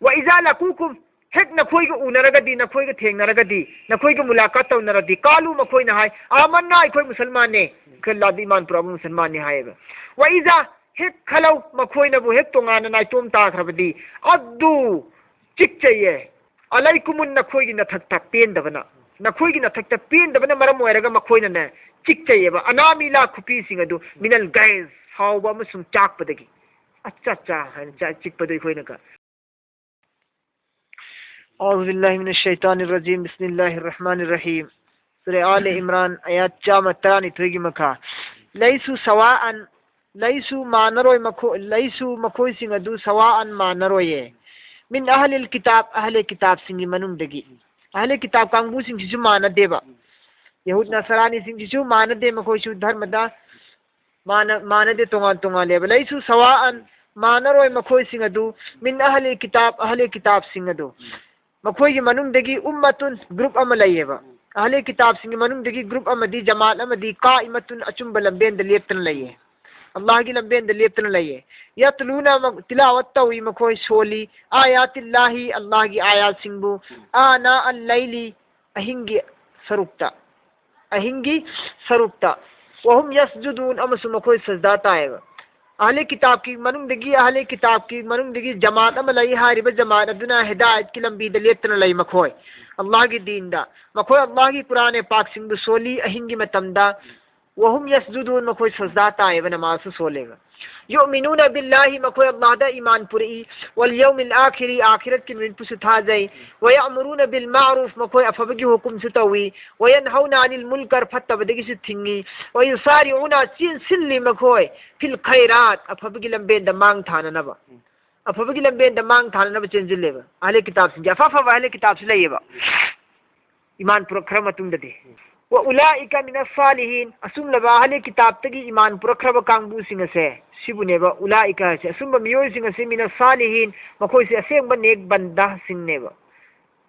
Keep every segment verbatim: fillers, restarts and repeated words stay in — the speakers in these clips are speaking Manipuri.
"ꯋ ꯏꯖꯥ ꯂꯀꯨꯀꯨꯝ", ꯍꯦꯛ ꯅꯈꯣꯏꯒ ꯎꯅꯔꯒꯗꯤ, ꯅꯈꯣꯏꯒ ꯊꯦꯡꯅꯔꯒꯗꯤ, ꯅꯈꯣꯏꯒ ꯃꯨꯂꯥꯀꯥꯠ ꯇꯧꯅꯔꯗꯤ, "ꯀꯥꯂꯨ", ꯃꯈꯣꯏꯅ ꯍꯥꯏ, "ꯑꯥꯃꯟꯅꯥ", ꯑꯩꯈꯣꯏ ꯃꯨꯁꯜꯃꯥꯟꯅꯦ, ꯑꯩꯈꯣꯏ ꯂꯥꯗꯤ ꯏꯃꯥꯟ ꯄꯨꯔꯛꯑꯕ ꯃꯨꯁꯜꯃꯥꯟꯅꯤ ꯍꯥꯏꯌꯦꯕ꯫ "ꯋ ꯏꯖꯥ", ꯍꯦꯛ ꯈꯜꯂꯧ, ꯃꯈꯣꯏꯅꯕꯨ ꯍꯦꯛ ꯇꯣꯉꯥꯟꯅ ꯅꯥꯏꯇꯣꯝ ꯇꯥꯈ꯭ꯔꯕꯗꯤ, "ꯑꯗꯨ", ꯆꯤꯛꯆꯩꯌꯦ, "ꯑꯂꯩꯀꯨꯃꯨꯟ", ꯅꯈꯣꯏꯒꯤ ꯅꯊꯛꯇ ꯄꯦꯟꯗꯕꯅ, ꯅꯈꯣꯏꯒꯤ ꯅꯊꯛꯇ ꯄꯦꯟꯗꯕꯅ ꯃꯔꯝ ꯑꯣꯏꯔꯒ ꯃꯈꯣꯏꯅꯅꯦ ꯆꯤꯛꯆꯩꯌꯦꯕ, "ꯑꯅꯥꯃꯤꯂꯥ", ꯈꯨꯄꯤꯁꯤꯡ ꯑꯗꯨ, "ꯃꯤꯅꯜ ꯒꯩꯖ", ꯁꯥꯎꯕ ꯑꯃꯁꯨꯡ ꯆꯥꯛꯄꯗꯒꯤ꯫ "ꯑꯠꯆꯥ, ꯑꯠꯆꯥ" ꯍꯥꯏꯅ ꯆꯥ-, ꯆꯤꯛꯄꯗꯣ ꯑꯩꯈꯣꯏꯅꯒ꯫ أعوذ بالله من الشيطان الرجيم. بسم الله الرحمن الرحيم. ꯁꯨꯔꯦ ꯑꯥꯂꯦ ꯏꯝꯔꯥꯟ, ꯑꯌꯥꯠ ꯆꯥꯝꯃ ꯇꯔꯥꯅꯤꯊꯣꯏꯒꯤ ꯃꯈꯥ꯫ "ꯂꯩꯁꯨ ꯁꯋꯥꯑꯟ", ꯂꯩꯁꯨ ꯃꯥꯟꯅꯔꯣꯏ, ꯃꯈꯣꯏ, "ꯂꯩꯁꯨ", ꯃꯈꯣꯏꯁꯤꯡ ꯑꯗꯨ, "ꯁꯋꯥꯑꯟ", ꯃꯥꯟꯅꯔꯣꯏꯌꯦ, "ꯃꯤꯟ ꯑꯍꯂꯤꯜ ꯀꯤꯇꯥꯕ", ꯑꯍꯂꯦ ꯀꯤꯇꯥꯕꯁꯤꯡꯒꯤ ꯃꯅꯨꯡꯗꯒꯤ꯫ ꯑꯍꯂꯦ ꯀꯤꯇꯥꯕ ꯀꯥꯡꯕꯨꯁꯤꯡꯁꯤꯁꯨ ꯃꯥꯟꯅꯗꯦꯕ꯫ ꯌꯍꯨꯗ ꯅꯁꯔꯥꯅꯤꯁꯤꯡꯁꯤꯁꯨ ꯃꯥꯟꯅꯗꯦ, ꯃꯈꯣꯏꯁꯨ ꯙꯔꯃꯗ ꯃꯥꯟꯅ-, ꯃꯥꯟꯅꯗꯦ, ꯇꯣꯉꯥꯟ ꯇꯣꯉꯥꯜꯂꯦꯕ꯫ "ꯂꯩꯁꯨ ꯁꯋꯥꯑꯟ", ꯃꯥꯟꯅꯔꯣꯏ ꯃꯈꯣꯏꯁꯤꯡ ꯑꯗꯨ, "ꯃꯤꯟ ꯑꯍꯂꯤꯜ ꯀꯤꯇꯥꯕ", ꯑꯍꯂꯦ ꯀꯤꯇꯥꯕꯁꯤꯡ ꯑꯗꯨ꯫ ꯃꯈꯣꯏꯒꯤ ꯃꯅꯨꯡꯗꯒꯤ "ꯎꯝꯃꯇꯨꯟ", group ꯑꯃ ꯂꯩꯌꯦꯕ꯫ ꯑꯍꯂꯦ ꯀꯤꯇꯥꯕꯁꯤꯡꯒꯤ ꯃꯅꯨꯡꯗꯒꯤ group ꯑꯃꯗꯤ, ꯖꯃꯥꯠ ꯑꯃꯗꯤ, "ꯀꯥꯏꯃꯇꯨꯟ", ꯑꯆꯨꯝꯕ ꯂꯝꯕꯦꯟꯗ ꯂꯦꯞꯇꯅ ꯂꯩꯌꯦ꯫ ꯑꯜꯂꯥꯍꯒꯤ ꯂꯝꯕꯦꯟꯗ ꯂꯦꯞꯇꯅ ꯂꯩꯌꯦ꯫ "ꯌꯠꯂꯨꯅ", ꯃ-, ꯇꯤꯂꯥꯋꯠ ꯇꯧꯏ ꯃꯈꯣꯏ, ꯁꯣꯜꯂꯤ, "ꯑꯥꯌꯥꯇꯤꯜꯂꯥꯍꯤ", ꯑꯜꯂꯥꯍꯒꯤ ꯑꯥꯌꯥꯠꯁꯤꯡꯕꯨ, "ꯑꯥꯅꯥ ꯑꯜ-ꯂꯩꯂꯤ", ꯑꯍꯤꯡꯒꯤ ꯁꯔꯨꯛꯇ, ꯑꯍꯤꯡꯒꯤ ꯁꯔꯨꯛꯇ, "ꯋꯍꯨꯝ ꯌꯁꯖꯨꯗꯨꯟ", ꯑꯃꯁꯨꯡ ꯃꯈꯣꯏ ꯁꯖꯗꯥ ꯇꯥꯏꯌꯦꯕ꯫ ꯑꯍꯂꯦ ꯀꯤꯇꯥꯕꯀꯤ ꯃꯅꯨꯡꯗꯒꯤ, ꯑꯍꯂꯦ ꯀꯤꯇꯥꯕꯀꯤ ꯃꯅꯨꯡꯗꯒꯤ ꯖꯃꯥꯠ ꯑꯃ ꯂꯩ, ꯍꯥꯏꯔꯤꯕ ꯖꯃꯥꯠ ꯑꯗꯨꯅ ꯍꯤꯗꯥꯌꯠꯀꯤ ꯂꯝꯕꯤꯗ ꯂꯦꯞꯇꯅ ꯂꯩ ꯃꯈꯣꯏ, ꯑꯜꯂꯥꯍꯒꯤ ꯗꯤꯟꯗ꯫ ꯃꯈꯣꯏ ꯑꯜꯂꯥꯍꯒꯤ ꯀꯨꯔꯥꯟ ꯄꯥꯛꯁꯤꯡꯕꯨ ꯁꯣꯜꯂꯤ ꯑꯍꯤꯡꯒꯤ ꯃꯇꯝꯗ꯫ "ꯋꯍꯨꯝ ꯌꯁꯖꯨꯗꯨꯟ", ꯃꯈꯣꯏ ꯁꯖꯗꯥ ꯇꯥꯏꯌꯦꯕ, ꯅꯃꯥꯖꯁꯨ ꯁꯣꯜꯂꯦꯕ꯫ "ꯌꯨꯑꯃꯤꯅꯨꯅ ꯕꯤꯜꯂꯥꯍꯤ", ꯃꯈꯣꯏ ꯑꯜꯂꯥꯍꯗ ꯏꯃꯥꯟ ꯄꯨꯔꯛꯏ, "ꯋꯜ ꯌꯧꯃꯤꯜ ꯑꯥꯈꯤꯔꯤ", ꯑꯥꯈꯤꯔꯠꯀꯤ ꯅꯨꯃꯤꯠꯄꯨꯁꯨ ꯊꯥꯖꯩ, "ꯋꯌꯥꯃꯨꯔꯨꯅ ꯕꯤꯜ ꯃꯥꯔꯨꯐ", ꯃꯈꯣꯏ ꯑꯐꯕꯒꯤ ꯍꯨꯀꯨꯝꯁꯨ ꯇꯧꯏ, "ꯋꯌꯟꯍꯧꯅ ꯑꯅꯤꯜ ꯃꯨꯜꯀꯔ", ꯐꯠꯇꯕꯗꯒꯤꯁꯨ ꯊꯤꯡꯉꯤ, "ꯋꯌꯨꯁꯥꯔꯤꯎꯅ", ꯆꯦꯟꯁꯤꯜꯂꯤ ꯃꯈꯣꯏ, "ꯐꯤꯜ ꯈꯩꯔꯥꯠ", ꯑꯐꯕꯒꯤ ꯂꯝꯕꯦꯟꯗ ꯃꯥꯡ ꯊꯥꯅꯅꯕ, ꯑꯐꯕꯒꯤ ꯂꯝꯕꯦꯟꯗ ꯃꯥꯡ ꯊꯥꯅꯅꯕ ꯆꯦꯟꯁꯤꯜꯂꯦꯕ꯫ ꯑꯍꯂꯦ ꯀꯤꯇꯥꯕꯁꯤꯡꯁꯦ ꯑꯐ ꯑꯐꯕ ꯑꯍꯂꯦ ꯀꯤꯇꯥꯕꯁꯨ ꯂꯩꯌꯦꯕ꯫ ꯏꯃꯥꯟ ꯄꯨꯔꯛꯈ꯭ꯔ ꯃꯇꯨꯡꯗꯗꯤ꯫ "ꯋ ꯎꯂꯥꯏꯀ ꯃꯤꯅ ꯁꯥꯂꯤꯍꯤꯟ", ꯑꯆꯨꯝꯂꯕ ꯑꯍꯂꯦ ꯀꯤꯇꯥꯕꯇꯒꯤ ꯏꯃꯥꯟ ꯄꯨꯔꯛꯈ꯭ꯔꯕ ꯀꯥꯡꯕꯨꯁꯤꯡ ꯑꯁꯦ, ꯁꯤꯕꯨꯅꯦꯕ ꯎꯂꯥꯏꯀ ꯍꯥꯏꯁꯦ, ꯑꯆꯨꯝꯕ ꯃꯤꯑꯣꯏꯁꯤꯡ ꯑꯁꯤ ꯃꯤꯅ ꯁꯥꯂꯤꯍꯤꯟ, ꯃꯈꯣꯏꯁꯦ ꯑꯁꯦꯡꯕ ꯅꯦꯛ ꯕꯟꯗꯥꯁꯤꯡꯅꯦꯕ,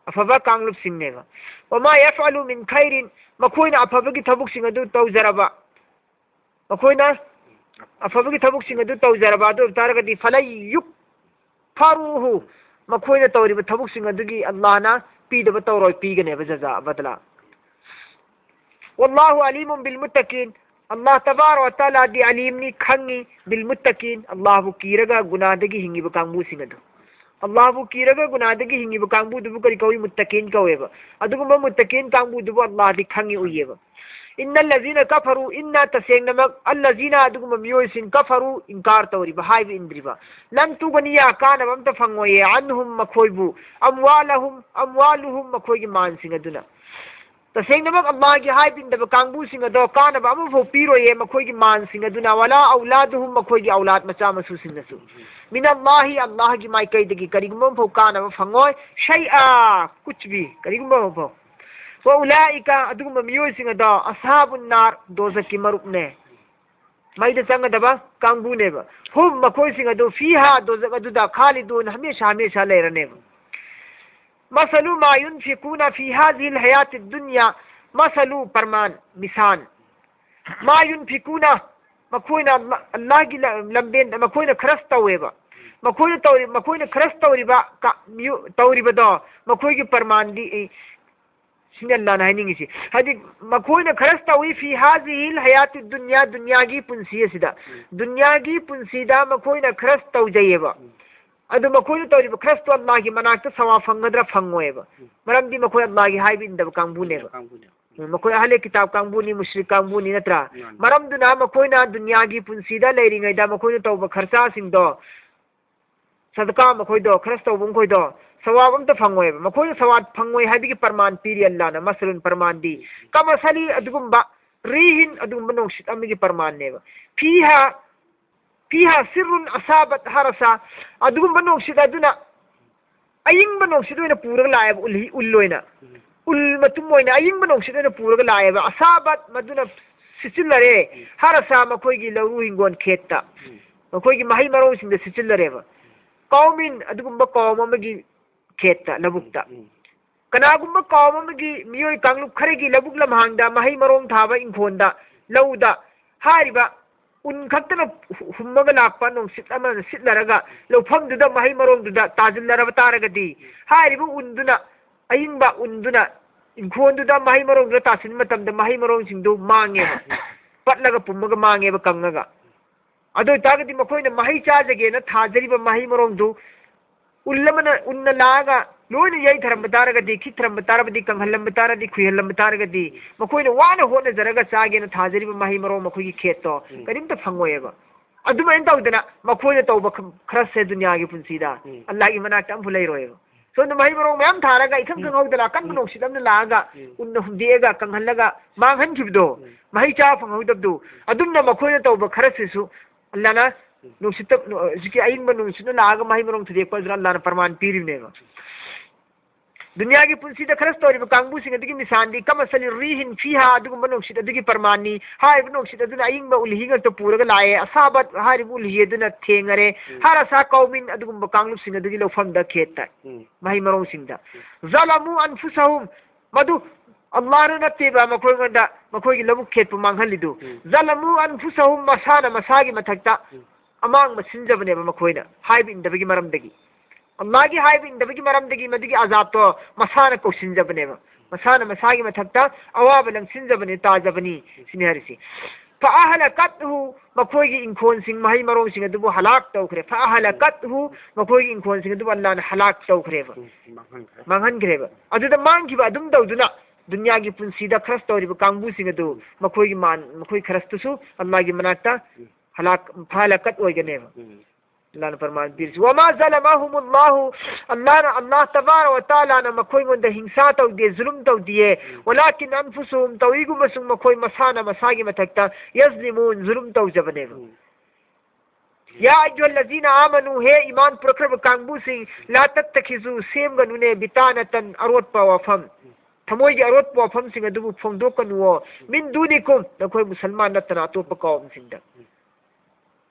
ꯑꯐꯕ ꯀꯥꯡꯂꯨꯞꯁꯤꯡꯅꯦꯕ꯫ "ꯋꯃꯥ ꯌꯐꯑꯂꯨ ꯃꯤꯟ ꯈꯩꯔꯤꯟ", ꯃꯈꯣꯏꯅ ꯑꯐꯕꯒꯤ ꯊꯕꯛꯁꯤꯡ ꯑꯗꯨ ꯇꯧꯖꯔꯕ, ꯃꯈꯣꯏꯅ ꯑꯐꯕꯒꯤ ꯊꯕꯛꯁꯤꯡ ꯑꯗꯨ ꯇꯧꯖꯔꯕ ꯑꯗꯨ ꯑꯣꯏꯕ ꯇꯥꯔꯒꯗꯤ, "ꯐꯂꯩ ꯌꯨꯛ ꯐꯥꯔꯨꯍꯨ", ꯃꯈꯣꯏꯅ ꯇꯧꯔꯤꯕ ꯊꯕꯛꯁꯤꯡ ꯑꯗꯨꯒꯤ ꯑꯜꯂꯥꯍꯅ ꯄꯤꯗꯕ ꯇꯧꯔꯣꯏ, ꯄꯤꯒꯅꯦꯕ ꯖꯖꯥ, ꯕꯗꯂꯥ꯫ ꯋꯥꯜꯂꯥꯍꯨ ꯑꯂꯤꯃꯨꯟ ꯕꯤꯜ ꯃꯨꯠꯇꯀꯤꯟ, ꯑꯜꯂꯥꯍ ꯇꯕꯥꯔꯛ ꯋ ꯇꯥꯂꯥꯗꯤ ꯑꯂꯤꯝꯅꯤ, ꯈꯪꯉꯤ, ꯕꯤꯜ ꯃꯨꯠꯇꯀꯤꯟ, ꯑꯜꯂꯥꯍꯕꯨ ꯀꯤꯔꯒ ꯒꯨꯅꯥꯗꯒꯤ ꯍꯤꯡꯉꯤꯕ ꯀꯥꯡꯕꯨꯁꯤꯡ ꯑꯗꯨ꯫ ꯑꯜꯂꯥꯍꯕꯨ ꯀꯤꯔꯒ ꯒꯨꯅꯥꯗꯒꯤ ꯍꯤꯡꯉꯤꯕ ꯀꯥꯡꯕꯨꯗꯨꯕꯨ ꯀꯔꯤ ꯀꯧꯏ? ꯃꯨꯠꯇꯀꯤꯟ ꯀꯧꯋꯦꯕ꯫ ꯑꯗꯨꯒꯨꯝꯕ ꯃꯨꯠꯇꯀꯤꯟ ꯀꯥꯡꯕꯨꯗꯨꯕꯨ ꯑꯜꯂꯥꯍꯗꯤ ꯈꯪꯉꯤ, ꯎꯏꯌꯦꯕ꯫ ꯏꯟꯅ ꯂꯖꯤꯅ ꯀꯐꯔꯨ, ꯏꯟꯅ, ꯇꯁꯦꯡꯅꯃꯛ, ꯑꯜꯂꯖꯤꯅ, ꯑꯗꯨꯒꯨꯝꯕ ꯃꯤꯑꯣꯏꯁꯤꯡ, ꯀꯐꯔꯨ, ꯏꯟꯀꯥꯔ ꯇꯧꯔꯤꯕ, ꯍꯥꯏꯕ ꯏꯟꯗ꯭ꯔꯤꯕ, ꯂꯟ ꯇꯨꯒꯅꯤꯌꯥ, ꯀꯥꯟꯅꯕ ꯑꯝꯇ ꯐꯪꯉꯣꯏꯌꯦ, ꯑꯟꯍꯨꯝ, ꯃꯈꯣꯏꯕꯨ, ꯑꯝꯋꯥꯂꯍꯨꯝ, ꯑꯝꯋꯥꯂꯨꯍꯨꯝ, ꯃꯈꯣꯏꯒꯤ ꯃꯥꯟꯁꯤꯡ ꯑꯗꯨꯅ꯫ ꯇꯁꯦꯡꯅꯃꯛ ꯑꯜꯂꯥꯍꯒꯤ ꯍꯥꯏꯕ ꯏꯟꯗꯕ ꯀꯥꯡꯕꯨꯁꯤꯡ ꯑꯗꯣ ꯀꯥꯟꯅꯕ ꯑꯃꯐꯥꯎ ꯄꯤꯔꯣꯏꯌꯦ, ꯃꯈꯣꯏꯒꯤ ꯃꯥꯟꯁꯤꯡ ꯑꯗꯨꯅ, ꯋꯥꯂꯥ ꯑꯧꯂꯥꯗꯨꯍꯨꯝ, ꯃꯈꯣꯏꯒꯤ ꯑꯧꯂꯥꯗ, ꯃꯆꯥ ꯃꯁꯨꯁꯤꯡꯅꯁꯨ, ꯃꯤꯅꯜꯂꯥꯍꯤ, ꯑꯜꯂꯥꯍꯒꯤ ꯃꯥꯏꯀꯩꯗꯒꯤ ꯀꯔꯤꯒꯨꯝꯕ ꯑꯃꯐꯥꯎ ꯀꯥꯟꯅꯕ ꯐꯪꯉꯣꯏ, ꯁꯩꯑ, ꯀꯨꯆ ꯚꯤ, ꯀꯔꯤꯒꯨꯝꯕ ꯑꯃꯐꯥꯎ꯫ ꯋꯥ ꯎꯂꯥꯏꯀ, ꯑꯗꯨꯒꯨꯝꯕ ꯃꯤꯑꯣꯏꯁꯤꯡ ꯑꯗꯣ, ꯑꯁꯍꯥꯕꯨꯟ ꯅꯥꯔ, ꯗꯣꯖꯈꯀꯤ ꯃꯔꯨꯞꯅꯦ, ꯃꯩꯗ ꯆꯪꯒꯗꯕ ꯀꯥꯡꯕꯨꯅꯦꯕ꯫ ꯍꯨꯝ, ꯃꯈꯣꯏꯁꯤꯡ ꯑꯗꯨ, ꯐꯤꯍꯥ, ꯗꯣꯖꯈ ꯑꯗꯨꯗ, ꯈꯥꯂꯤꯗꯨꯟ, ꯍꯃꯦꯁꯥ ꯍꯃꯦꯁꯥ ꯂꯩꯔꯅꯦꯕ꯫ ꯃꯁꯂꯨ ꯃꯥ ꯌꯨꯟꯐꯤꯀꯨꯅ ꯐꯤ ꯍꯥꯖꯤꯍꯤꯜ ꯍꯌꯥꯇꯤꯗ ꯗꯨꯟꯌꯥ, ꯃꯁꯂꯨ, ꯄ꯭ꯔꯃꯥꯟ, ꯃꯤꯁꯥꯟ, ꯃꯥ ꯌꯨꯟꯐꯤꯀꯨꯅ, ꯃꯈꯣꯏꯅ ꯑꯜꯂꯥ-, ꯑꯜꯂꯥꯍꯒꯤ ꯂ-, ꯂꯝꯕꯦꯟꯗ ꯃꯈꯣꯏꯅ ꯈꯔꯁ ꯇꯧꯋꯦꯕ꯫ ꯃꯈꯣꯏꯅ ꯇꯧꯔꯤ-, ꯃꯈꯣꯏꯅ ꯈꯔꯁ ꯇꯧꯔꯤꯕ ꯀ-, ꯃꯤꯑꯣ-, ꯇꯧꯔꯤꯕꯗꯣ, ꯃꯈꯣꯏꯒꯤ ꯄ꯭ꯔꯃꯥꯟꯗꯤ, ꯑꯦ, ꯁꯤꯅꯤ ꯑꯜꯂꯥꯍꯅ ꯍꯥꯏꯅꯤꯡꯉꯤꯁꯤ꯫ ꯍꯥꯏꯗꯤ, ꯃꯈꯣꯏꯅ ꯈꯔꯁ ꯇꯧꯏ, ꯐꯤ ꯍꯥꯖꯤꯍꯤꯜ ꯍꯌꯥꯇꯤ ꯗꯨꯟꯌꯥ, ꯗꯨꯟꯌꯥꯒꯤ ꯄꯨꯟꯁꯤ ꯑꯁꯤꯗ꯫ ꯎꯝ꯫ ꯗꯨꯟꯌꯥꯒꯤ ꯄꯨꯟꯁꯤꯗ ꯃꯈꯣꯏꯅ ꯈꯔꯁ ꯇꯧꯖꯩꯌꯦꯕ꯫ ꯎꯝ꯫ ꯑꯗꯨ ꯃꯈꯣꯏꯅ ꯇꯧꯔꯤꯕ ꯈꯔꯁꯇꯣ ꯑꯜꯂꯥꯍꯒꯤ ꯃꯅꯥꯛꯇ ꯁꯋꯥꯕ ꯐꯪꯒꯗ꯭ꯔꯥ? ꯐꯪꯉꯣꯏꯕ꯫ ꯎꯝ꯫ ꯃꯔꯝꯗꯤ ꯃꯈꯣꯏ ꯑꯜꯂꯥꯍꯒꯤ ꯍꯥꯏꯕ ꯏꯟꯗꯕ ꯀꯥꯡꯕꯨꯅꯦꯕ꯫ ꯀꯥꯡꯕꯨꯅꯦꯕ꯫ ꯎꯝ, ꯃꯈꯣꯏ ꯑꯍꯂꯦ ꯀꯤꯇꯥꯕ ꯀꯥꯡꯕꯨꯅꯤ, ꯃꯨꯁ꯭ꯔꯤꯛ ꯀꯥꯡꯕꯨꯅꯤ, ꯅꯠꯇ꯭ꯔꯥ? ꯃꯥꯅꯤ꯫ ꯃꯔꯝꯗꯨꯅ ꯃꯈꯣꯏꯅ ꯗꯨꯟꯌꯥꯒꯤ ꯄꯨꯟꯁꯤꯗ ꯂꯩꯔꯤꯉꯩꯗ ꯃꯈꯣꯏꯅ ꯇꯧꯕ ꯈꯔꯆꯥꯁꯤꯡꯗꯣ, ꯁꯗꯀꯥ ꯃꯈꯣꯏꯗꯣ, ꯈꯔꯁ ꯇꯧꯕ ꯃꯈꯣꯏꯗꯣ, ꯁꯋꯥꯕ ꯑꯝꯇ ꯐꯪꯉꯣꯏꯕ꯫ ꯃꯈꯣꯏꯅ ꯁꯋꯥꯕ ꯐꯪꯉꯣꯏ ꯍꯥꯏꯕꯒꯤ ꯄ꯭ꯔꯃꯥꯟ ꯄꯤꯔꯤ ꯑꯜꯂꯥꯍꯅ, ꯃꯁꯂꯨꯟ ꯄ꯭ꯔꯃꯥꯟꯗꯤ꯫ ꯀꯃꯁꯂꯤ, ꯑꯗꯨꯒꯨꯝꯕ, ꯔꯤꯍꯤꯟ, ꯑꯗꯨꯒꯨꯝꯕ ꯅꯣꯡꯁꯤꯠ ꯑꯃꯒꯤ ꯄ꯭ꯔꯃꯥꯟꯅꯦꯕ꯫ ꯐꯤꯍꯥ, ꯐꯤꯍꯥ ꯁꯤꯔꯔꯨꯟ ꯑꯁꯥꯕꯠ ꯍꯔꯁꯥ, ꯑꯗꯨꯒꯨꯝꯕ ꯅꯣꯡꯁꯤꯠ ꯑꯗꯨꯅ ꯑꯏꯪꯕ ꯅꯣꯡꯁꯤꯠ ꯑꯣꯏꯅ ꯄꯨꯔꯒ ꯂꯥꯛꯑꯦꯕ, ꯎꯜ, ꯎꯜ ꯑꯣꯏꯅ꯫ ꯎꯝ꯫ ꯎꯜ ꯃꯇꯨꯝ ꯑꯣꯏꯅ ꯑꯏꯪꯕ ꯅꯣꯡꯁꯤꯠ ꯑꯣꯏꯅ ꯄꯨꯔꯒ ꯂꯥꯛꯑꯦꯕ꯫ ꯑꯁꯥꯕꯠ, ꯃꯗꯨꯅ ꯁꯤꯠꯆꯤꯜꯂꯔꯦ꯫ ꯎꯝ꯫ ꯍꯔꯁꯥ, ꯃꯈꯣꯏꯒꯤ ꯂꯧꯔꯨ ꯍꯤꯡꯒꯣꯜ ꯈꯦꯠꯇ꯫ ꯎꯝ꯫ ꯃꯈꯣꯏꯒꯤ ꯃꯍꯩ ꯃꯔꯣꯡꯁꯤꯡꯗ ꯁꯤꯠꯆꯤꯜꯂꯔꯦꯕ꯫ ꯀꯥꯎꯃꯤꯟ, ꯑꯗꯨꯒꯨꯝꯕ ꯀꯥꯎꯝ ꯑꯃꯒꯤ ꯈꯦꯠꯇ, ꯂꯧꯕꯨꯛꯇ꯫ ꯎꯝ꯫ ꯀꯅꯥꯒꯨꯝꯕ ꯀꯥꯎꯝ ꯑꯃꯒꯤ ꯃꯤꯑꯣꯏ ꯀꯥꯡꯂꯨꯞ ꯈꯔꯒꯤ ꯂꯧꯕꯨꯛ ꯂꯝꯍꯥꯡꯗ, ꯃꯍꯩ ꯃꯔꯣꯡ ꯊꯥꯕ ꯏꯪꯈꯣꯜꯗ, ꯂꯧꯗ, ꯍꯥꯏꯔꯤꯕ ꯎꯟ ꯈꯛꯇꯅ ꯍꯨꯝꯃꯒ ꯂꯥꯛꯄ ꯅꯨꯡꯁꯤꯠ ꯑꯃꯅ ꯁꯤꯠꯂꯔꯒ ꯂꯧꯐꯝꯗꯨꯗ ꯃꯍꯩ ꯃꯔꯣꯡꯗꯨꯗ ꯇꯥꯁꯤꯜꯂꯔꯕ ꯇꯥꯔꯒꯗꯤ, ꯍꯥꯏꯔꯤꯕ ꯎꯟꯗꯨꯅ, ꯑꯏꯪꯕ ꯎꯟꯗꯨꯅ ꯏꯪꯈꯣꯜꯗꯨꯗ ꯃꯍꯩ ꯃꯔꯣꯡꯗꯨꯗ ꯇꯥꯁꯤꯟꯕ ꯃꯇꯝꯗ ꯃꯍꯩ ꯃꯔꯣꯡꯁꯤꯡꯗꯨ ꯃꯥꯡꯉꯦꯕ, ꯄꯠꯂꯒ ꯄꯨꯝꯃꯒ ꯃꯥꯡꯉꯦꯕ, ꯀꯪꯉꯒ꯫ ꯑꯗꯨ ꯑꯣꯏꯇꯥꯔꯒꯗꯤ ꯃꯈꯣꯏꯅ ꯃꯍꯩ ꯆꯥꯖꯒꯦꯅ ꯊꯥꯖꯔꯤꯕ ꯃꯍꯩ ꯃꯔꯣꯡꯗꯨ ꯎꯜ ꯑꯃꯅ, ꯎꯟꯅ ꯂꯥꯛꯑꯒ ꯂꯣꯏꯅ ꯌꯩꯊꯔꯝꯕ ꯇꯥꯔꯒꯗꯤ, ꯈꯤꯛꯊꯔꯝꯕ ꯇꯥꯔꯕꯗꯤ, ꯀꯪꯍꯜꯂꯝꯕ ꯇꯥꯔꯗꯤ, ꯈꯨꯏꯍꯜꯂꯝꯕ ꯇꯥꯔꯒꯗꯤ, ꯃꯈꯣꯏꯅ ꯋꯥꯅ ꯍꯣꯠꯅꯖꯔꯒ ꯆꯥꯒꯦꯅ ꯊꯥꯖꯔꯤꯕ ꯃꯍꯩ ꯃꯔꯣꯡ, ꯃꯈꯣꯏꯒꯤ ꯈꯦꯠꯇꯣ ꯎꯝ꯫ ꯀꯔꯤꯝꯇ ꯐꯪꯉꯣꯏꯑꯕ꯫ ꯑꯗꯨꯃꯥꯏꯅ ꯇꯧꯗꯅ ꯃꯈꯣꯏꯅ ꯇꯧꯕ ꯈ-, ꯈꯔꯁꯦ ꯗꯨꯅꯤꯌꯥꯒꯤ ꯄꯨꯟꯁꯤꯗ ꯎꯝ꯫ ꯑꯜꯂꯥꯍꯒꯤ ꯃꯅꯥꯛꯇ ꯑꯝꯐꯥꯎ ꯂꯩꯔꯣꯏꯑꯕ꯫ ꯁꯣꯝꯗ ꯃꯍꯩ ꯃꯔꯣꯡ ꯃꯌꯥꯝ ꯊꯥꯔꯒ, ꯏꯀꯪ ꯎꯝ꯫ ꯈꯪꯍꯧꯗꯅ ꯑꯀꯟꯕ ꯎꯝ꯫ ꯅꯨꯡꯁꯤꯠ ꯑꯃꯅ ꯂꯥꯛꯑꯒ ꯎꯝ꯫ ꯎꯟꯅ ꯍꯨꯝꯗꯦꯛꯑꯒ ꯀꯪꯍꯜꯂꯒ ꯃꯥꯡꯍꯟꯈꯤꯕꯗꯣ, ꯎꯝ꯫ ꯃꯍꯩ ꯆꯥꯕ ꯐꯪꯍꯧꯗꯕꯗꯣ, ꯑꯗꯨꯝꯅ ꯃꯈꯣꯏꯅ ꯇꯧꯕ ꯈꯔꯁꯤꯁꯨ ꯑꯜꯂꯥꯍꯅ ꯎꯝ꯫ ꯅꯨꯡꯁꯤꯠꯇ, ꯍꯧꯖꯤꯛꯀꯤ ꯑꯏꯪꯕ ꯅꯨꯡꯁꯤꯠꯅ ꯂꯥꯛꯑꯒ ꯃꯍꯩ ꯃꯔꯣꯡ ꯊꯨꯗꯦꯛꯄ ꯑꯗꯨꯅ ꯑꯜꯂꯥꯍꯅ ꯄ꯭ꯔꯃꯥꯟ ꯄꯤꯔꯤꯕꯅꯦꯕ꯫ ꯗꯨꯅꯤꯌꯥꯒꯤ ꯄꯨꯟꯁꯤꯗ ꯈꯔꯁ ꯇꯧꯔꯤꯕ ꯀꯥꯡꯕꯨꯁꯤꯡ ꯑꯗꯨꯒꯤ ꯃꯤꯁꯥꯟꯗꯤ ꯀꯃꯁꯂꯤ ꯔꯤꯍꯤꯟ ꯐꯤꯍꯥ, ꯑꯗꯨꯒꯨꯝꯕ ꯅꯨꯡꯁꯤꯠ ꯑꯗꯨꯒꯤ ꯄ꯭ꯔꯃꯥꯟꯅꯤ꯫ ꯍꯥꯏꯔꯤꯕ ꯅꯨꯡꯁꯤꯠ ꯑꯗꯨꯅ ꯑꯏꯪꯕ ꯎꯜꯍꯤ ꯉꯥꯛꯇ ꯄꯨꯔꯒ ꯂꯥꯛꯑꯦ꯫ ꯑꯁꯥꯕ ꯍꯥꯏꯔꯤꯕ ꯎꯜꯍꯤ ꯑꯗꯨꯅ ꯊꯦꯡꯉꯔꯦ꯫ ꯎꯝ꯫ ꯍꯔꯁꯥ ꯀꯧꯃꯤꯟ, ꯑꯗꯨꯒꯨꯝꯕ ꯀꯥꯡꯂꯨꯞꯁꯤꯡ ꯑꯗꯨꯒꯤ ꯂꯧꯐꯝꯗ ꯈꯦꯠꯇ ꯎꯝ꯫ ꯃꯍꯩ ꯃꯔꯣꯡꯁꯤꯡꯗ꯫ ꯎꯝ꯫ ꯖꯂꯃꯨ ꯑꯟꯐꯨꯁꯍꯨꯝ, ꯃꯗꯨ ꯑꯜꯂꯥꯍꯅ ꯅꯠꯇꯦꯕ ꯃꯈꯣꯏꯉꯣꯟꯗ ꯃꯈꯣꯏꯒꯤ ꯂꯧꯕꯨꯛ ꯈꯦꯠꯄ ꯃꯥꯡꯍꯜꯂꯤꯗꯨ꯫ ꯎꯝ꯫ ꯖꯂꯃꯨ ꯑꯟꯐꯨꯁꯍꯨꯝ, ꯃꯁꯥꯅ ꯃꯁꯥꯒꯤ ꯃꯊꯛꯇ ꯎꯝ꯫ ꯑꯃꯥꯡꯕ ꯁꯤꯟꯖꯕꯅꯦꯕ ꯃꯈꯣꯏꯅ, ꯍꯥꯏꯕ ꯏꯟꯗꯕꯒꯤ ꯃꯔꯝꯗꯒꯤ꯫ ꯑꯜꯂꯥꯍꯒꯤ ꯍꯥꯏꯕ ꯏꯟꯗꯕꯒꯤ ꯃꯔꯝꯗꯒꯤ ꯃꯗꯨꯒꯤ ꯑꯖꯥꯕꯇꯣ ꯃꯁꯥꯅ ꯀꯧꯁꯤꯟꯖꯕꯅꯦꯕ, ꯃꯁꯥꯅ ꯃꯁꯥꯒꯤ ꯃꯊꯛꯇ ꯑꯋꯥꯕ ꯂꯪꯁꯤꯟꯖꯕꯅꯦ, ꯇꯥꯖꯕꯅꯤ, ꯁꯤꯅꯤ ꯍꯥꯏꯔꯤꯁꯤ꯫ ꯐꯑꯍꯂꯀꯠꯍꯨ, ꯃꯈꯣꯏꯒꯤ ꯏꯪꯈꯣꯜꯁꯤꯡ, ꯃꯍꯩ ꯃꯔꯣꯡꯁꯤꯡ ꯑꯗꯨꯕꯨ ꯍꯂꯥꯛ ꯇꯧꯈ꯭ꯔꯦ꯫ ꯐꯑꯍꯂꯀꯠꯍꯨ, ꯃꯈꯣꯏꯒꯤ ꯏꯪꯈꯣꯜꯁꯤꯡ ꯑꯗꯨꯕꯨ ꯑꯜꯂꯥꯍꯅ ꯍꯂꯥꯛ ꯇꯧꯈ꯭ꯔꯦꯕ, ꯎꯝ, ꯃꯥꯡꯍꯟꯈ꯭ꯔꯦ꯫ ꯃꯥꯡꯍꯟꯈ꯭ꯔꯦꯕ꯫ ꯑꯗꯨꯗ ꯃꯥꯡꯈꯤꯕ ꯑꯗꯨꯝ ꯇꯧꯗꯨꯅ ꯗꯨꯅꯤꯌꯥꯒꯤ ꯄꯨꯟꯁꯤꯗ ꯈꯔꯁ ꯇꯧꯔꯤꯕ ꯀꯥꯡꯕꯨꯁꯤꯡ ꯑꯗꯨ ꯃꯈꯣꯏꯒꯤ ꯃꯥꯟ-, ꯃꯈꯣꯏ ꯈꯔꯁꯇꯨꯁꯨ ꯑꯜꯂꯥꯍꯒꯤ ꯃꯅꯥꯛꯇ ꯎꯝ꯫ ꯍꯂꯥꯛ, ꯐꯍꯂꯀꯠ ꯑꯣꯏꯒꯅꯦꯕ꯫ ꯎꯝ꯫ ꯑꯜꯂꯥꯍꯅ ꯄ꯭ꯔꯃꯥꯟ ꯄꯤꯔꯤꯁꯤ, "ꯋꯃꯥ ꯖꯂꯃꯍꯨꯃꯨꯜꯂꯥꯍꯨ", ꯑꯜꯂꯥꯍꯅ, ꯑꯜꯂꯥꯍ ꯇꯕꯥꯔꯛ ꯋ ꯇꯥꯂꯥꯅ ꯃꯈꯣꯏꯉꯣꯟꯗ ꯍꯤꯡꯁꯥ ꯇꯧꯗꯦ, ꯖꯨꯂꯨꯝ ꯇꯧꯗꯤꯌꯦ꯫ "ꯋꯂꯥꯀꯤꯟ ꯑꯟꯐꯨꯁꯍꯨꯝ", ꯇꯧꯏꯒꯨꯝꯕꯁꯨꯡ ꯃꯈꯣꯏ ꯃꯁꯥꯅ ꯃꯁꯥꯒꯤ ꯃꯊꯛꯇ, "ꯌꯖꯂꯤꯃꯨꯟ", ꯖꯨꯂꯨꯝ ꯇꯧꯖꯕꯅꯦꯕ꯫ ꯎꯝ꯫ "ꯌꯥ ꯑꯌꯨꯍꯜꯂꯖꯤꯅ ꯑꯥꯃꯅꯨ", ꯍꯦ ꯏꯃꯥꯟ ꯄꯨꯔꯛꯈ꯭ꯔꯕ ꯀꯥꯡꯕꯨꯁꯤꯡ, "ꯂꯥ ꯇꯠꯇꯈꯤꯖꯨ", ꯁꯦꯝꯒꯅꯨꯅꯦ, "ꯕꯤꯇꯥꯅꯇꯟ", ꯑꯔꯣꯠꯄ ꯋꯥꯐꯝ, ꯊꯃꯣꯏꯒꯤ ꯑꯔꯣꯠꯄ ꯋꯥꯐꯝꯁꯤꯡ ꯑꯗꯨꯕꯨ ꯐꯣꯡꯗꯣꯛꯀꯅꯨꯋꯣ, "ꯃꯤꯟ ꯗꯨꯅꯤꯀꯨꯝ", ꯅꯈꯣꯏ ꯃꯨꯁꯜꯃꯥꯟ ꯅꯠꯇꯅ ꯑꯇꯣꯞꯄ ꯀꯥꯎꯝꯁꯤꯡꯗ꯫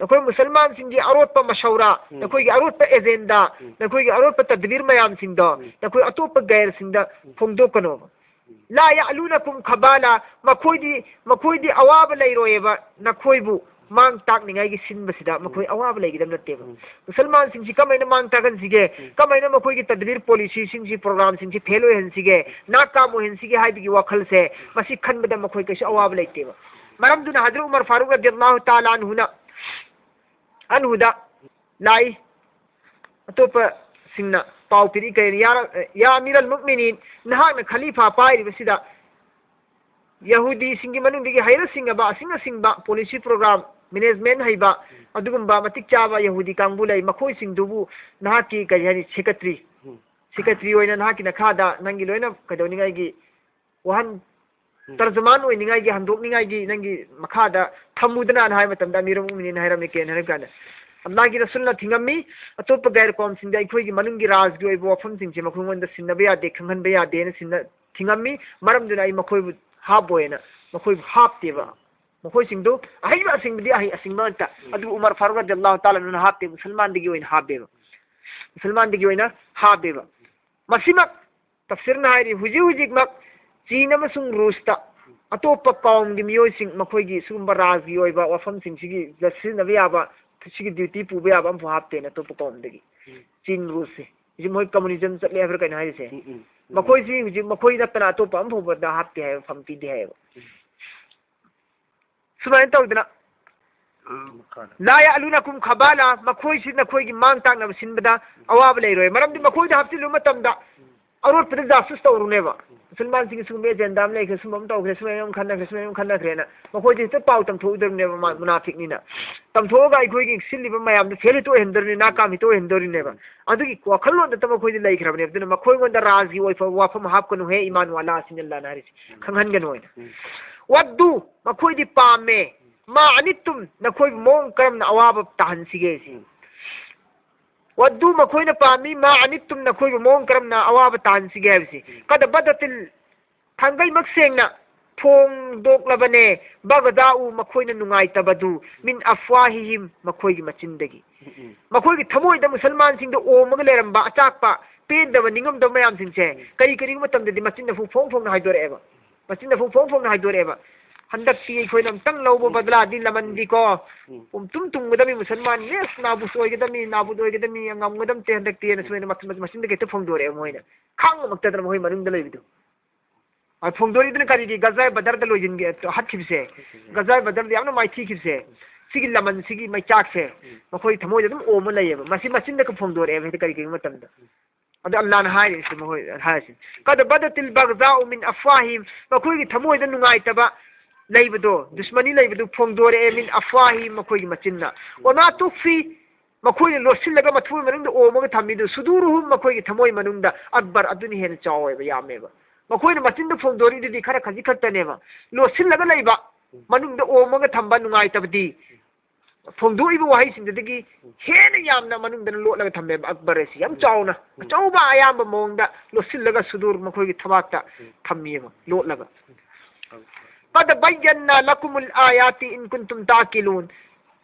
ꯅꯈꯣꯏ ꯃꯨꯁꯜꯃꯥꯟꯁꯤꯡꯒꯤ ꯑꯔꯣꯠꯄ ꯃꯁꯧꯔꯥ, ꯎꯝ꯫ ꯅꯈꯣꯏꯒꯤ ꯑꯔꯣꯠꯄ ꯑꯦꯖꯦꯟꯗꯥ, ꯎꯝ꯫ ꯅꯈꯣꯏꯒꯤ ꯑꯔꯣꯠꯄ ꯇꯗꯕꯤꯔ ꯃꯌꯥꯝꯁꯤꯡꯗꯣ, ꯎꯝ꯫ ꯅꯈꯣꯏ ꯑꯇꯣꯞꯄ ꯒꯩꯔꯁꯤꯡꯗ ꯎꯝ꯫ ꯐꯣꯡꯗꯣꯛꯀꯅꯣꯕ꯫ ꯎꯝ꯫ "ꯂꯥ ꯌꯥꯂꯨꯅꯀꯨꯝ ꯈꯕꯥꯂꯥ", ꯃꯈꯣꯏꯗꯤ, ꯃꯈꯣꯏꯗꯤ ꯑꯋꯥꯕ ꯂꯩꯔꯣꯏꯑꯕ, ꯅꯈꯣꯏꯕꯨ ꯃꯥꯡ ꯇꯥꯛꯅꯤꯡꯉꯥꯏꯒꯤ ꯁꯤꯟꯕꯁꯤꯗ ꯃꯈꯣꯏ ꯑꯋꯥꯕ ꯂꯩꯒꯗꯕ ꯅꯠꯇꯦꯕ꯫ ꯎꯝ꯫ ꯃꯨꯁꯜꯃꯥꯟꯁꯤꯡꯁꯤ ꯀꯃꯥꯏꯅ ꯃꯥꯡ ꯇꯥꯛꯍꯟꯁꯤꯒꯦ? ꯎꯝ꯫ ꯀꯃꯥꯏꯅ ꯃꯈꯣꯏꯒꯤ ꯇꯗꯕꯤꯔ ꯄꯣꯂꯤꯁꯤꯁꯤꯡꯁꯤ, ꯄ꯭ꯔꯣꯒ꯭ꯔꯥꯝꯁꯤꯡꯁꯤ ꯐꯦꯜ ꯑꯣꯏꯍꯟꯁꯤꯒꯦ, ꯅꯥꯀꯥꯝ ꯑꯣꯏꯍꯟꯁꯤꯒꯦ ꯍꯥꯏꯕꯒꯤ ꯋꯥꯈꯜꯁꯦ, ꯃꯁꯤ ꯈꯟꯕꯗ ꯃꯈꯣꯏ ꯀꯩꯁꯨ ꯑꯋꯥꯕ ꯂꯩꯇꯦꯕ꯫ ꯃꯔꯝꯗꯨꯅ ꯍꯖꯔꯠ ꯎꯃꯔ ꯐꯥꯔꯨꯛ ꯔꯗꯤꯌꯜꯂꯥꯍꯨ ꯇꯥꯂꯥ ꯑꯟꯍꯨꯅ, ꯑꯟꯍꯨꯗ ꯂꯥꯛꯏ꯫ ꯑꯇꯣꯞꯄꯁꯤꯡꯅ ꯄꯥꯎ ꯄꯤꯔꯤ ꯀꯩꯅꯣ, "ꯌꯥ, ꯌꯥ ꯑꯃꯤꯔ ꯑꯜ ꯃꯨꯛꯃꯤꯅꯤꯟ, ꯅꯍꯥꯛꯅ ꯈꯂꯤꯐꯥ ꯄꯥꯏꯔꯤꯕꯁꯤꯗ ꯌꯍꯨꯗꯤꯁꯤꯡꯒꯤ ꯃꯅꯨꯡꯗꯒꯤ ꯍꯩꯔ ꯁꯤꯡꯉꯕ, ꯑꯁꯤꯡ ꯑꯁꯤꯡꯕ ꯄꯣꯂꯤꯁꯤ ꯄ꯭ꯔꯣꯒ꯭ꯔꯥꯝ ꯃꯦꯅꯦꯖꯃꯦꯟ ꯍꯩꯕ ꯑꯗꯨꯒꯨꯝꯕ ꯃꯇꯤꯛ ꯆꯥꯕ ꯌꯍꯨꯗꯤ ꯀꯥꯡꯕꯨ ꯂꯩ, ꯃꯈꯣꯏꯁꯤꯡꯗꯨꯕꯨ ꯅꯍꯥꯛꯀꯤ ꯀꯔꯤ ꯍꯥꯏꯅꯤ, ꯁꯦꯀ꯭ꯔꯦꯇꯔꯤ, ꯎꯝ꯫ ꯁꯦꯀ꯭ꯔꯦꯇꯔꯤ ꯑꯣꯏꯅ ꯅꯍꯥꯛꯀꯤ ꯅꯈꯥꯗ ꯅꯪꯒꯤ ꯂꯣꯏꯅ ꯀꯩꯗꯧꯅꯤꯡꯉꯥꯏꯒꯤ ꯋꯥꯍꯟ ꯎꯝ꯫ ꯇꯔꯖꯃꯥꯟ ꯑꯣꯏꯅꯤꯡꯉꯥꯏꯒꯤ, ꯍꯟꯗꯣꯛꯅꯤꯡꯉꯥꯏꯒꯤ ꯅꯪꯒꯤ ꯃꯈꯥꯗ ꯊꯝꯃꯨꯗꯅ" ꯍꯥꯏꯕ ꯃꯇꯝꯗ ꯑꯃꯤꯔ ꯃꯨꯃꯤꯅꯤꯟ ꯍꯥꯏꯔꯝꯃꯤ꯫ ꯀꯩꯅꯣ ꯍꯥꯏꯔ ꯀꯥꯟꯗ, "ꯑꯜꯂꯥꯍꯒꯤ ꯔꯁꯨꯜꯅ ꯊꯤꯡꯉꯝꯃꯤ, ꯑꯇꯣꯞꯄ ꯒꯩꯔ ꯀꯧꯝꯁꯤꯡꯗ ꯑꯩꯈꯣꯏꯒꯤ ꯃꯅꯨꯡꯒꯤ ꯔꯥꯖꯒꯤ ꯑꯣꯏꯕ ꯋꯥꯐꯝꯁꯤꯡꯁꯦ ꯃꯈꯣꯏꯉꯣꯟꯗ ꯁꯤꯟꯅꯕ ꯌꯥꯗꯦ, ꯈꯪꯍꯟꯕ ꯌꯥꯗꯦꯅ ꯁꯤꯟꯅ ꯊꯤꯡꯉꯝꯃꯤ, ꯃꯔꯝꯗꯨꯅ ꯑꯩ ꯃꯈꯣꯏꯕꯨ ꯍꯥꯞꯄꯣꯏꯅ ꯃꯈꯣꯏꯕꯨ ꯍꯥꯞꯇꯦꯕ꯫ ꯃꯈꯣꯏꯁꯤꯡꯗꯨ ꯑꯍꯩꯕ ꯑꯁꯤꯡꯕꯗꯤ ꯑꯍꯩ ꯑꯁꯤꯡꯕ ꯉꯥꯛꯇ, ꯎꯝ꯫ ꯑꯗꯨꯕꯨ ꯎꯃꯔ ꯐꯥꯔꯨꯛ ꯔꯗꯤꯌꯜꯂꯥꯍꯨ ꯇꯥꯂꯥ ꯑꯟꯍꯨꯅ ꯍꯥꯞꯇꯦ, ꯃꯨꯁꯜꯃꯥꯟꯗꯒꯤ ꯑꯣꯏꯅ ꯍꯥꯞꯄꯦꯕ꯫ ꯃꯨꯁꯜꯃꯥꯟꯗꯒꯤ ꯑꯣꯏꯅ ꯍꯥꯞꯄꯦꯕ꯫ ꯃꯁꯤꯃꯛ ꯇꯐꯁꯤꯔꯅ ꯍꯥꯏꯔꯤ, ꯍꯧꯖꯤꯛ ꯍꯧꯖꯤꯛꯃꯛ ꯆꯤꯟ ꯑꯃꯁꯨꯡ ꯔꯨꯁꯇ ꯑꯇꯣꯞꯄ ꯀꯥꯎꯝꯒꯤ ꯃꯤꯑꯣꯏꯁꯤꯡ, ꯃꯈꯣꯏꯒꯤ ꯁꯤꯒꯨꯝꯕ ꯔꯥꯖꯒꯤ ꯑꯣꯏꯕ ꯋꯥꯐꯝꯁꯤꯡꯁꯤꯒꯤꯗ ꯁꯤꯖꯤꯟꯅꯕ ꯌꯥꯕ, ꯁꯤꯒꯤ ꯗ꯭ꯌꯨꯇꯤ ꯄꯨꯕ ꯌꯥꯕ ꯑꯃꯐꯥꯎ ꯍꯥꯞꯇꯦꯅ ꯑꯇꯣꯞꯄ ꯀꯥꯎꯝꯗꯒꯤ꯫ ꯎꯝ꯫ ꯆꯤꯟ ꯔꯨꯁꯁꯦ꯫ ꯍꯧꯖꯤꯛ ꯃꯣꯏ ꯀꯝꯃꯨꯅꯤꯖꯝ ꯆꯠꯂꯦ ꯍꯥꯏꯕ꯭ꯔꯥ ꯀꯩꯅꯣ ꯍꯥꯏꯔꯤꯁꯦ? ꯎꯝ, ꯎꯝ, ꯎꯝ꯫ ꯃꯈꯣꯏꯁꯤ ꯍꯧꯖꯤꯛ ꯃꯈꯣꯏ ꯅꯠꯇꯅ ꯑꯇꯣꯞꯄ ꯑꯃꯐꯥꯎꯕꯗ ꯍꯥꯞꯇꯦ ꯍꯥꯏꯕ, ꯐꯝ ꯄꯤꯗꯦ ꯍꯥꯏꯌꯦꯕ꯫ ꯎꯝ꯫ ꯁꯨꯃꯥꯏꯅ ꯇꯧꯗꯅ ꯎꯝ꯫ ꯂꯥ ꯌꯥꯂꯨꯅꯀꯨꯝ ꯈꯕꯥꯂꯥ, ꯃꯈꯣꯏꯁꯤ ꯅꯈꯣꯏꯒꯤ ꯃꯥꯡ ꯇꯥꯛꯅꯕ ꯁꯤꯟꯕꯗ ꯑꯋꯥꯕ ꯂꯩꯔꯣꯏ꯫ ꯃꯔꯝꯗꯤ ꯃꯈꯣꯏꯗ ꯍꯥꯞꯆꯤꯜꯂꯨꯕ ꯃꯇꯝꯗ ꯑꯔꯣꯠꯄꯗ ꯖꯥꯁꯨꯁ ꯇꯧꯔꯨꯅꯦꯕ꯫ ꯃꯨꯁꯜꯃꯥꯟꯁꯤꯡꯒꯤ ꯁꯤꯒꯨꯝꯕ ꯑꯦꯖꯦꯟꯗꯥ ꯑꯃ ꯂꯩꯈ꯭ꯔꯦ, ꯁꯤꯒꯨꯝꯕ ꯑꯃ ꯇꯧꯈ꯭ꯔꯦ, ꯁꯨꯃꯥꯏꯅ ꯑꯃ ꯈꯟꯅꯈ꯭ꯔꯦ, ꯁꯨꯃꯥꯏꯅ ꯑꯃ ꯈꯟꯅꯈ꯭ꯔꯦꯅ ꯃꯈꯣꯏꯗ ꯍꯦꯛꯇ ꯄꯥꯎ ꯇꯝꯊꯣꯛꯎꯗꯧꯔꯤꯅꯦꯕ, ꯃꯥ-, ꯃꯨꯅꯥꯐꯤꯛꯅꯤꯅ꯫ ꯇꯝꯊꯣꯛꯑꯒ ꯑꯩꯈꯣꯏꯒꯤ ꯁꯤꯜꯂꯤꯕ ꯃꯌꯥꯝꯗꯣ ꯐꯦꯜ ꯍꯦꯛꯇ ꯑꯣꯏꯍꯟꯗꯧꯔꯤꯅꯦ, ꯅꯥꯀꯥꯝ ꯍꯦꯛꯇ ꯑꯣꯏꯍꯟꯗꯧꯔꯤꯅꯦꯕ꯫ ꯑꯗꯨꯒꯤ ꯋꯥꯈꯜꯂꯣꯟꯗ ꯃꯈꯣꯏꯗꯤ ꯂꯩꯈ꯭ꯔꯕꯅꯦꯕ꯫ ꯑꯗꯨꯅ ꯃꯈꯣꯏꯉꯣꯟꯗ ꯔꯥꯖꯒꯤ ꯑꯣꯏꯕ ꯋꯥꯐꯝ ꯍꯥꯞꯀꯅꯨꯍꯦ, ꯏꯃꯥꯅꯨ ꯑꯜꯂꯥꯍ ꯑꯁꯤꯅ ꯑꯜꯂꯥꯍꯅ ꯍꯥꯏꯔꯤꯁꯦ, ꯈꯪꯍꯟꯒꯅꯨ ꯍꯥꯏꯅ꯫ ꯎꯝ꯫ ꯋꯗꯨ, ꯃꯈꯣꯏꯗꯤ ꯄꯥꯝꯃꯦ, ꯃꯥ ꯑꯅꯤꯠꯇꯨꯝ, ꯅꯈꯣꯏꯕꯨ ꯃꯑꯣꯡ ꯀꯔꯝꯅ ꯑꯋꯥꯕ ꯇꯥꯍꯟꯁꯤꯒꯦ ꯁꯤ꯫ ꯎꯝ꯫ ꯋꯗꯨ, ꯃꯈꯣꯏꯅ ꯄꯥꯝꯃꯤ, ꯃꯥ ꯑꯅꯤꯠꯇꯨꯝ, ꯅꯈꯣꯏꯕꯨ ꯃꯑꯣꯡ ꯀꯔꯝꯅ ꯑꯋꯥꯕ ꯇꯥꯍꯟꯁꯤꯒꯦ ꯍꯥꯏꯕꯁꯤ꯫ ꯎꯝ꯫ ꯀꯗ ꯕꯗꯇꯤꯜ, ꯊꯥꯡꯒꯩꯃꯛ ꯁꯦꯡꯅ ꯐꯣꯡꯗꯣꯛꯂꯕꯅꯦ, ꯕꯒꯗꯥꯎ, ꯃꯈꯣꯏꯅ ꯅꯨꯡꯉꯥꯏꯇꯕꯗꯨ, ꯃꯤꯟ ꯑꯐ꯭ꯋꯥꯍꯤꯍꯤꯝ, ꯃꯈꯣꯏꯒꯤ ꯃꯆꯤꯟꯗꯒꯤ꯫ ꯎꯝ, ꯎꯝ꯫ ꯃꯈꯣꯏꯒꯤ ꯊꯃꯣꯏꯗ ꯃꯨꯁꯜꯃꯥꯟꯁꯤꯡꯗ ꯑꯣꯝꯃꯒ ꯂꯩꯔꯝꯕ ꯑꯆꯥꯛꯄ, ꯄꯦꯟꯗꯕ, ꯅꯤꯡꯉꯝꯗꯕ ꯃꯌꯥꯝꯁꯤꯡꯁꯦ ꯎꯝ꯫ ꯀꯔꯤ ꯀꯔꯤꯒꯨꯝꯕ ꯃꯇꯝꯗꯗꯤ ꯃꯆꯤꯟꯗ ꯐꯣꯡ ꯐꯣꯡ ꯐꯣꯡꯅ ꯍꯥꯏꯗꯣꯔꯛꯑꯦꯕ꯫ ꯃꯆꯤꯟꯗ ꯐꯣꯡ ꯐꯣꯡ ꯐꯣꯡꯅ ꯍꯥꯏꯗꯣꯔꯛꯑꯦꯕ꯫ ꯍꯟꯗꯛꯇꯤ ꯑꯩꯈꯣꯏꯅ ꯑꯝꯇꯪ ꯂꯧꯕ ꯕꯗꯂꯥꯗꯤ ꯂꯃꯟꯗꯤꯀꯣ, ꯎꯝ꯫ ꯄꯨꯝꯇꯨꯝ ꯇꯨꯝꯒꯗꯕꯅꯤ, ꯃꯨꯁꯜꯃꯥꯟ, yes, ꯅꯥꯕꯨꯁ ꯑꯣꯏꯒꯗꯕꯅꯤ, ꯅꯥꯕꯨꯗ ꯑꯣꯏꯒꯗꯕꯅꯤ, ꯉꯝꯒꯗꯕ ꯅꯠꯇꯦ ꯍꯟꯗꯛꯇꯤ" ꯍꯥꯏꯅ ꯁꯨꯃꯥꯏꯅ ꯃꯆꯤꯟ-, ꯃꯆꯤꯟꯗ ꯍꯦꯛꯇ ꯐꯣꯡꯗꯣꯔꯛꯑꯦ ꯃꯣꯏꯅ꯫ ꯈꯥꯡ ꯉꯝꯃꯛꯇꯗꯅ ꯃꯈꯣꯏ ꯃꯅꯨꯡꯗ ꯂꯩꯕꯗꯨ꯫ ꯑ, ꯐꯣꯡꯗꯣꯔꯛꯏꯗꯨꯅ ꯀꯔꯤꯒꯤ? ꯒꯖꯥꯏ ꯕꯗꯔꯗ ꯂꯣꯏꯁꯤꯟꯒꯦ, ꯍꯥꯠꯈꯤꯕꯁꯦ, ꯒꯖꯥꯏ ꯕꯗꯔꯗ ꯌꯥꯝꯅ ꯃꯥꯏꯊꯤꯈꯤꯕꯁꯦ, ꯁꯤꯒꯤ ꯂꯃꯟꯁꯤꯒꯤ ꯃꯩꯆꯥꯛꯁꯦ, ꯎꯝ꯫ ꯃꯈꯣꯏ ꯊꯃꯣꯏꯗ ꯑꯗꯨꯝ ꯑꯣꯝꯃ ꯂꯩꯌꯦꯕ꯫ ꯃꯁꯤ ꯃꯆꯤꯟꯗꯒ ꯐꯣꯡꯗꯣꯔꯛꯑꯦꯕ ꯍꯦꯛꯇ ꯀꯔꯤꯒꯨꯝꯕ ꯃꯇꯝꯗ꯫ ꯑꯗꯣ ꯑꯜꯂꯥꯍꯅ ꯍꯥꯏꯔꯤꯁꯦ, ꯃꯈꯣꯏ ꯍꯥꯏꯔꯤꯁꯦ, "ꯀꯗ ꯕꯗꯇꯤꯜ ꯕꯒꯖꯥꯎ ꯃꯤꯟ ꯑꯐꯋꯥꯍꯤꯝ", ꯃꯈꯣꯏꯒꯤ ꯊꯃꯣꯏꯗ ꯅꯨꯡꯉꯥꯏꯇꯕ ꯂꯩꯕꯗꯣ, ꯗꯨꯁꯃꯅꯤ ꯂꯩꯕꯗꯨ ꯐꯣꯡꯗꯣꯔꯛꯑꯦ, "ꯃꯤꯟ ꯑꯐꯋꯥꯍꯤꯝ", ꯃꯈꯣꯏꯒꯤ ꯃꯆꯤꯟꯅ, "ꯋꯃꯥ ꯇꯨꯈꯐꯤ", ꯃꯈꯣꯏꯅ ꯂꯣꯠꯁꯤꯜꯂꯒ ꯃꯊꯃꯣꯏ ꯃꯅꯨꯡꯗ ꯑꯣꯝꯃꯒ ꯊꯝꯃꯤꯗꯨ, "ꯁꯨꯗꯨꯔꯨꯍꯨꯝ", ꯃꯈꯣꯏꯒꯤ ꯊꯃꯣꯏ ꯃꯅꯨꯡꯗ, "ꯑꯛꯕꯔ", ꯑꯗꯨꯅ ꯍꯦꯟꯅ ꯆꯥꯎꯋꯦꯕ, ꯌꯥꯝꯃꯦꯕ꯫ ꯃꯈꯣꯏꯅ ꯃꯆꯤꯟꯗ ꯐꯣꯡꯗꯣꯔꯤꯗꯨꯗꯤ ꯈꯔ ꯈꯖꯤꯛ ꯈꯛꯇꯅꯦꯕ꯫ ꯂꯣꯠꯁꯤꯜꯂꯒ ꯂꯩꯕ, ꯃꯅꯨꯡꯗ ꯑꯣꯝꯃꯒ ꯊꯝꯕ ꯅꯨꯡꯉꯥꯏꯇꯕꯗꯤ, ꯐꯣꯡꯗꯣꯛꯏꯕ ꯋꯥꯍꯩꯁꯤꯡꯗꯨꯗꯒꯤ ꯍꯦꯟꯅ ꯌꯥꯝꯅ ꯃꯅꯨꯡꯗꯅ ꯂꯣꯠꯂꯒ ꯊꯝꯃꯦꯕ ꯑꯛꯕꯔ ꯑꯁꯤ꯫ ꯌꯥꯝ ꯆꯥꯎꯅ, ꯑꯆꯧꯕ ꯑꯌꯥꯝꯕ ꯃꯑꯣꯡꯗ ꯂꯣꯠꯁꯤꯜꯂꯒ ꯁꯨꯗꯨꯔ ꯃꯈꯣꯏꯒꯤ ꯊꯕꯥꯛꯇ ꯊꯝꯃꯤꯑꯕ, ꯂꯣꯠꯂꯒ꯫ "ꯀꯗ ꯕꯌꯟꯅ ꯂꯀꯨꯃꯨꯜ ꯑꯥꯌꯥꯇꯤ ꯏꯟ ꯀꯨꯟꯇꯨꯝ ꯇꯥꯀꯤꯂꯨꯟ",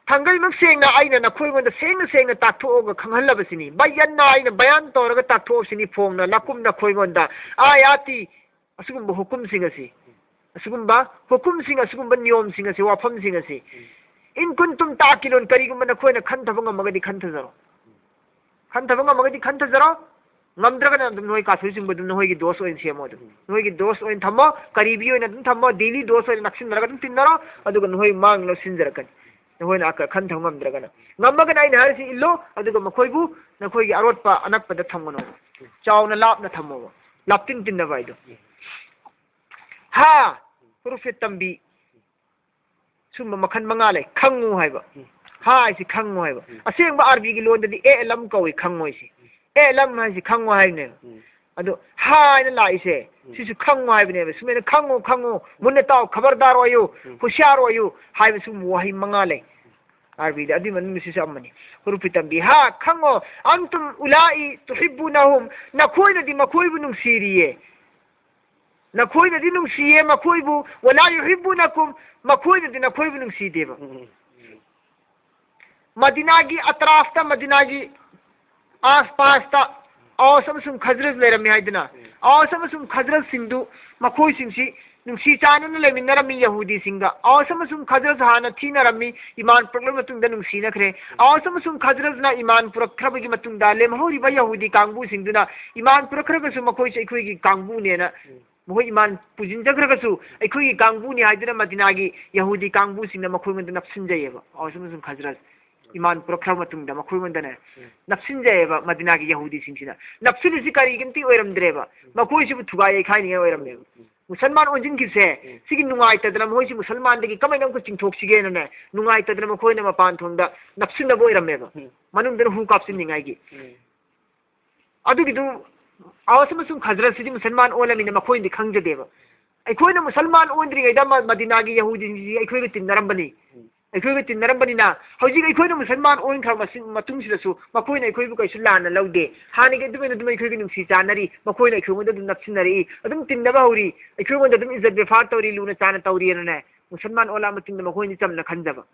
ꯊꯥꯡꯒꯩꯃꯛ ꯁꯦꯡꯅ ꯑꯩꯅ ꯅꯈꯣꯏꯉꯣꯟꯗ ꯁꯦꯡꯅ ꯁꯦꯡꯅ ꯇꯥꯛꯊꯣꯛꯑꯒ ꯈꯪꯍꯜꯂꯕꯁꯤꯅꯤ꯫ ꯕꯌꯟꯅ, ꯑꯩꯅ ꯕꯌꯥꯟ ꯇꯧꯔꯒ ꯇꯥꯛꯊꯣꯛꯑꯕꯁꯤꯅꯤ ꯐꯣꯡꯅ, ꯂꯀꯨꯝ, ꯅꯈꯣꯏꯉꯣꯟꯗ, ꯑꯥꯌꯥꯇꯤ, ꯑꯁꯤꯒꯨꯝꯕ ꯍꯨꯀꯨꯝꯁꯤꯡ ꯑꯁꯤ, ꯑꯁꯤꯒꯨꯝꯕ ꯍꯨꯀꯨꯝꯁꯤꯡ, ꯑꯁꯤꯒꯨꯝꯕ ꯅꯤꯌꯣꯝꯁꯤꯡ ꯑꯁꯤ, ꯋꯥꯐꯝꯁꯤꯡ ꯑꯁꯤ, ꯏꯟ ꯀꯨꯟꯇꯨꯝ ꯇꯥꯀꯤꯂꯨꯟ, ꯀꯔꯤꯒꯨꯝꯕ ꯅꯈꯣꯏꯅ ꯈꯟꯊꯕ ꯉꯝꯃꯒꯗꯤ ꯈꯟꯊꯖꯔꯣ꯫ ꯈꯟꯊꯕ ꯉꯝꯃꯒꯗꯤ ꯈꯟꯊꯖꯔꯣ꯫ ꯉꯝꯗ꯭ꯔꯒꯅ ꯑꯗꯨꯝ ꯅꯈꯣꯏ ꯀꯥꯐꯤꯔꯁꯤꯡꯕꯨ ꯑꯗꯨꯝ ꯅꯈꯣꯏꯒꯤ ꯗꯣꯁ ꯑꯣꯏꯅ ꯁꯦꯝꯃꯣ꯫ ꯑꯗꯨꯝ ꯅꯈꯣꯏꯒꯤ ꯗꯣꯁ ꯑꯣꯏꯅ ꯊꯝꯃꯣ, ꯀꯔꯤꯕꯤ ꯑꯣꯏꯅ ꯑꯗꯨꯝ ꯊꯝꯃꯣ, ꯗꯦꯂꯤ ꯗꯣꯁ ꯑꯣꯏꯅ ꯅꯛꯁꯤꯟꯅꯔꯒ ꯑꯗꯨꯝ ꯇꯤꯟꯅꯔꯣ꯫ ꯑꯗꯨꯒ ꯅꯈꯣꯏ ꯃꯥꯡꯅꯕ ꯁꯤꯟꯖꯔꯛꯀꯅꯤ, ꯅꯈꯣꯏꯅ ꯑꯀ-, ꯈꯟꯊꯕ ꯉꯝꯗ꯭ꯔꯒꯅ꯫ ꯉꯝꯃꯒꯅ ꯑꯩꯅ ꯍꯥꯏꯔꯤꯁꯤ ꯏꯜꯂꯣ, ꯑꯗꯨꯒ ꯃꯈꯣꯏꯕꯨ ꯅꯈꯣꯏꯒꯤ ꯑꯔꯣꯠꯄ ꯑꯅꯛꯄꯗ ꯊꯝꯒꯅꯣ, ꯆꯥꯎꯅ ꯂꯥꯞꯅ ꯊꯝꯃꯣꯕ, ꯂꯥꯞꯇꯤꯟ ꯇꯤꯟꯅꯕ ꯍꯥꯏꯗꯣ꯫ ꯍꯥ, ꯍꯨꯔꯨꯐꯦ ꯇꯝꯕꯤ꯫ ꯁꯨꯝꯕ ꯃꯈꯜ ꯃꯉꯥ ꯂꯩ꯫ ꯈꯪꯉꯨ ꯍꯥꯏꯕ꯫ ꯎꯝ꯫ ꯍꯥ ꯍꯥꯏꯁꯤ ꯈꯪꯉꯨ ꯍꯥꯏꯕ꯫ ꯎꯝ꯫ ꯑꯁꯦꯡꯕ ꯑꯥꯔꯕꯤꯒꯤ ꯂꯣꯟꯗꯗꯤ ꯑꯦ ꯂꯝ ꯀꯧꯏ, ꯈꯪꯉꯣ ꯍꯥꯏꯁꯤ꯫ ꯑꯦ ꯂꯝ ꯍꯥꯏꯁꯤ ꯈꯪꯉꯨ ꯍꯥꯏꯕꯅꯦꯕ꯫ ꯎꯝ꯫ ꯑꯗꯣ ꯍꯥ ꯍꯥꯏꯅ ꯂꯥꯛꯏꯁꯦ, ꯎꯝ꯫ ꯁꯤꯁꯨ ꯈꯪꯉꯨ ꯍꯥꯏꯕꯅꯦꯕ꯫ ꯁꯨꯃꯥꯏꯅ "ꯈꯪꯉꯨ, ꯈꯪꯉꯨ, ꯃꯨꯟꯅ ꯇꯥꯎ, ꯈꯕꯔꯗꯥꯔ ꯑꯣꯏꯌꯨ, ꯎꯝ꯫ ꯍꯨꯁꯤꯌꯥꯔ ꯑꯣꯏꯌꯨ" ꯍꯥꯏꯕ ꯁꯤꯒꯨꯝꯕ ꯋꯥꯍꯩ ꯃꯉꯥ ꯂꯩ ꯑꯥꯔꯕꯤꯗ꯫ ꯑꯗꯨꯏ ꯃꯅꯨꯡꯗ ꯁꯤꯁꯨ ꯑꯃꯅꯤ꯫ ꯍꯨꯔꯨꯐꯤ ꯇꯝꯕꯤ꯫ ꯍꯥ, ꯈꯪꯉꯣ, "ꯑꯟꯇꯨꯝ ꯎꯂꯥꯏ ꯇꯨꯍꯤꯕꯨꯅꯍꯨꯝ", ꯅꯈꯣꯏꯅꯗꯤ ꯃꯈꯣꯏꯕꯨ ꯅꯨꯡꯁꯤꯔꯤꯌꯦ꯫ ꯅꯈꯣꯏꯅꯗꯤ ꯅꯨꯡꯁꯤꯌꯦ ꯃꯈꯣꯏꯕꯨ, "ꯋꯂꯥ ꯌꯨꯍꯤꯕꯨꯅꯀꯨꯝ", ꯃꯈꯣꯏꯅꯗꯤ ꯅꯈꯣꯏꯕꯨ ꯅꯨꯡꯁꯤꯗꯦꯕ꯫ ꯎꯝ꯫ ꯃꯗꯤꯅꯥꯒꯤ ꯑꯇ꯭ꯔꯥꯐꯇ, ꯃꯗꯤꯅꯥꯒꯤ ꯑꯥꯁꯄꯥꯁꯇ ꯑꯥꯎꯁ ꯑꯃꯁꯨꯡ ꯈꯖꯔꯖ ꯂꯩꯔꯝꯃꯤ ꯍꯥꯏꯗꯅ, ꯎꯝ꯫ ꯑꯥꯎꯁ ꯑꯃꯁꯨꯡ ꯈꯖꯔꯖꯁꯤꯡꯗꯨ, ꯃꯈꯣꯏꯁꯤꯡꯁꯤ ꯅꯨꯡꯁꯤ ꯆꯥꯟꯅꯅ ꯂꯩꯃꯤꯟꯅꯔꯝꯃꯤ ꯌꯍꯨꯗꯤꯁꯤꯡꯒ꯫ ꯑꯧꯁ ꯑꯃꯁꯨꯡ ꯈꯖꯔꯖ ꯍꯥꯟꯅ ꯊꯤꯅꯔꯝꯃꯤ, ꯏꯃꯥꯟ ꯄꯨꯔꯛꯂꯕ ꯃꯇꯨꯡꯗ ꯅꯨꯡꯁꯤꯅꯈ꯭ꯔꯦ꯫ ꯑꯧꯁ ꯑꯃꯁꯨꯡ ꯈꯖꯔꯖꯅ ꯏꯃꯥꯟ ꯄꯨꯔꯛꯈ꯭ꯔꯕꯒꯤ ꯃꯇꯨꯡꯗ ꯂꯦꯝꯍꯧꯔꯤꯕ ꯌꯍꯨꯗꯤ ꯀꯥꯡꯕꯨꯁꯤꯡꯗꯨꯅ ꯏꯃꯥꯟ ꯄꯨꯔꯛꯈ꯭ꯔꯒꯁꯨ ꯃꯈꯣꯏꯁꯨ ꯑꯩꯈꯣꯏꯒꯤ ꯀꯥꯡꯕꯨꯅꯦꯅ, ꯃꯈꯣꯏ ꯏꯃꯥꯟ ꯄꯨꯁꯤꯟꯖꯈ꯭ꯔꯒꯁꯨ ꯑꯩꯈꯣꯏꯒꯤ ꯀꯥꯡꯕꯨꯅꯤ ꯍꯥꯏꯗꯨꯅ ꯃꯗꯤꯅꯥꯒꯤ ꯌꯍꯨꯗꯤ ꯀꯥꯡꯕꯨꯁꯤꯡꯅ ꯃꯈꯣꯏꯉꯣꯟꯗ ꯅꯞꯁꯤꯟꯖꯩꯑꯕ, ꯑꯧꯁ ꯑꯃꯁꯨꯡ ꯈꯖꯔꯖ꯫ ꯏꯃꯥꯟ ꯄꯨꯔꯛꯈ꯭ꯔꯕ ꯃꯇꯨꯡꯗ ꯃꯈꯣꯏꯉꯣꯟꯗꯅꯦ ꯎꯝ꯫ ꯅꯞꯁꯤꯟꯖꯩꯑꯕ ꯃꯗꯤꯅꯥꯒꯤ ꯌꯍꯨꯗꯤꯁꯤꯡꯁꯤꯅ꯫ ꯅꯞꯁꯤꯜꯂꯤꯁꯤ ꯀꯔꯤꯒꯤꯝꯇ ꯑꯣꯏꯔꯝꯗ꯭ꯔꯦꯕ, ꯃꯈꯣꯏꯁꯤꯕꯨ ꯊꯨꯒꯥꯏ ꯌꯩꯈꯥꯏꯅꯤꯡꯉꯥꯏ ꯑꯣꯏꯔꯝꯃꯦꯕ꯫ ꯎꯝ꯫ ꯃꯨꯁꯜꯃꯥꯟ ꯑꯣꯟꯁꯤꯟꯈꯤꯕꯁꯦ ꯎꯝ꯫ ꯁꯤꯒꯤ ꯅꯨꯡꯉꯥꯏꯇꯗꯅ ꯃꯈꯣꯏꯁꯤ ꯃꯨꯁꯜꯃꯥꯟꯗꯒꯤ ꯀꯃꯥꯏꯅ ꯑꯃꯨꯛꯀ ꯆꯤꯡꯊꯣꯛꯁꯤꯒꯦꯅꯅꯦ, ꯅꯨꯡꯉꯥꯏꯇꯗꯅ ꯃꯈꯣꯏꯅ ꯃꯄꯥꯟ ꯊꯣꯡꯗ ꯅꯞꯁꯤꯟꯅꯕ ꯑꯣꯏꯔꯝꯃꯦꯕ, ꯎꯝ꯫ ꯃꯅꯨꯡꯗꯅ ꯍꯨ ꯀꯥꯞꯁꯤꯟꯅꯤꯡꯉꯥꯏꯒꯤ꯫ ꯎꯝ꯫ ꯑꯗꯨꯒꯤꯗꯨ ꯑꯧꯁ ꯑꯃꯁꯨꯡ ꯈꯖꯔꯖꯁꯤꯗꯤ ꯃꯨꯁꯜꯃꯥꯟ ꯑꯣꯜꯂꯃꯤꯅ ꯃꯈꯣꯏꯅꯗꯤ ꯈꯪꯖꯗꯦꯕ꯫ ꯑꯩꯈꯣꯏꯅ ꯃꯨꯁꯜꯃꯥꯟ ꯑꯣꯟꯗ꯭ꯔꯤꯉꯩꯗ ꯃ-, ꯃꯗꯤꯅꯥꯒꯤ ꯌꯍꯨꯗꯤꯁꯤꯡꯁꯤ ꯑꯩꯈꯣꯏꯒ ꯇꯤꯟꯅꯔꯝꯕꯅꯤ꯫ ꯎꯝ꯫ ꯑꯩꯈꯣꯏꯒ ꯇꯤꯟꯅꯔꯝꯕꯅꯤꯅ ꯍꯧꯖꯤꯛ ꯑꯩꯈꯣꯏꯅ ꯃꯨꯁꯜꯃꯥꯟ ꯑꯣꯟꯈ꯭ꯔꯕ ꯃꯁꯤ-, ꯃꯇꯨꯡꯁꯤꯗꯁꯨ ꯃꯈꯣꯏꯅ ꯑꯩꯈꯣꯏꯕꯨ ꯀꯩꯁꯨ ꯂꯥꯟꯅ ꯂꯧꯗꯦ꯫ ꯍꯥꯟꯅꯒꯤ ꯑꯗꯨꯃꯥꯏꯅ ꯑꯗꯨꯝ ꯑꯩꯈꯣꯏꯒ ꯅꯨꯡꯁꯤ ꯆꯥꯟꯅꯔꯤ, ꯃꯈꯣꯏꯅ ꯑꯩꯈꯣꯏꯉꯣꯟꯗ ꯑꯗꯨꯝ ꯅꯞꯁꯤꯟꯅꯔꯛꯏ, ꯑꯗꯨꯝ ꯇꯤꯟꯅꯕ ꯍꯧꯔꯤ, ꯑꯩꯈꯣꯏꯉꯣꯟꯗ ꯑꯗꯨꯝ ꯏꯖꯠ ꯕꯦꯐꯥꯔ ꯇꯧꯔꯤ, ꯂꯨꯅ ꯆꯥꯟꯅ ꯇꯧꯔꯤꯑꯅꯅꯦ ꯃꯨꯁꯜꯃꯥꯟ ꯑꯣꯜꯂꯛꯑ ꯃꯇꯨꯡꯗ ꯃꯈꯣꯏꯅ ꯆꯝꯅ ꯈꯟꯖꯕ꯫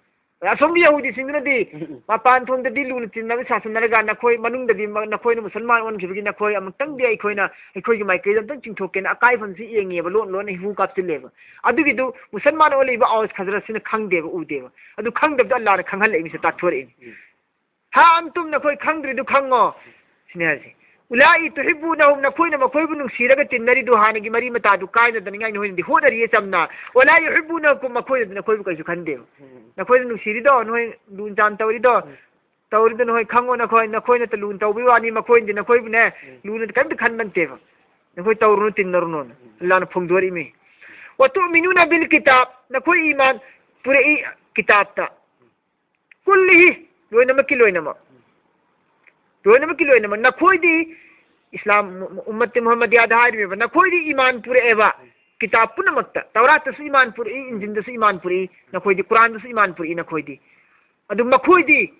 ꯑꯁꯣꯝꯒꯤ ꯌꯍꯨꯗꯤꯁꯤꯡꯗꯨꯅꯗꯤ ꯎꯝ, ꯎꯝ꯫ ꯃꯄꯥꯟ ꯊꯣꯡꯗꯗꯤ ꯂꯨꯅ ꯇꯤꯟꯅꯕ ꯁꯥꯁꯟꯅꯔꯒ ꯅꯈꯣꯏ ꯃꯅꯨꯡꯗꯗꯤ ꯃ-, ꯅꯈꯣꯏꯅ ꯃꯨꯁꯜꯃꯥꯟ ꯑꯣꯟꯈꯤꯕꯒꯤ ꯅꯈꯣꯏ ꯑꯃꯨꯛꯇꯪꯗꯤ ꯑꯩꯈꯣꯏꯅ ꯑꯩꯈꯣꯏꯒꯤ ꯃꯥꯏꯀꯩꯗ ꯑꯝꯇꯪ ꯆꯤꯡꯊꯣꯛꯀꯦꯅ ꯑꯀꯥꯏꯐꯝꯁꯤ ꯌꯦꯡꯉꯦꯕ, ꯂꯣꯟ ꯂꯣꯟꯅ ꯍꯨ ꯀꯥꯞꯁꯤꯜꯂꯦꯕ꯫ ꯑꯗꯨꯒꯤꯗꯨ ꯃꯨꯁꯜꯃꯥꯟ ꯑꯣꯜꯂꯛꯏꯕ ꯑꯧꯁ ꯈꯖꯔꯖꯁꯤꯅ ꯈꯪꯗꯦꯕ, ꯎꯗꯦꯕ꯫ ꯑꯗꯨ ꯈꯪꯗꯕꯗꯣ ꯑꯜꯂꯥꯅ ꯈꯪꯍꯜꯂꯛꯏ, ꯃꯤꯁꯦ ꯇꯥꯛꯊꯣꯔꯛꯏꯅꯤ꯫ ꯎꯝ꯫ ꯍꯥ ꯑꯟꯇꯨꯝ, ꯅꯈꯣꯏ ꯈꯪꯗ꯭ꯔꯤꯗꯨ ꯈꯪꯉꯣ ꯁꯤꯅꯤ ꯍꯥꯏꯁꯦ꯫ ꯎꯂꯥꯏ ꯇꯨꯍꯤꯕꯨꯅꯍꯨꯝ, ꯅꯈꯣꯏꯅ ꯃꯈꯣꯏꯕꯨ ꯅꯨꯡꯁꯤꯔꯒ ꯇꯤꯟꯅꯔꯤꯗꯨ ꯍꯥꯟꯅꯒꯤ ꯃꯔꯤ ꯃꯇꯥꯗꯨ ꯀꯥꯏꯅꯗꯅꯤꯡꯉꯥꯏ ꯅꯈꯣꯏꯅꯗꯤ ꯍꯣꯠꯅꯔꯤꯌꯦ ꯆꯝꯅ꯫ ꯋꯂꯥ ꯌꯨꯍꯤꯕꯨꯅꯀꯨꯝ, ꯃꯈꯣꯏꯅꯗꯤ ꯅꯈꯣꯏꯕꯨ ꯀꯩꯁꯨ ꯈꯟꯗꯦꯕ꯫ ꯎꯝ꯫ ꯅꯈꯣꯏꯅ ꯅꯨꯡꯁꯤꯔꯤꯗꯣ, ꯅꯈꯣꯏ ꯂꯨꯅ ꯆꯥꯟꯅ ꯇꯧꯔꯤꯗꯣ, ꯎꯝ꯫ ꯇꯧꯔꯤꯗꯣ ꯅꯈꯣꯏ ꯈꯪꯉꯣ, ꯅꯈꯣꯏ, ꯅꯈꯣꯏꯅ ꯂꯨꯅ ꯇꯧꯕꯒꯤ ꯋꯥꯅꯤ, ꯃꯈꯣꯏꯅꯗꯤ ꯅꯈꯣꯏꯕꯨꯅꯦ, ꯎꯝ꯫ ꯂꯨꯅ ꯀꯔꯤꯝꯇ ꯈꯟꯕ ꯅꯠꯇꯦꯕ꯫ ꯅꯈꯣꯏ ꯇꯧꯔꯨꯅꯨ, ꯇꯤꯟꯅꯔꯨꯅꯨꯅ꯫ ꯎꯝ꯫ ꯑꯜꯂꯥꯅ ꯐꯣꯡꯗꯣꯔꯛꯏꯃꯤ꯫ ꯋꯇꯨꯑꯃꯤꯅꯨꯅ ꯕꯤꯜ ꯀꯤꯇꯥꯕ, ꯅꯈꯣꯏ ꯏꯃꯥꯟ ꯄꯨꯔꯛꯏ ꯀꯤꯇꯥꯕꯇ꯫ ꯀꯨꯜꯂꯤꯍꯤ, ꯂꯣꯏꯅꯃꯛꯀꯤ ꯂꯣꯏꯅꯃꯛ꯫ ꯂꯣꯏꯅꯃꯛꯀꯤ ꯂꯣꯏꯅꯃꯛ꯫ ꯅꯈꯣꯏꯗꯤ ꯏꯁꯂꯥꯝ ꯎꯝꯃꯠꯇꯤ ꯃꯨꯍꯝꯃꯗꯤꯌꯥꯗ ꯍꯥꯏꯔꯤꯕ, ꯅꯈꯣꯏꯗꯤ ꯏꯃꯥꯟ ꯄꯨꯔꯛꯑꯦꯕ, ꯀꯤꯇꯥꯕ ꯄꯨꯝꯅꯃꯛꯇ꯫ ꯇꯧꯔꯥꯠꯇꯁꯨ ꯏꯃꯥꯟ ꯄꯨꯔꯛꯏ, ꯏꯟꯖꯤꯟꯗꯁꯨ ꯏꯃꯥꯟ ꯄꯨꯔꯛꯏ, ꯅꯈꯣꯏꯗꯤ ꯀꯨꯔꯥꯟꯗꯁꯨ ꯏꯃꯥꯟ ꯄꯨꯔꯛꯏ ꯅꯈꯣꯏꯗꯤ꯫ ꯑꯗꯨ ꯃꯈꯣꯏꯗꯤ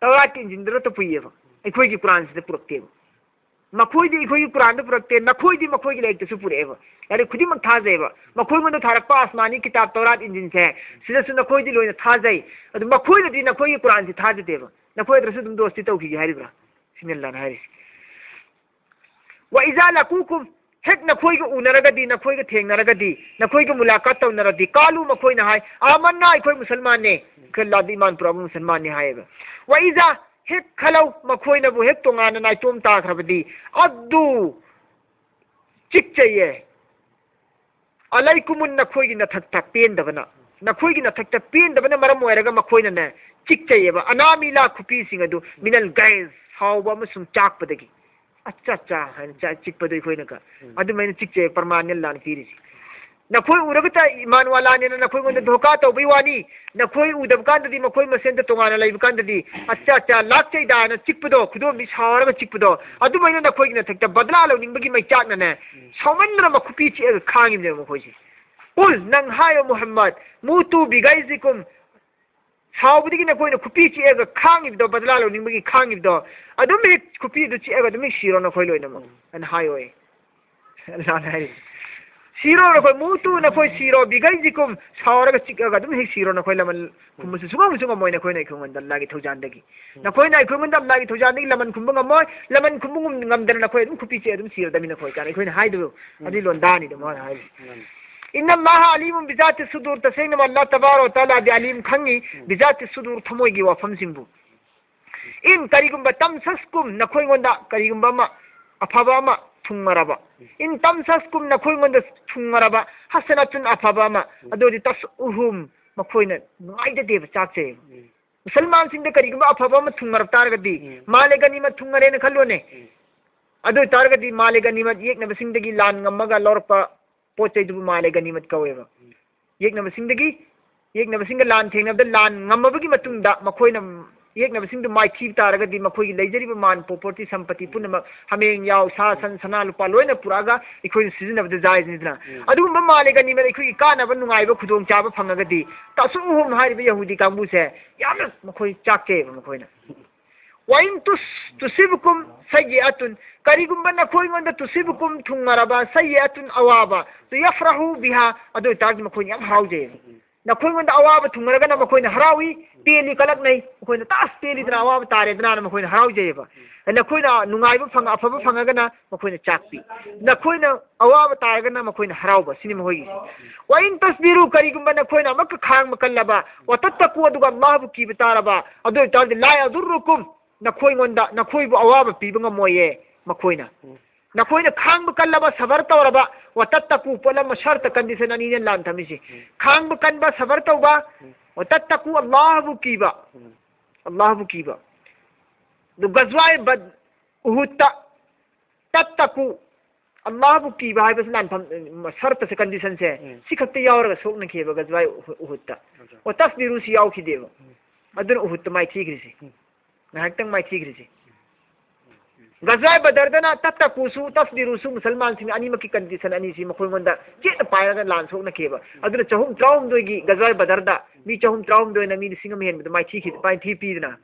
ꯇꯧꯔꯥꯠꯀꯤ ꯏꯟꯖꯤꯟꯗ ꯅꯠꯇ ꯄꯨꯏꯌꯦꯕ, ꯑꯩꯈꯣꯏꯒꯤ ꯀꯨꯔꯥꯟꯁꯤꯗ ꯄꯨꯔꯛꯇꯦꯕ꯫ ꯃꯈꯣꯏꯗꯤ ꯑꯩꯈꯣꯏꯒꯤ ꯀꯨꯔꯥꯟꯗ ꯄꯨꯔꯛꯇꯦ, ꯅꯈꯣꯏꯗꯤ ꯃꯈꯣꯏꯒꯤ ꯂꯥꯏꯔꯤꯛꯇꯁꯨ ꯄꯨꯔꯛꯑꯦꯕ꯫ ꯂꯥꯏꯔꯤꯛ ꯈꯨꯗꯤꯡꯃꯛ ꯊꯥꯖꯩꯑꯕ꯫ ꯃꯈꯣꯏꯉꯣꯟꯗ ꯊꯥꯔꯛꯄ ꯑꯁꯃꯥꯅꯤ ꯀꯤꯇꯥꯕ, ꯇꯧꯔꯥꯠ, ꯏꯟꯖꯤꯟꯁꯦ, ꯁꯤꯗꯁꯨ ꯅꯈꯣꯏꯗꯤ ꯂꯣꯏꯅ ꯊꯥꯖꯩ꯫ ꯑꯗꯨ ꯃꯈꯣꯏꯅꯗꯤ ꯅꯈꯣꯏꯒꯤ ꯀꯨꯔꯥꯟꯁꯤ ꯊꯥꯖꯗꯦꯕ꯫ ꯅꯈꯣꯏ ꯑꯗꯨꯗꯁꯨ ꯑꯗꯨꯝ ꯗꯣꯁꯇꯤ ꯇꯧꯈꯤꯒꯦ ꯍꯥꯏꯔꯤꯕ꯭ꯔꯥ? ꯁꯤꯅꯤ ꯑꯜꯂꯥꯅ ꯍꯥꯏꯔꯤꯁꯦ꯫ ꯋ ꯏꯖꯥ ꯂꯀꯨꯀꯨꯝ, ꯍꯦꯛ ꯅꯈꯣꯏꯒ ꯎꯅꯔꯒꯗꯤ, ꯅꯈꯣꯏꯒ ꯊꯦꯡꯅꯔꯒꯗꯤ, ꯅꯈꯣꯏꯒ ꯃꯨꯂꯥꯀꯥꯠ ꯇꯧꯅꯔꯗꯤ, ꯀꯥꯂꯨ, ꯃꯈꯣꯏꯅ ꯍꯥꯏ, "ꯑꯥꯃꯟꯅꯥ, ꯑꯩꯈꯣꯏ ꯃꯨꯁꯜꯃꯥꯟꯅꯦ, ꯑꯩꯈꯣꯏ ꯂꯥꯗꯤ ꯏꯃꯥꯟ ꯄꯨꯔꯛꯑꯕ ꯃꯨꯁꯜꯃꯥꯟꯅꯤ" ꯍꯥꯏꯌꯦꯕ꯫ ꯋꯥ ꯏꯖꯥ, ꯍꯦꯛ ꯈꯜꯂꯧ, ꯃꯈꯣꯏꯅꯕꯨ ꯍꯦꯛ ꯇꯣꯉꯥꯟꯅ ꯅꯥꯏꯇꯣꯝ ꯇꯥꯈ꯭ꯔꯕꯗꯤ, ꯑꯗꯨ ꯆꯤꯛꯆꯩꯌꯦ꯫ ꯑꯂꯩꯀꯨꯃꯨꯟ, ꯅꯈꯣꯏꯒꯤ ꯅꯊꯛꯇ ꯄꯦꯟꯗꯕꯅ, ꯅꯈꯣꯏꯒꯤ ꯅꯊꯛꯇ ꯄꯦꯟꯗꯕꯅ ꯃꯔꯝ ꯑꯣꯏꯔꯒ ꯃꯈꯣꯏꯅꯅꯦ, ꯆꯤꯛꯆꯩꯌꯦꯕ꯫ ꯑꯅꯥꯃꯤꯂꯥ, ꯈꯨꯄꯤꯁꯤꯡ ꯑꯗꯨ, ꯃꯤꯅꯜ ꯒꯥꯏꯁ, ꯁꯥꯎꯕ ꯑꯃꯁꯨꯡ ꯆꯥꯛꯄꯗꯒꯤ꯫ ꯑꯠꯆꯥ, ꯑꯠꯆꯥ ꯍꯥꯏꯅ ꯆꯥ-, ꯆꯤꯛꯄꯗꯣ ꯑꯩꯈꯣꯏꯅꯒ꯫ ꯎꯝ꯫ ꯑꯗꯨꯃꯥꯏꯅ ꯆꯤꯛꯆꯩ, ꯄ꯭ꯔꯃꯥꯟꯅꯤ ꯑꯜꯂꯥꯅ ꯄꯤꯔꯤꯁꯤ꯫ ꯅꯈꯣꯏ ꯎꯔꯒ ꯇ-, ꯏꯃꯥꯟ ꯋꯥꯂꯥꯅꯦꯅ ꯅꯈꯣꯏꯉꯣꯟꯗ ꯎꯝ꯫ ꯙꯣꯀꯥ ꯇꯧꯕꯩ ꯋꯥꯅꯤ꯫ ꯅꯈꯣꯏ ꯎꯗꯕ ꯀꯥꯟꯗꯗꯤ, ꯃꯈꯣꯏ ꯃꯁꯦꯟꯗ ꯇꯣꯉꯥꯟꯅ ꯂꯩꯕ ꯀꯥꯟꯗꯗꯤ, "ꯑꯠꯆꯥ, ꯑꯠꯆꯥ, ꯂꯥꯛꯆꯩꯗꯥꯅ" ꯆꯤꯛꯄꯗꯣ, ꯈꯨꯗꯣꯝꯕꯤ ꯁꯥꯎꯔꯒ ꯆꯤꯛꯄꯗꯣ, ꯑꯗꯨꯃꯥꯏꯅ ꯅꯈꯣꯏꯒꯤ ꯅꯊꯛꯇ ꯕꯗꯂꯥ ꯂꯧꯅꯤꯡꯕꯒꯤ ꯃꯩꯆꯥꯛꯅꯅꯦ, ꯎꯝ꯫ ꯁꯥꯎꯃꯟꯗꯅ ꯃꯈꯨꯄꯤ ꯆꯤꯛꯑꯒ ꯈꯥꯡꯉꯤꯕꯅꯦꯕ ꯃꯈꯣꯏꯁꯦ꯫ "ꯀꯨꯜ, ꯅꯪ ꯍꯥꯏꯌꯣ ꯃꯨꯍꯝꯃꯗ, ꯃꯨꯇꯨ ꯕꯤꯒꯥꯏꯖꯤꯀꯨꯝ, ꯁꯥꯎꯕꯗꯒꯤ ꯅꯈꯣꯏꯅ ꯈꯨꯄꯤ ꯆꯤꯛꯑꯒ ꯈꯥꯡꯉꯤꯕꯗꯣ, ꯕꯗꯂꯥ ꯂꯧꯅꯤꯡꯕꯒꯤ ꯈꯥꯡꯉꯤꯕꯗꯣ, ꯑꯗꯨꯝ ꯍꯦꯛ ꯈꯨꯄꯤꯗꯨ ꯆꯤꯛꯑꯒ ꯑꯗꯨꯝ ꯍꯦꯛ ꯁꯤꯔꯣ ꯅꯈꯣꯏ ꯂꯣꯏꯅꯃꯛ", ꯎꯝ꯫ ꯑꯅ ꯍꯥꯏꯌꯣꯌꯦ꯫ ꯑꯜꯂꯥꯅ ꯍꯥꯏꯔꯤ, "ꯁꯤꯔꯣ ꯅꯈꯣꯏ, ꯃꯨꯇꯨ, ꯅꯈꯣꯏ ꯁꯤꯔꯣ, ꯕꯤꯒꯩꯖꯤꯀꯨꯝ, ꯁꯥꯎꯔꯒ ꯆꯤꯛꯑꯒ ꯑꯗꯨꯝ ꯍꯦꯛ ꯁꯤꯔꯣ, ꯅꯈꯣꯏ ꯂꯃꯟ ꯈꯨꯝꯕꯁꯨ ꯁꯨꯡꯉꯝ ꯁꯨꯡꯉꯝꯃꯣꯏ ꯅꯈꯣꯏꯅ ꯑꯩꯈꯣꯏꯉꯣꯟꯗ ꯑꯜꯂꯥꯒꯤ ꯊꯧꯖꯥꯟꯗꯒꯤ꯫ ꯅꯈꯣꯏꯅ ꯑꯩꯈꯣꯏꯉꯣꯟꯗ ꯑꯜꯂꯥꯒꯤ ꯊꯧꯖꯥꯟꯗꯒꯤ ꯂꯃꯟ ꯈꯨꯝꯕ ꯉꯝꯃꯣꯏ, ꯂꯃꯟ ꯈꯨꯝꯕ ꯉꯝ-, ꯉꯝꯗꯅ ꯅꯈꯣꯏ ꯑꯗꯨꯝ ꯈꯨꯄꯤ ꯆꯤꯛꯑ ꯑꯗꯨꯝ ꯁꯤꯔꯗꯕꯅꯤ ꯅꯈꯣꯏ", ꯀꯥꯏꯅ ꯑꯩꯈꯣꯏꯅ ꯍꯥꯏꯗꯣꯏꯕ꯫ ꯎꯝ꯫ ꯑꯗꯨꯒꯤ ꯂꯣꯟꯗꯥꯅꯤꯗꯣ ꯃꯥꯅ ꯍꯥꯏꯔꯤ꯫ ꯎꯝ꯫ "ꯏꯟꯅ ꯑꯜꯂꯥꯍ ꯑꯂꯤꯃꯨꯟ ꯕꯤꯖꯥꯇꯤ ꯁꯨꯗꯨꯔ", ꯇꯁꯦꯡꯅ ꯑꯜꯂꯥ ꯇꯕꯥꯔꯛ ꯋ ꯇꯥꯂꯥꯗꯤ ꯑꯂꯤꯝ, ꯈꯪꯉꯤ, ꯎꯝ꯫ "ꯕꯤꯖꯥꯇꯤ ꯁꯨꯗꯨꯔ", ꯊꯃꯣꯏꯒꯤ ꯋꯥꯐꯝꯁꯤꯡꯕꯨ꯫ "ꯏꯟ", ꯀꯔꯤꯒꯨꯝꯕ, "ꯇꯝꯁꯁꯀꯨꯝ", ꯅꯈꯣꯏꯉꯣꯟꯗ ꯀꯔꯤꯒꯨꯝꯕ ꯑꯃ, ꯑꯐꯕ ꯑꯃ ꯊꯨꯡꯉꯔꯕ꯫ ꯎꯝ꯫ "ꯏꯟ ꯇꯝꯁꯁꯀꯨꯝ", ꯅꯈꯣꯏꯉꯣꯟꯗ ꯊꯨꯡꯉꯔꯕ, "ꯍꯁꯅꯥꯇꯨꯟ", ꯑꯐꯕ ꯑꯃ, ꯎꯝ꯫ ꯑꯗꯨ ꯑꯣꯏꯔꯗꯤ "ꯇꯁꯎꯍꯨꯝ", ꯃꯈꯣꯏꯅ ꯅꯨꯡꯉꯥꯏꯖꯗꯦꯕ, ꯆꯥꯛꯆꯩꯌꯦꯕ꯫ ꯎꯝ꯫ ꯃꯨꯁꯜꯃꯥꯟꯁꯤꯡꯗ ꯀꯔꯤꯒꯨꯝꯕ ꯑꯐꯕ ꯑꯃ ꯊꯨꯡꯉꯔꯕ ꯇꯥꯔꯒꯗꯤ, ꯎꯝ꯫ ꯃꯥꯂꯦ ꯒꯅꯤꯃꯠ ꯊꯨꯡꯉꯔꯦꯅ ꯈꯜꯂꯣꯅꯦ꯫ ꯎꯝ꯫ ꯑꯗꯨ ꯑꯣꯏꯇꯥꯔꯒꯗꯤ ꯃꯥꯂꯦ ꯒꯅꯤꯃꯠ, ꯌꯦꯛꯅꯕꯁꯤꯡꯗꯒꯤ ꯂꯥꯟ ꯉꯝꯃꯒ ꯂꯧꯔꯛꯄ ꯄꯣꯠ ꯆꯩꯗꯨꯕꯨ ꯃꯥꯂꯦ ꯒꯅꯤꯃꯠ ꯀꯧꯋꯦꯕ꯫ ꯎꯝ꯫ ꯌꯦꯛꯅꯕꯁꯤꯡꯗꯒꯤ, ꯌꯦꯛꯅꯕꯁꯤꯡꯒ ꯂꯥꯟ ꯊꯦꯡꯅꯕꯗ ꯂꯥꯟ ꯉꯝꯃꯕꯒꯤ ꯃꯇꯨꯡꯗ ꯃꯈꯣꯏꯅ ꯌꯦꯛꯅꯕꯁꯤꯡꯗꯨ ꯃꯥꯏꯊꯤꯕ ꯇꯥꯔꯒꯗꯤ ꯃꯈꯣꯏꯒꯤ ꯂꯩꯖꯔꯤꯕ ꯃꯥꯟ property ꯁꯝꯄꯇꯤ ꯄꯨꯝꯅꯃꯛ, ꯍꯥꯃꯦꯡ ꯌꯥꯎ, ꯁꯥ ꯁꯟ, ꯁꯅꯥ ꯂꯨꯄꯥ ꯂꯣꯏꯅ ꯄꯨꯔꯛꯑꯒ ꯑꯩꯈꯣꯏꯅ ꯁꯤꯖꯤꯟꯅꯕꯗ ꯖꯥꯏꯖꯅꯤꯗꯅ꯫ ꯎꯝ꯫ ꯑꯗꯨꯒꯨꯝꯕ ꯃꯥꯂꯦ ꯒꯅꯤꯃꯠ ꯑꯩꯈꯣꯏꯒꯤ ꯀꯥꯟꯅꯕ ꯅꯨꯡꯉꯥꯏꯕ ꯈꯨꯗꯣꯡꯆꯥꯕ ꯐꯪꯉꯒꯗꯤ ꯇꯁꯎꯍꯨꯝ ꯍꯥꯏꯔꯤꯕ ꯌꯍꯨꯗꯤ ꯀꯥꯡꯕꯨꯁꯦ ꯌꯥꯝꯅ ꯃꯈꯣꯏ ꯆꯥꯛꯆꯩꯌꯦꯕ ꯃꯈꯣꯏꯅ꯫ "ꯋꯥꯏꯟ ꯇꯨꯁ-, ꯇꯨꯁꯤꯕꯨꯀꯨꯝ ꯁꯩꯌꯤꯑꯇꯨꯟ", ꯀꯔꯤꯒꯨꯝꯕ ꯅꯈꯣꯏꯉꯣꯟꯗ "ꯇꯨꯁꯤꯕꯨꯀꯨꯝ" ꯊꯨꯡꯉꯔꯕ "ꯁꯩꯌꯤꯑꯇꯨꯟ", ꯑꯋꯥꯕ, "ꯇꯨꯌꯐ꯭ꯔꯍꯨ ꯕꯤꯍꯥ", ꯑꯗꯨ ꯑꯣꯏꯇꯥꯔꯗꯤ ꯃꯈꯣꯏꯅ ꯌꯥꯝ ꯍꯔꯥꯎꯖꯩꯌꯦꯕ꯫ ꯅꯈꯣꯏꯉꯣꯟꯗ ꯑꯋꯥꯕ ꯊꯨꯡꯉꯔꯒꯅ ꯃꯈꯣꯏꯅ ꯍꯔꯥꯎꯏ, ꯄꯦꯜꯂꯤ, ꯀꯂꯛꯅꯩ꯫ ꯃꯈꯣꯏꯅ ꯇꯥꯁ ꯄꯦꯜꯂꯤꯗꯅ, ꯑꯋꯥꯕ ꯇꯥꯔꯦꯗꯅ ꯃꯈꯣꯏꯅ ꯍꯔꯥꯎꯖꯩꯑꯕ꯫ ꯅꯈꯣꯏꯅ ꯅꯨꯡꯉꯥꯏꯕ ꯐꯪ-, ꯑꯐꯕ ꯐꯪꯉꯒꯅ ꯃꯈꯣꯏꯅ ꯆꯥꯛꯄꯤ꯫ ꯅꯈꯣꯏꯅ ꯑꯋꯥꯕ ꯇꯥꯔꯒꯅ ꯃꯈꯣꯏꯅ ꯍꯔꯥꯎꯕ, ꯁꯤꯅꯤ ꯃꯈꯣꯏꯒꯤꯁꯦ꯫ "ꯋꯥꯏꯟ ꯇꯁꯕꯤꯔꯨ", ꯀꯔꯤꯒꯨꯝꯕ ꯅꯈꯣꯏꯅ ꯑꯃꯨꯛꯀ ꯈꯥꯡꯕ ꯀꯜꯂꯕ, "ꯋꯥꯇꯠꯇꯀꯨ", ꯑꯗꯨꯒ ꯑꯜꯂꯥꯍꯕꯨ ꯀꯤꯕ ꯇꯥꯔꯕ, ꯑꯗꯨ ꯑꯣꯏꯇꯥꯔꯗꯤ "ꯂꯥ ꯌꯥꯗꯨꯔꯔꯨꯀꯨꯝ", ꯅꯈꯣꯏꯉꯣꯟꯗ, ꯅꯈꯣꯏꯕꯨ ꯑꯋꯥꯕ ꯄꯤꯕ ꯉꯝꯃꯣꯏꯌꯦ ꯃꯈꯣꯏꯅ꯫ ꯎꯝ꯫ ꯅꯈꯣꯏꯅ ꯈꯥꯡꯕ ꯀꯜꯂꯕ, ꯁꯕꯔ ꯇꯧꯔꯕ, "ꯋꯥꯇꯠꯇꯀꯨ" ꯄꯣꯠ ꯑꯃ, ꯁꯔꯇ, ꯀꯟꯗꯤꯁꯟ ꯑꯅꯤꯅꯦ ꯂꯥꯟ ꯊꯝꯃꯤꯁꯤ꯫ ꯎꯝ꯫ ꯈꯥꯡꯕ ꯀꯟꯕ, ꯁꯕꯔ ꯇꯧꯕ, ꯎꯝ꯫ "ꯋꯥꯇꯠꯇꯀꯨ", ꯑꯜꯂꯥꯍꯕꯨ ꯀꯤꯕ, ꯎꯝ꯫ ꯑꯜꯂꯥꯍꯕꯨ ꯀꯤꯕ꯫ ꯑꯗꯨ ꯒꯖꯋꯥꯏ ꯕꯗ-, ꯎꯍꯨꯠꯇ "ꯇꯠꯇꯀꯨ", ꯑꯜꯂꯥꯍꯕꯨ ꯀꯤꯕ ꯍꯥꯏꯕꯁꯤ ꯂꯥꯟꯐꯝ, ꯁꯔꯇꯁꯦ, ꯀꯟꯗꯤꯁꯟꯁꯦ, ꯎꯝ꯫ ꯁꯤ ꯈꯛꯇ ꯌꯥꯎꯔꯒ ꯁꯣꯛꯅꯈꯤꯑꯕ ꯒꯖꯋꯥꯏ ꯎꯍꯨ-, ꯎꯍꯨꯠꯇ꯫ ꯑꯆꯥ꯫ "ꯋꯥꯇꯁꯕꯤꯔꯨ" ꯁꯤ ꯌꯥꯎꯈꯤꯗꯦꯕ꯫ ꯎꯝ꯫ ꯑꯗꯨꯅ ꯎꯍꯨꯠꯇ ꯃꯥꯏꯊꯤꯈ꯭ꯔꯤꯁꯤ꯫ ꯎꯝ꯫ ꯉꯥꯏꯍꯥꯛꯇꯪ ꯃꯥꯏꯊꯤꯈ꯭ꯔꯤꯁꯤ꯫ ꯒꯖꯋꯥꯏ ꯕꯗꯔꯗꯅ "ꯇꯠꯇꯀꯨꯁꯨ, ꯇꯁꯕꯤꯔꯨꯁꯨ", ꯃꯨꯁꯜꯃꯥꯟꯁꯤꯡ ꯑꯅꯤꯃꯛꯀꯤ ꯀꯟꯗꯤꯁꯟ ꯑꯅꯤꯁꯤ ꯃꯈꯣꯏꯉꯣꯟꯗ ꯆꯦꯠꯅ ꯄꯥꯏꯔꯒ ꯂꯥꯟ ꯁꯣꯛꯅꯈꯤꯑꯕ꯫ ꯑꯗꯨꯅ ꯆꯍꯨꯝ ꯇꯔꯥꯍꯨꯝꯗꯣꯏꯒꯤ ꯒꯖꯋꯥꯏ ꯕꯗꯔꯗ ꯃꯤ ꯆꯍꯨꯝ ꯇꯔꯥꯍꯨꯝꯗꯣꯏꯅ ꯃꯤ ꯂꯤꯁꯤꯡ ꯑꯃ ꯍꯦꯟꯕꯗ ꯃꯥꯏꯊꯤꯈꯤ-, ꯃꯥꯏꯊꯤ ꯄꯤꯗꯅ꯫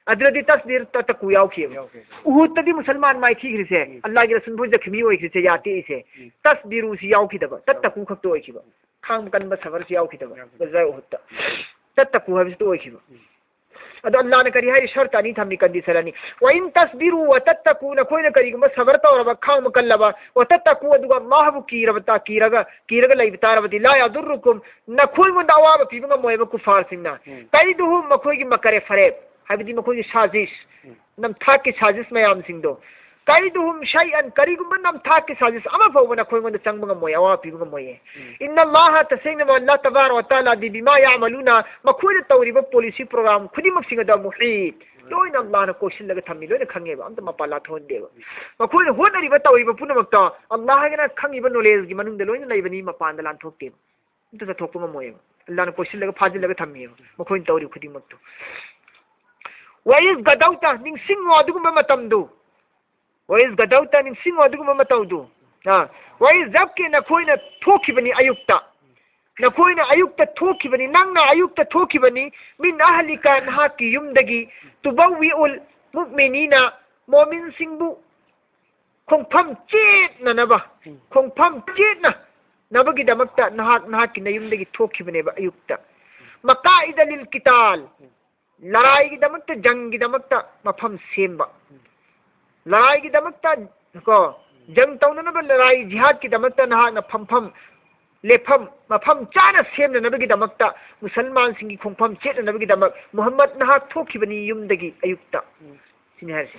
ꯑꯗꯨꯗꯗꯤ ꯇꯁꯕꯤꯔ, ꯇꯠꯇꯀꯨ ꯌꯥꯎꯈꯤꯑꯕ꯫ ꯌꯥꯎꯈꯤ꯫ ꯎꯍꯨꯠꯇꯗꯤ ꯃꯨꯁꯜꯃꯥꯟ ꯃꯥꯏꯊꯤꯈ꯭ꯔꯤꯁꯦ, ꯎꯝ꯫ ꯑꯜꯂꯥꯍꯒꯤ ꯔꯁꯨꯜ ꯃꯈꯣꯏ ꯖꯈꯃꯤ ꯑꯣꯏꯈ꯭ꯔꯤꯁꯦ, ꯌꯥ ꯇꯦꯛꯏꯁꯦ꯫ ꯎꯝ꯫ ꯇꯁꯕꯤꯔꯨꯁꯤ ꯌꯥꯎꯈꯤꯗꯕ, ꯇꯠꯇꯀꯨ ꯈꯛꯇ ꯑꯣꯏꯈꯤꯕ꯫ ꯈꯥꯡꯕ ꯀꯟꯕ ꯁꯕꯔꯁꯤ ꯌꯥꯎꯈꯤꯗꯕ꯫ ꯌꯥꯎꯈꯤꯗꯕ꯫ ꯒꯖꯋꯥꯏ ꯎꯍꯨꯠꯇ꯫ ꯇꯠꯇꯀꯨ ꯍꯥꯏꯕꯁꯤꯗ ꯑꯣꯏꯈꯤꯕ꯫ ꯎꯝ꯫ ꯑꯗꯣ ꯑꯜꯂꯥꯍꯅ ꯀꯔꯤ ꯍꯥꯏꯔꯤ? ꯁꯔꯇ ꯑꯅꯤ ꯊꯝꯃꯤ, ꯀꯟꯗꯤꯁꯟ ꯑꯅꯤ꯫ "ꯋꯥꯏꯟ ꯇꯁꯕꯤꯔꯨ ꯋꯥꯇꯠꯇꯀꯨ", ꯅꯈꯣꯏꯅ ꯀꯔꯤꯒꯨꯝꯕ ꯁꯕꯔ ꯇꯧꯔꯕ, ꯈꯥꯡꯕ ꯀꯜꯂꯕ, "ꯋꯥꯇꯠꯇꯀꯨ", ꯑꯗꯨꯒ ꯑꯜꯂꯥꯍꯕꯨ ꯀꯤꯔꯕ ꯇꯥ-, ꯀꯤꯔꯒ, ꯀꯤꯔꯒ ꯂꯩꯕ ꯇꯥꯔꯕꯗꯤ, "ꯂꯥ ꯌꯥꯗꯨꯔꯔꯨꯀꯨꯝ", ꯅꯈꯣꯏꯉꯣꯟꯗ ꯑꯋꯥꯕ ꯄꯤꯕ ꯉꯝꯃꯣꯏꯕ ꯀꯨꯐꯥꯔꯁꯤꯡꯅ꯫ ꯎꯝ꯫ "ꯀꯩꯗꯨꯍꯨꯝ", ꯃꯈꯣꯏꯒꯤ ꯃꯀꯔꯦ ꯐꯔꯦ, ꯍꯥꯏꯕꯗꯤ ꯃꯈꯣꯏꯒꯤ ꯁꯥꯖꯤꯁ, ꯎꯝ꯫ ꯅꯝꯊꯥꯛꯀꯤ ꯁꯥꯖꯤꯁ ꯃꯌꯥꯝꯁꯤꯡꯗꯣ꯫ "ꯀꯩꯗꯨꯍꯨꯝ ꯁꯩꯑꯟ", ꯀꯔꯤꯒꯨꯝꯕ ꯅꯝꯊꯥꯛꯀꯤ ꯁꯥꯖꯤꯁ ꯑꯃ ꯐꯥꯎꯕ ꯅꯈꯣꯏꯉꯣꯟꯗ ꯆꯪꯕ ꯉꯝꯃꯣꯏ, ꯑꯋꯥꯕ ꯄꯤꯕ ꯉꯝꯃꯣꯏꯌꯦ꯫ ꯎꯝ꯫ "ꯏꯟꯅ ꯑꯜꯂꯥꯍ", ꯇꯁꯦꯡꯅꯃꯛ ꯑꯜꯂꯥꯍ ꯇꯕꯥꯔꯛ ꯋ ꯇꯥꯂꯥꯗꯤ, "ꯕꯤꯃꯥ ꯌꯥꯃꯂꯨꯅ", ꯃꯈꯣꯏꯅ ꯇꯧꯔꯤꯕ ꯄꯣꯂꯤꯁꯤ ꯄ꯭ꯔꯣꯒ꯭ꯔꯥꯝ ꯈꯨꯗꯤꯡꯃꯛꯁꯤꯡ ꯑꯗꯨ ꯃꯨꯍꯤꯠ, ꯂꯣꯏꯅ ꯑꯜꯂꯥꯍꯅ ꯀꯣꯏꯁꯤꯜꯂꯒ ꯊꯝꯃꯤ, ꯂꯣꯏꯅ ꯈꯪꯉꯦꯕ, ꯑꯝꯇ ꯃꯄꯥꯟ ꯂꯥꯟꯊꯣꯛꯍꯟꯗꯦꯕ꯫ ꯃꯈꯣꯏꯅ ꯍꯣꯠꯅꯔꯤꯕ, ꯇꯧꯔꯤꯕ ꯄꯨꯝꯅꯃꯛꯇꯣ ꯑꯜꯂꯥꯍ ꯍꯥꯏꯅ ꯈꯪꯉꯤꯕ ꯅꯣꯂꯦꯖꯀꯤ ꯃꯅꯨꯡꯗ ꯂꯣꯏꯅ ꯂꯩꯕꯅꯤ, ꯃꯄꯥꯟꯗ ꯂꯥꯟꯊꯣꯛꯇꯦꯕ꯫ ꯑꯝꯇ ꯆꯠꯊꯣꯛꯄ ꯉꯝꯃꯣꯏꯕ꯫ ꯑꯜꯂꯥꯍꯅ ꯀꯣꯏꯁꯤꯜꯂꯒ ꯐꯥꯖꯤꯜꯂꯒ ꯊꯝꯃꯦꯕ ꯃꯈꯣꯏꯅ ꯇꯧꯔꯤꯕ ꯈꯨꯗꯤꯡꯃꯛꯇꯣ꯫ "ꯋꯥꯏꯁ ꯒꯗꯧꯇ", ꯅꯤꯡꯁꯤꯡꯉꯣ ꯑꯗꯨꯒꯨꯝꯕ ꯃꯇꯝꯗꯨ꯫ "ꯋꯥꯏꯁ ꯒꯗꯧꯇ", ꯅꯤꯡꯁꯤꯡꯉꯣ ꯑꯗꯨꯒꯨꯝꯕ ꯃꯇꯧꯗꯨ꯫ ꯑꯥ, "ꯋꯥꯏꯁ ꯖꯕꯀꯦ", ꯅꯈꯣꯏꯅ ꯊꯣꯛꯈꯤꯕꯅꯤ ꯑꯌꯨꯛꯇ꯫ ꯅꯈꯣꯏꯅ ꯑꯌꯨꯛꯇ ꯊꯣꯛꯈꯤꯕꯅꯤ, ꯅꯪꯅ ꯑꯌꯨꯛꯇ ꯊꯣꯛꯈꯤꯕꯅꯤ, "ꯃꯤꯟ ꯑꯍꯂꯤꯀ", ꯅꯍꯥꯛꯀꯤ ꯌꯨꯝꯗꯒꯤ, "ꯇꯨꯕꯧꯋꯤꯎꯜ ꯃꯨꯛꯃꯤꯅꯤꯅ", ꯃꯣꯃꯤꯟꯁꯤꯡꯕꯨ ꯈꯣꯡꯐꯝ ꯆꯦꯠꯅꯅꯕ, ꯎꯝ꯫ ꯈꯣꯡꯐꯝ ꯆꯦꯠꯅ ꯅꯕꯒꯤꯗꯃꯛꯇ ꯅꯍꯥꯛ ꯅꯍꯥꯛꯀꯤ ꯅꯌꯨꯝꯗꯒꯤ ꯊꯣꯛꯈꯤꯕꯅꯦꯕ ꯑꯌꯨꯛꯇ꯫ ꯃꯀꯥꯏꯗ ꯂꯤꯜ ꯀꯤꯇꯥꯜ, ꯂꯔꯥꯏꯒꯤꯗꯃꯛꯇ, ꯖꯪꯒꯤꯗꯃꯛꯇ ꯃꯐꯝ ꯁꯦꯝꯕ꯫ ꯂꯔꯥꯏꯒꯤꯗꯃꯛꯇ ꯀꯣ, ꯖꯪ ꯇꯧꯅꯅꯕ, ꯂꯔꯥꯏ ꯖꯤꯍꯥꯗꯀꯤꯗꯃꯛꯇ ꯅꯍꯥꯛꯅ ꯐꯝꯐꯝ, ꯂꯦꯞꯐꯝ, ꯃꯐꯝ ꯆꯥꯅ ꯁꯦꯝꯅꯅꯕꯒꯤꯗꯃꯛꯇ, ꯃꯨꯁꯜꯃꯥꯟꯁꯤꯡꯒꯤ ꯈꯣꯡꯐꯝ ꯆꯦꯠꯅꯅꯕꯒꯤꯗꯃꯛ ꯃꯨꯍꯝꯃꯗ ꯅꯍꯥꯛ ꯊꯣꯛꯈꯤꯕꯅꯤ ꯌꯨꯝꯗꯒꯤ ꯑꯌꯨꯛꯇ꯫ ꯁꯤꯅꯤ ꯍꯥꯏꯔꯤꯁꯦ꯫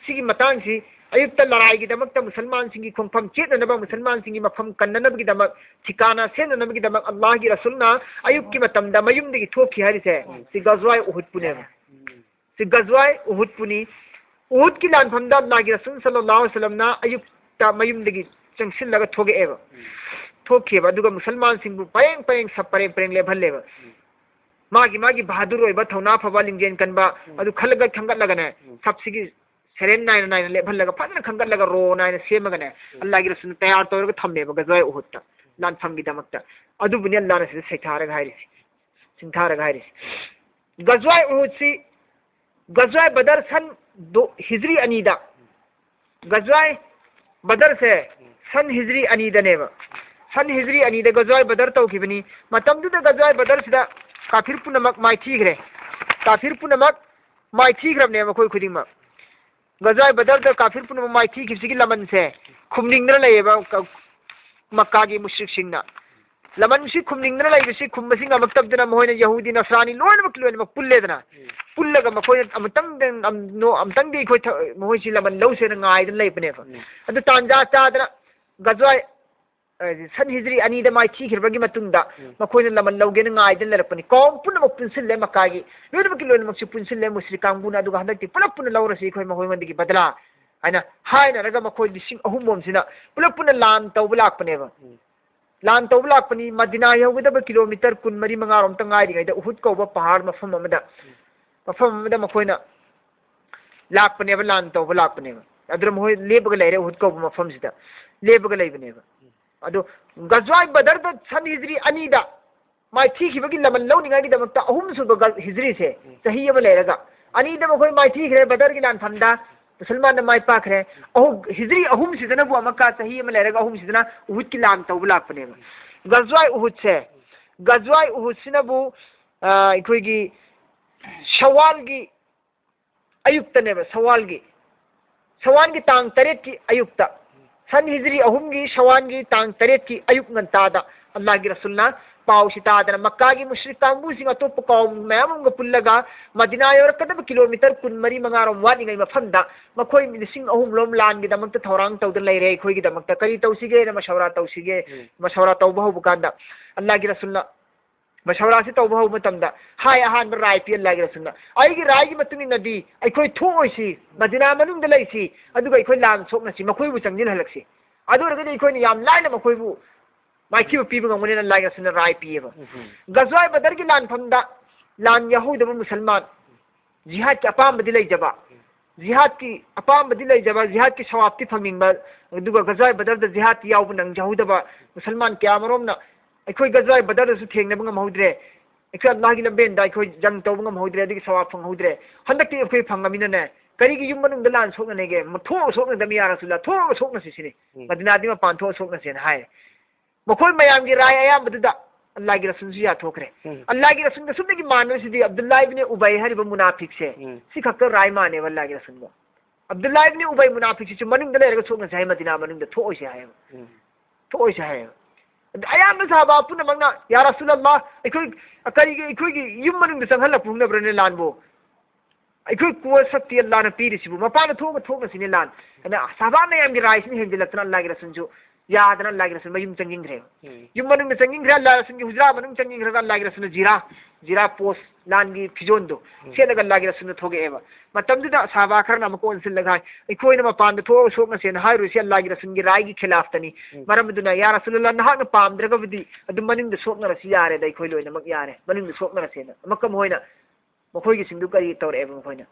ꯁꯤꯒꯤ ꯃꯇꯥꯡꯁꯤ ꯑꯌꯨꯛꯇ ꯂꯔꯥꯏꯒꯤꯗꯃꯛꯇ ꯃꯨꯁꯜꯃꯥꯟꯁꯤꯡꯒꯤ ꯈꯣꯡꯐꯝ ꯆꯦꯠꯅꯅꯕ, ꯃꯨꯁꯜꯃꯥꯟꯁꯤꯡꯒꯤ ꯃꯐꯝ ꯀꯟꯅꯅꯕꯒꯤꯗꯃꯛ, ꯊꯤꯀꯥꯅ ꯁꯦꯝꯅꯅꯕꯒꯤꯗꯃꯛ ꯑꯜꯂꯥꯍꯒꯤ ꯔꯁꯨꯜꯅ ꯑꯌꯨꯛꯀꯤ ꯃꯇꯝꯗ ꯃꯌꯨꯝꯗꯒꯤ ꯊꯣꯛꯈꯤ ꯍꯥꯏꯔꯤꯁꯦ꯫ ꯁꯤ ꯒꯖꯋꯥꯏ ꯎꯍꯨꯗꯄꯨꯅꯦꯕ꯫ ꯁꯤ ꯒꯖꯋꯥꯏ ꯎꯍꯨꯗꯄꯨꯅꯤ꯫ ꯎꯍꯨꯗꯀꯤ ꯂꯥꯟꯐꯝꯗ ꯑꯜꯂꯥꯍꯒꯤ ꯔꯁꯨꯜ ꯁꯜꯂꯜꯂꯥꯍꯨ ꯑꯂꯩꯍꯤ ꯋꯁꯜꯂꯝꯅ ꯑꯌꯨꯛꯇ ꯃꯌꯨꯝꯗꯒꯤ ꯆꯪꯁꯤꯜꯂꯒ ꯊꯣꯛꯂꯛꯑꯦꯕ꯫ ꯊꯣꯛꯈꯤꯑꯕ꯫ ꯑꯗꯨꯒ ꯃꯨꯁꯜꯃꯥꯟꯁꯤꯡꯕꯨ ꯄꯔꯦꯡ ꯄꯔꯦꯡ, ꯁꯞ ꯄꯔꯦꯡ ꯄꯔꯦꯡ ꯂꯦꯞꯍꯜꯂꯦꯕ꯫ ꯃꯥꯒꯤ ꯃꯥꯒꯤ ꯕꯍꯥꯗꯨꯔ ꯑꯣꯏꯕ, ꯊꯧꯅꯥ ꯐꯕ, ꯂꯤꯡꯖꯦꯜ ꯀꯟꯕ, ꯑꯗꯨ ꯈꯜꯂꯒ ꯈꯟꯒꯠꯂꯒꯅꯦ, ꯁꯞꯁꯤꯒꯤ ꯁꯦꯔꯦꯟ ꯅꯥꯏꯅ ꯅꯥꯏꯅ ꯂꯦꯞꯍꯜꯂꯒ, ꯐꯖꯅ ꯈꯟꯒꯠꯂꯒ, ꯔꯣ ꯅꯥꯏꯅ ꯁꯦꯝꯃꯒꯅꯦ, ꯑꯜꯂꯥꯍꯒꯤ ꯔꯁꯨꯜꯅ ꯇꯌꯥꯔ ꯇꯧꯔꯒ ꯊꯝꯃꯦꯕ ꯒꯖꯋꯥꯏ ꯎꯍꯨꯗꯇ ꯂꯥꯟꯐꯝꯒꯤꯗꯃꯛꯇ꯫ ꯑꯗꯨꯕꯨꯅꯤ ꯑꯜꯂꯥꯍꯅ ꯁꯤꯗ ꯁꯩꯊꯥꯔꯒ ꯍꯥꯏꯔꯤꯁꯦ, ꯁꯤꯡꯊꯥꯔꯒ ꯍꯥꯏꯔꯤꯁꯦ꯫ ꯒꯖꯋꯥꯏ ꯎꯍꯨꯗꯁꯤ ꯒꯖꯋꯥꯏ ꯕꯗꯔ ꯁꯟ ꯗꯣ-, ꯍꯤꯖ꯭ꯔꯤ ꯑꯅꯤꯗ, ꯒꯖꯋꯥꯏ ꯕꯗꯔꯁꯦ ꯁꯟ ꯍꯤꯖ꯭ꯔꯤ ꯑꯅꯤꯗꯅꯦꯕ꯫ ꯁꯟ ꯍꯤꯖ꯭ꯔꯤ ꯑꯅꯤꯗ ꯒꯖꯋꯥꯏ ꯕꯗꯔ ꯇꯧꯈꯤꯕꯅꯤ꯫ ꯃꯇꯝꯗꯨꯗ ꯒꯖꯋꯥꯏ ꯕꯗꯔꯁꯤꯗ ꯀꯥꯐꯤꯔ ꯄꯨꯝꯅꯃꯛ ꯃꯥꯏꯊꯤꯈ꯭ꯔꯦ꯫ ꯀꯥꯐꯤꯔ ꯄꯨꯝꯅꯃꯛ ꯃꯥꯏꯊꯤꯈ꯭ꯔꯕꯅꯦꯕ, ꯃꯈꯣꯏ ꯈꯨꯗꯤꯡꯃꯛ꯫ ꯒꯖꯋꯥꯏ ꯕꯗꯔꯗ ꯀꯥꯐꯤꯔ ꯄꯨꯝꯅꯃꯛ ꯃꯥꯏꯊꯤꯈꯤꯕꯁꯤꯒꯤ ꯂꯃꯟꯁꯦ ꯈꯨꯝꯅꯤꯡꯗꯅ ꯂꯩꯌꯦꯕ ꯀ-, ꯃꯛꯀꯥꯒꯤ ꯃꯨꯁ꯭ꯔꯤꯛꯁꯤꯡꯅ꯫ ꯂꯃꯟꯁꯤ ꯈꯨꯝꯅꯤꯡꯗꯅ ꯂꯩꯕꯁꯤ, ꯈꯨꯝꯕꯁꯤ ꯉꯝꯃꯛꯇꯕꯗꯨꯅ ꯃꯈꯣꯏꯅ ꯌꯍꯨꯗꯤ ꯅꯁꯔꯥꯅꯤ ꯂꯣꯏꯅꯃꯛ, ꯂꯣꯏꯅꯃꯛ ꯄꯨꯜꯂꯦꯗꯅ꯫ ꯄꯨꯜꯂꯒ ꯃꯈꯣꯏꯅ ꯑꯃꯨꯛꯇꯪꯗ-, ꯑꯝ-, ꯅꯣ-, ꯑꯃꯨꯛꯇꯪꯗꯤ ꯑꯩꯈꯣꯏ ꯊ-, ꯃꯈꯣꯏꯁꯤ ꯂꯃꯟ ꯂꯧꯁꯦꯅ ꯉꯥꯏꯗꯅ ꯂꯩꯕꯅꯦꯕ꯫ ꯑꯗꯨ ꯇꯥꯟꯖꯥ ꯆꯥꯗꯅ ꯒꯖꯋꯥꯏ, ꯑ, ꯁꯟ ꯍꯤꯖ꯭ꯔꯤ ꯑꯅꯤꯗ ꯃꯥꯏꯊꯤꯈ꯭ꯔꯕꯒꯤ ꯃꯇꯨꯡꯗ ꯃꯈꯣꯏꯅ ꯂꯃꯟ ꯂꯧꯒꯦꯅ ꯉꯥꯏꯗꯅ ꯂꯩꯔꯛꯄꯅꯤ꯫ ꯀꯧꯝ ꯄꯨꯝꯅꯃꯛ ꯄꯨꯟꯁꯤꯜꯂꯦ ꯃꯛꯀꯥꯒꯤ꯫ ꯂꯣꯏꯅꯃꯛꯀꯤ ꯂꯣꯏꯅꯃꯛꯁꯤ ꯄꯨꯟꯁꯤꯜꯂꯦ ꯃꯨꯁ꯭ꯔꯤꯛ ꯀꯥꯡꯕꯨꯅ꯫ ꯑꯗꯨꯒ ꯍꯟꯗꯛꯇꯤ ꯄꯨꯂꯞ ꯄꯨꯟꯅ ꯂꯧꯔꯁꯤ ꯑꯩꯈꯣꯏ ꯃꯈꯣꯏꯉꯣꯟꯗꯒꯤ ꯕꯗꯂꯥ ꯍꯥꯏꯅ ꯍꯥꯏꯅꯔꯒ ꯃꯈꯣꯏ ꯂꯤꯁꯤꯡ ꯑꯍꯨꯝ ꯔꯣꯝꯁꯤꯅ ꯄꯨꯂꯞ ꯄꯨꯟꯅ ꯂꯥꯟ ꯇꯧꯕ ꯂꯥꯛꯄꯅꯦꯕ꯫ ꯂꯥꯟ ꯇꯧꯕ ꯂꯥꯛꯄꯅꯤ꯫ ꯃꯗꯤꯅꯥ ꯌꯧꯒꯗꯕ ꯀꯤꯂꯣꯃꯤꯇꯔ ꯀꯨꯟꯃꯔꯤ ꯃꯉꯥꯔꯣꯝꯇ ꯉꯥꯏꯔꯤꯉꯩꯗ ꯎꯍꯨꯗ ꯀꯧꯕ ꯄꯍꯥꯔ ꯃꯐꯝ ꯑꯃꯗ, ꯃꯐꯝ ꯑꯃꯗ ꯃꯈꯣꯏꯅ ꯂꯥꯛꯄꯅꯦꯕ, ꯂꯥꯟ ꯇꯧꯕ ꯂꯥꯛꯄꯅꯦꯕ꯫ ꯑꯗꯨꯗ ꯃꯈꯣꯏ ꯂꯦꯞꯄꯒ ꯂꯩꯔꯦ, ꯎꯍꯨꯗ ꯀꯧꯕ ꯃꯐꯝꯁꯤꯗ ꯂꯦꯞꯄꯒ ꯂꯩꯕꯅꯦꯕ꯫ ꯑꯗꯣ ꯒꯖꯋꯥꯏ ꯕꯗꯔꯗ ꯁꯟ ꯍꯤꯖ꯭ꯔꯤ ꯑꯅꯤꯗ ꯃꯥꯏꯊꯤꯈꯤꯕꯒꯤ ꯂꯃꯟ ꯂꯧꯅꯤꯡꯉꯥꯏꯒꯤꯗꯃꯛꯇ ꯑꯍꯨꯝꯁꯨꯕ ꯒ-, ꯍꯤꯖ꯭ꯔꯤꯁꯦ, ꯆꯍꯤ ꯑꯃ ꯂꯩꯔꯒ, ꯑꯅꯤꯗ ꯃꯈꯣꯏ ꯃꯥꯏꯊꯤꯈ꯭ꯔꯦ ꯕꯗꯔꯒꯤ ꯂꯥꯟꯐꯝꯗ, ꯃꯨꯁꯜꯃꯥꯟꯅ ꯃꯥꯏ ꯄꯥꯛꯈ꯭ꯔꯦ꯫ ꯑꯍꯨꯝ, ꯍꯤꯖ꯭ꯔꯤ ꯑꯍꯨꯝꯁꯤꯗꯅꯕꯨ ꯑꯃꯨꯛꯀ ꯆꯍꯤ ꯑꯃ ꯂꯩꯔꯒ ꯑꯍꯨꯝꯁꯤꯗꯅ ꯎꯍꯨꯗꯀꯤ ꯂꯥꯟ ꯇꯧꯕ ꯂꯥꯛꯄꯅꯦꯕ꯫ ꯒꯖꯋꯥꯏ ꯎꯍꯨꯗꯁꯦ, ꯒꯖꯋꯥꯏ ꯎꯍꯨꯗꯁꯤꯅꯕꯨ, ꯑ, ꯑꯩꯈꯣꯏꯒꯤ ꯁꯋꯥꯜꯒꯤ ꯑꯌꯨꯛꯇꯅꯦꯕ, ꯁꯋꯥꯜꯒꯤ, ꯁꯋꯥꯜꯒꯤ ꯇꯥꯡ ꯇꯔꯦꯠꯀꯤ ꯑꯌꯨꯛꯇ, ꯁꯟ ꯍꯤꯖ꯭ꯔꯤ ꯑꯍꯨꯝꯒꯤ ꯁꯋꯥꯜꯒꯤ ꯇꯥꯡ ꯇꯔꯦꯠꯀꯤ ꯑꯌꯨꯛ ꯉꯟꯇꯥꯗ ꯑꯜꯂꯥꯍꯒꯤ ꯔꯁꯨꯜꯅ ꯄꯥꯎꯁꯤ ꯇꯥꯗꯅ ꯃꯛꯀꯥꯒꯤ ꯃꯨꯁ꯭ꯔꯤꯛ ꯀꯥꯡꯕꯨꯁꯤꯡ ꯑꯇꯣꯞꯄ ꯀꯥꯎꯝ ꯃꯌꯥꯝ ꯑꯃꯒ ꯄꯨꯜꯂꯒ ꯃꯗꯤꯅꯥ ꯌꯧꯔꯛꯀꯗꯕ ꯀꯤꯂꯣꯃꯤꯇꯔ ꯀꯨꯟꯃꯔꯤ ꯃꯉꯥꯔꯣꯝ ꯋꯥꯠꯂꯤꯉꯩ ꯃꯐꯝꯗ ꯃꯈꯣꯏ ꯂꯤꯁꯤꯡ ꯑꯍꯨꯝ ꯂꯣꯝ ꯂꯥꯟꯒꯤꯗꯃꯛꯇ ꯊꯧꯔꯥꯡ ꯇꯧꯗꯨꯅ ꯂꯩꯔꯦ꯫ ꯑꯩꯈꯣꯏꯒꯤꯗꯃꯛꯇ ꯀꯔꯤ ꯇꯧꯁꯤꯒꯦꯅ ꯃꯁꯧꯔꯥ ꯇꯧꯁꯤꯒꯦ꯫ ꯎꯝ꯫ ꯃꯁꯧꯔꯥ ꯇꯧꯕ ꯍꯧꯕ ꯀꯥꯟꯗ ꯑꯜꯂꯥꯍꯒꯤ ꯔꯁꯨꯜꯅ ꯃꯁꯧꯔꯥꯁꯤ ꯇꯧꯕ ꯍꯧꯕ ꯃꯇꯝꯗ ꯍꯥꯏ ꯑꯍꯥꯟꯕ ꯔꯥꯏ ꯄꯤ ꯑꯜꯂꯥꯍꯒꯤ ꯔꯁꯨꯜꯅ, "ꯑꯩꯒꯤ ꯔꯥꯏꯒꯤ ꯃꯇꯨꯡ ꯏꯟꯅꯗꯤ ꯑꯩꯈꯣꯏ ꯊꯣꯛꯑꯣꯏꯁꯤ, ꯃꯗꯤꯅꯥ ꯃꯅꯨꯡꯗ ꯂꯩꯁꯤ, ꯑꯗꯨꯒ ꯑꯩꯈꯣꯏ ꯂꯥꯟ ꯁꯣꯛꯅꯁꯤ, ꯃꯈꯣꯏꯕꯨ ꯆꯪꯁꯤꯜꯍꯜꯂꯛꯁꯤ꯫ ꯑꯗꯨ ꯑꯣꯏꯔꯒꯗꯤ ꯑꯩꯈꯣꯏꯅ ꯌꯥꯝ ꯂꯥꯏꯅ ꯃꯈꯣꯏꯕꯨ ꯃꯥꯏꯊꯤꯕ ꯄꯤꯕ ꯉꯝꯒꯅꯤꯅ" ꯑꯜꯂꯥꯍꯒꯤ ꯔꯁꯨꯜꯅ ꯔꯥꯏ ꯄꯤꯌꯦꯕ꯫ ꯎꯝ꯫ ꯒꯖꯋꯥꯏ ꯕꯗꯔꯒꯤ ꯂꯥꯟꯐꯝꯗ ꯂꯥꯟ ꯌꯥꯍꯧꯗꯕ ꯃꯨꯁꯜꯃꯥꯟ, ꯖꯤꯍꯥꯗꯀꯤ ꯑꯄꯥꯝꯕꯗꯤ ꯂꯩꯖꯕ, ꯖꯤꯍꯥꯗꯀꯤ ꯑꯄꯥꯝꯕꯗꯤ ꯂꯩꯖꯕ, ꯖꯤꯍꯥꯗꯀꯤ ꯁꯋꯥꯕꯇꯤ ꯐꯪꯅꯤꯡꯕ, ꯑꯗꯨꯒ ꯒꯖꯋꯥꯏ ꯕꯗꯔꯗ ꯖꯤꯍꯥꯗꯇꯤ ꯌꯥꯎꯕ ꯅꯪꯖꯍꯧꯗꯕ ꯃꯨꯁꯜꯃꯥꯟ ꯀꯌꯥ ꯑꯃꯔꯣꯝꯅ ꯑꯩꯈꯣꯏ ꯒꯖꯋꯥꯏ ꯕꯗꯔꯗꯁꯨ ꯊꯦꯡꯅꯕ ꯉꯝꯍꯧꯗ꯭ꯔꯦ, ꯑꯩꯈꯣꯏ ꯑꯜꯂꯥꯍꯒꯤ ꯂꯝꯕꯦꯟꯗ ꯑꯩꯈꯣꯏ ꯖꯪ ꯇꯧꯕ ꯉꯝꯍꯧꯗ꯭ꯔꯦ, ꯑꯗꯨꯒꯤ ꯁꯋꯥꯕ ꯐꯪꯍꯧꯗ꯭ꯔꯦ꯫ ꯍꯟꯗꯛꯇꯤ ꯑꯩꯈꯣꯏ ꯐꯪꯉꯃꯤꯅꯅꯦ, ꯀꯔꯤꯒꯤ ꯌꯨꯝ ꯃꯅꯨꯡꯗ ꯂꯥꯟ ꯁꯣꯛꯅꯅꯦꯒꯦ? ꯊꯣꯛꯑ ꯁꯣꯛꯅꯗꯕꯅꯤ ꯌꯥ ꯔꯁꯨꯜꯂꯥ, ꯊꯣꯛꯑꯒ ꯁꯣꯛꯅꯁꯤ ꯁꯤꯅꯤ꯫ ꯎꯝ꯫ ꯃꯗꯤꯅꯥꯗꯤ ꯃꯄꯥꯟ ꯊꯣꯛꯑ ꯁꯣꯛꯅꯁꯦꯅ ꯍꯥꯏ꯫ ꯃꯈꯣꯏ ꯃꯌꯥꯝꯒꯤ ꯔꯥꯏ ꯑꯌꯥꯝꯕꯗꯨꯗ ꯑꯜꯂꯥꯍꯒꯤ ꯔꯁꯨꯜꯁꯨ ꯌꯥꯊꯣꯛꯈ꯭ꯔꯦ꯫ ꯎꯝ꯫ ꯑꯜꯂꯥꯍꯒꯤ ꯔꯁꯨꯜꯒ ꯁꯨꯞꯅꯒꯤ ꯃꯥꯟꯅꯕꯁꯤꯗꯤ ꯑꯕꯗꯨꯜꯂꯥ ꯏꯕꯅꯤ ꯎꯕꯩ ꯍꯥꯏꯔꯤꯕ ꯃꯨꯅꯥꯐꯤꯛꯁꯦ, ꯎꯝ꯫ ꯁꯤ ꯈꯛꯇ ꯔꯥꯏ ꯃꯥꯟꯅꯦꯕ ꯑꯜꯂꯥꯍꯒꯤ ꯔꯁꯨꯜꯒ꯫ ꯑꯕꯗꯨꯜꯂꯥ ꯏꯕꯅꯤ ꯎꯕꯩ ꯃꯨꯅꯥꯐꯤꯛꯁꯤꯁꯨ ꯃꯅꯨꯡꯗ ꯂꯩꯔꯒ ꯁꯣꯛꯅꯁꯦ ꯍꯥꯏ, ꯃꯗꯤꯅꯥ ꯃꯅꯨꯡꯗ ꯊꯣꯛꯑꯣꯏꯁꯦ ꯍꯥꯏꯌꯦꯕ꯫ ꯎꯝ꯫ ꯊꯣꯛꯑꯣꯏꯁꯦ ꯍꯥꯏꯌꯦꯕ꯫ ꯑꯗ ꯑꯌꯥꯝꯕ ꯁꯍꯥꯕꯥ ꯄꯨꯝꯅꯃꯛꯅ, "ꯌꯥ ꯔꯁꯨꯜ ꯑꯜꯂꯥꯍ, ꯑꯩꯈꯣꯏ ꯀꯔꯤꯒꯤ ꯑꯩꯈꯣꯏꯒꯤ ꯌꯨꯝ ꯃꯅꯨꯡꯗ ꯆꯪꯍꯜꯂꯛꯄ ꯍꯧꯅꯕ꯭ꯔꯅꯦ ꯂꯥꯟꯕꯨ? ꯑꯩꯈꯣꯏ ꯀꯨꯋꯥ ꯁꯛꯇꯤ ꯑꯜꯂꯥꯍꯅ ꯄꯤꯔꯤꯁꯤꯕꯨ ꯃꯄꯥꯟꯗ ꯊꯣꯛꯑꯒ ꯊꯣꯛꯅꯁꯤꯅꯦ ꯂꯥꯟ"꯫ ꯑꯗ ꯁꯍꯥꯕꯥ ꯃꯌꯥꯝꯒꯤ ꯔꯥꯏꯁꯤꯅ ꯍꯦꯟꯖꯤꯜꯂꯛꯇꯅ ꯑꯜꯂꯥꯍꯒꯤ ꯔꯁꯨꯜꯁꯨ ꯌꯥꯗꯅ ꯑꯜꯂꯥꯍꯒꯤ ꯔꯁꯨꯜ ꯃꯌꯨꯝ ꯆꯪꯁꯤꯟꯈ꯭ꯔꯦꯕ꯫ ꯎꯝ꯫ ꯌꯨꯝ ꯃꯅꯨꯡꯗ ꯆꯪꯁꯤꯟꯈ꯭ꯔꯦ, ꯑꯜꯂꯥꯍꯒꯤ ꯔꯁꯨꯜꯒꯤ ꯍꯨꯖ꯭ꯔꯥ ꯃꯅꯨꯡ ꯆꯪꯁꯤꯟꯈ꯭ꯔꯒ ꯑꯜꯂꯥꯍꯒꯤ ꯔꯁꯨꯜꯅ ꯖꯤꯔꯥ, ꯖꯤꯔꯥ ꯄꯣꯁ, ꯂꯥꯟꯒꯤ ꯐꯤꯖꯣꯜꯗꯣ ꯎꯝ꯫ ꯁꯦꯠꯂꯒ ꯑꯜꯂꯥꯍꯒꯤ ꯔꯁꯨꯜꯅ ꯊꯣꯛꯂꯛꯑꯦꯕ꯫ ꯃꯇꯝꯗꯨꯗ ꯁꯍꯥꯕꯥ ꯈꯔꯅ ꯑꯃꯨꯛꯀ ꯑꯣꯟꯁꯤꯜꯂꯒ ꯍꯥꯏ, "ꯑꯩꯈꯣꯏꯅ ꯃꯄꯥꯟꯗ ꯊꯣꯛꯑꯒ ꯁꯣꯛꯅꯁꯦꯅ ꯍꯥꯏꯔꯨꯔꯤꯁꯤ ꯑꯜꯂꯥꯍꯒꯤ ꯔꯁꯨꯜꯒꯤ ꯔꯥꯏꯒꯤ ꯈꯤꯂꯥꯐꯇꯅꯤ꯫ ꯎꯝ꯫ ꯃꯔꯝ ꯑꯗꯨꯅ ꯌꯥ ꯔꯁꯨꯜ ꯑꯜꯂꯥꯍ, ꯅꯍꯥꯛꯅ ꯄꯥꯝꯗ꯭ꯔꯒꯕꯨꯗꯤ ꯑꯗꯨꯝ ꯃꯅꯨꯡꯗ ꯁꯣꯛꯅꯔꯁꯤ ꯌꯥꯔꯦꯗ, ꯑꯩꯈꯣꯏ ꯂꯣꯏꯅꯃꯛ ꯌꯥꯔꯦ, ꯃꯅꯨꯡꯗ ꯁꯣꯛꯅꯔꯁꯦꯅ"꯫ ꯑꯃꯨꯛꯀ ꯃꯈꯣꯏꯅ, ꯃꯈꯣꯏꯒꯤꯁꯤꯡꯗꯨ ꯀꯔꯤ ꯇꯧꯔꯛꯑꯦꯕ ꯃꯈꯣꯏꯅ?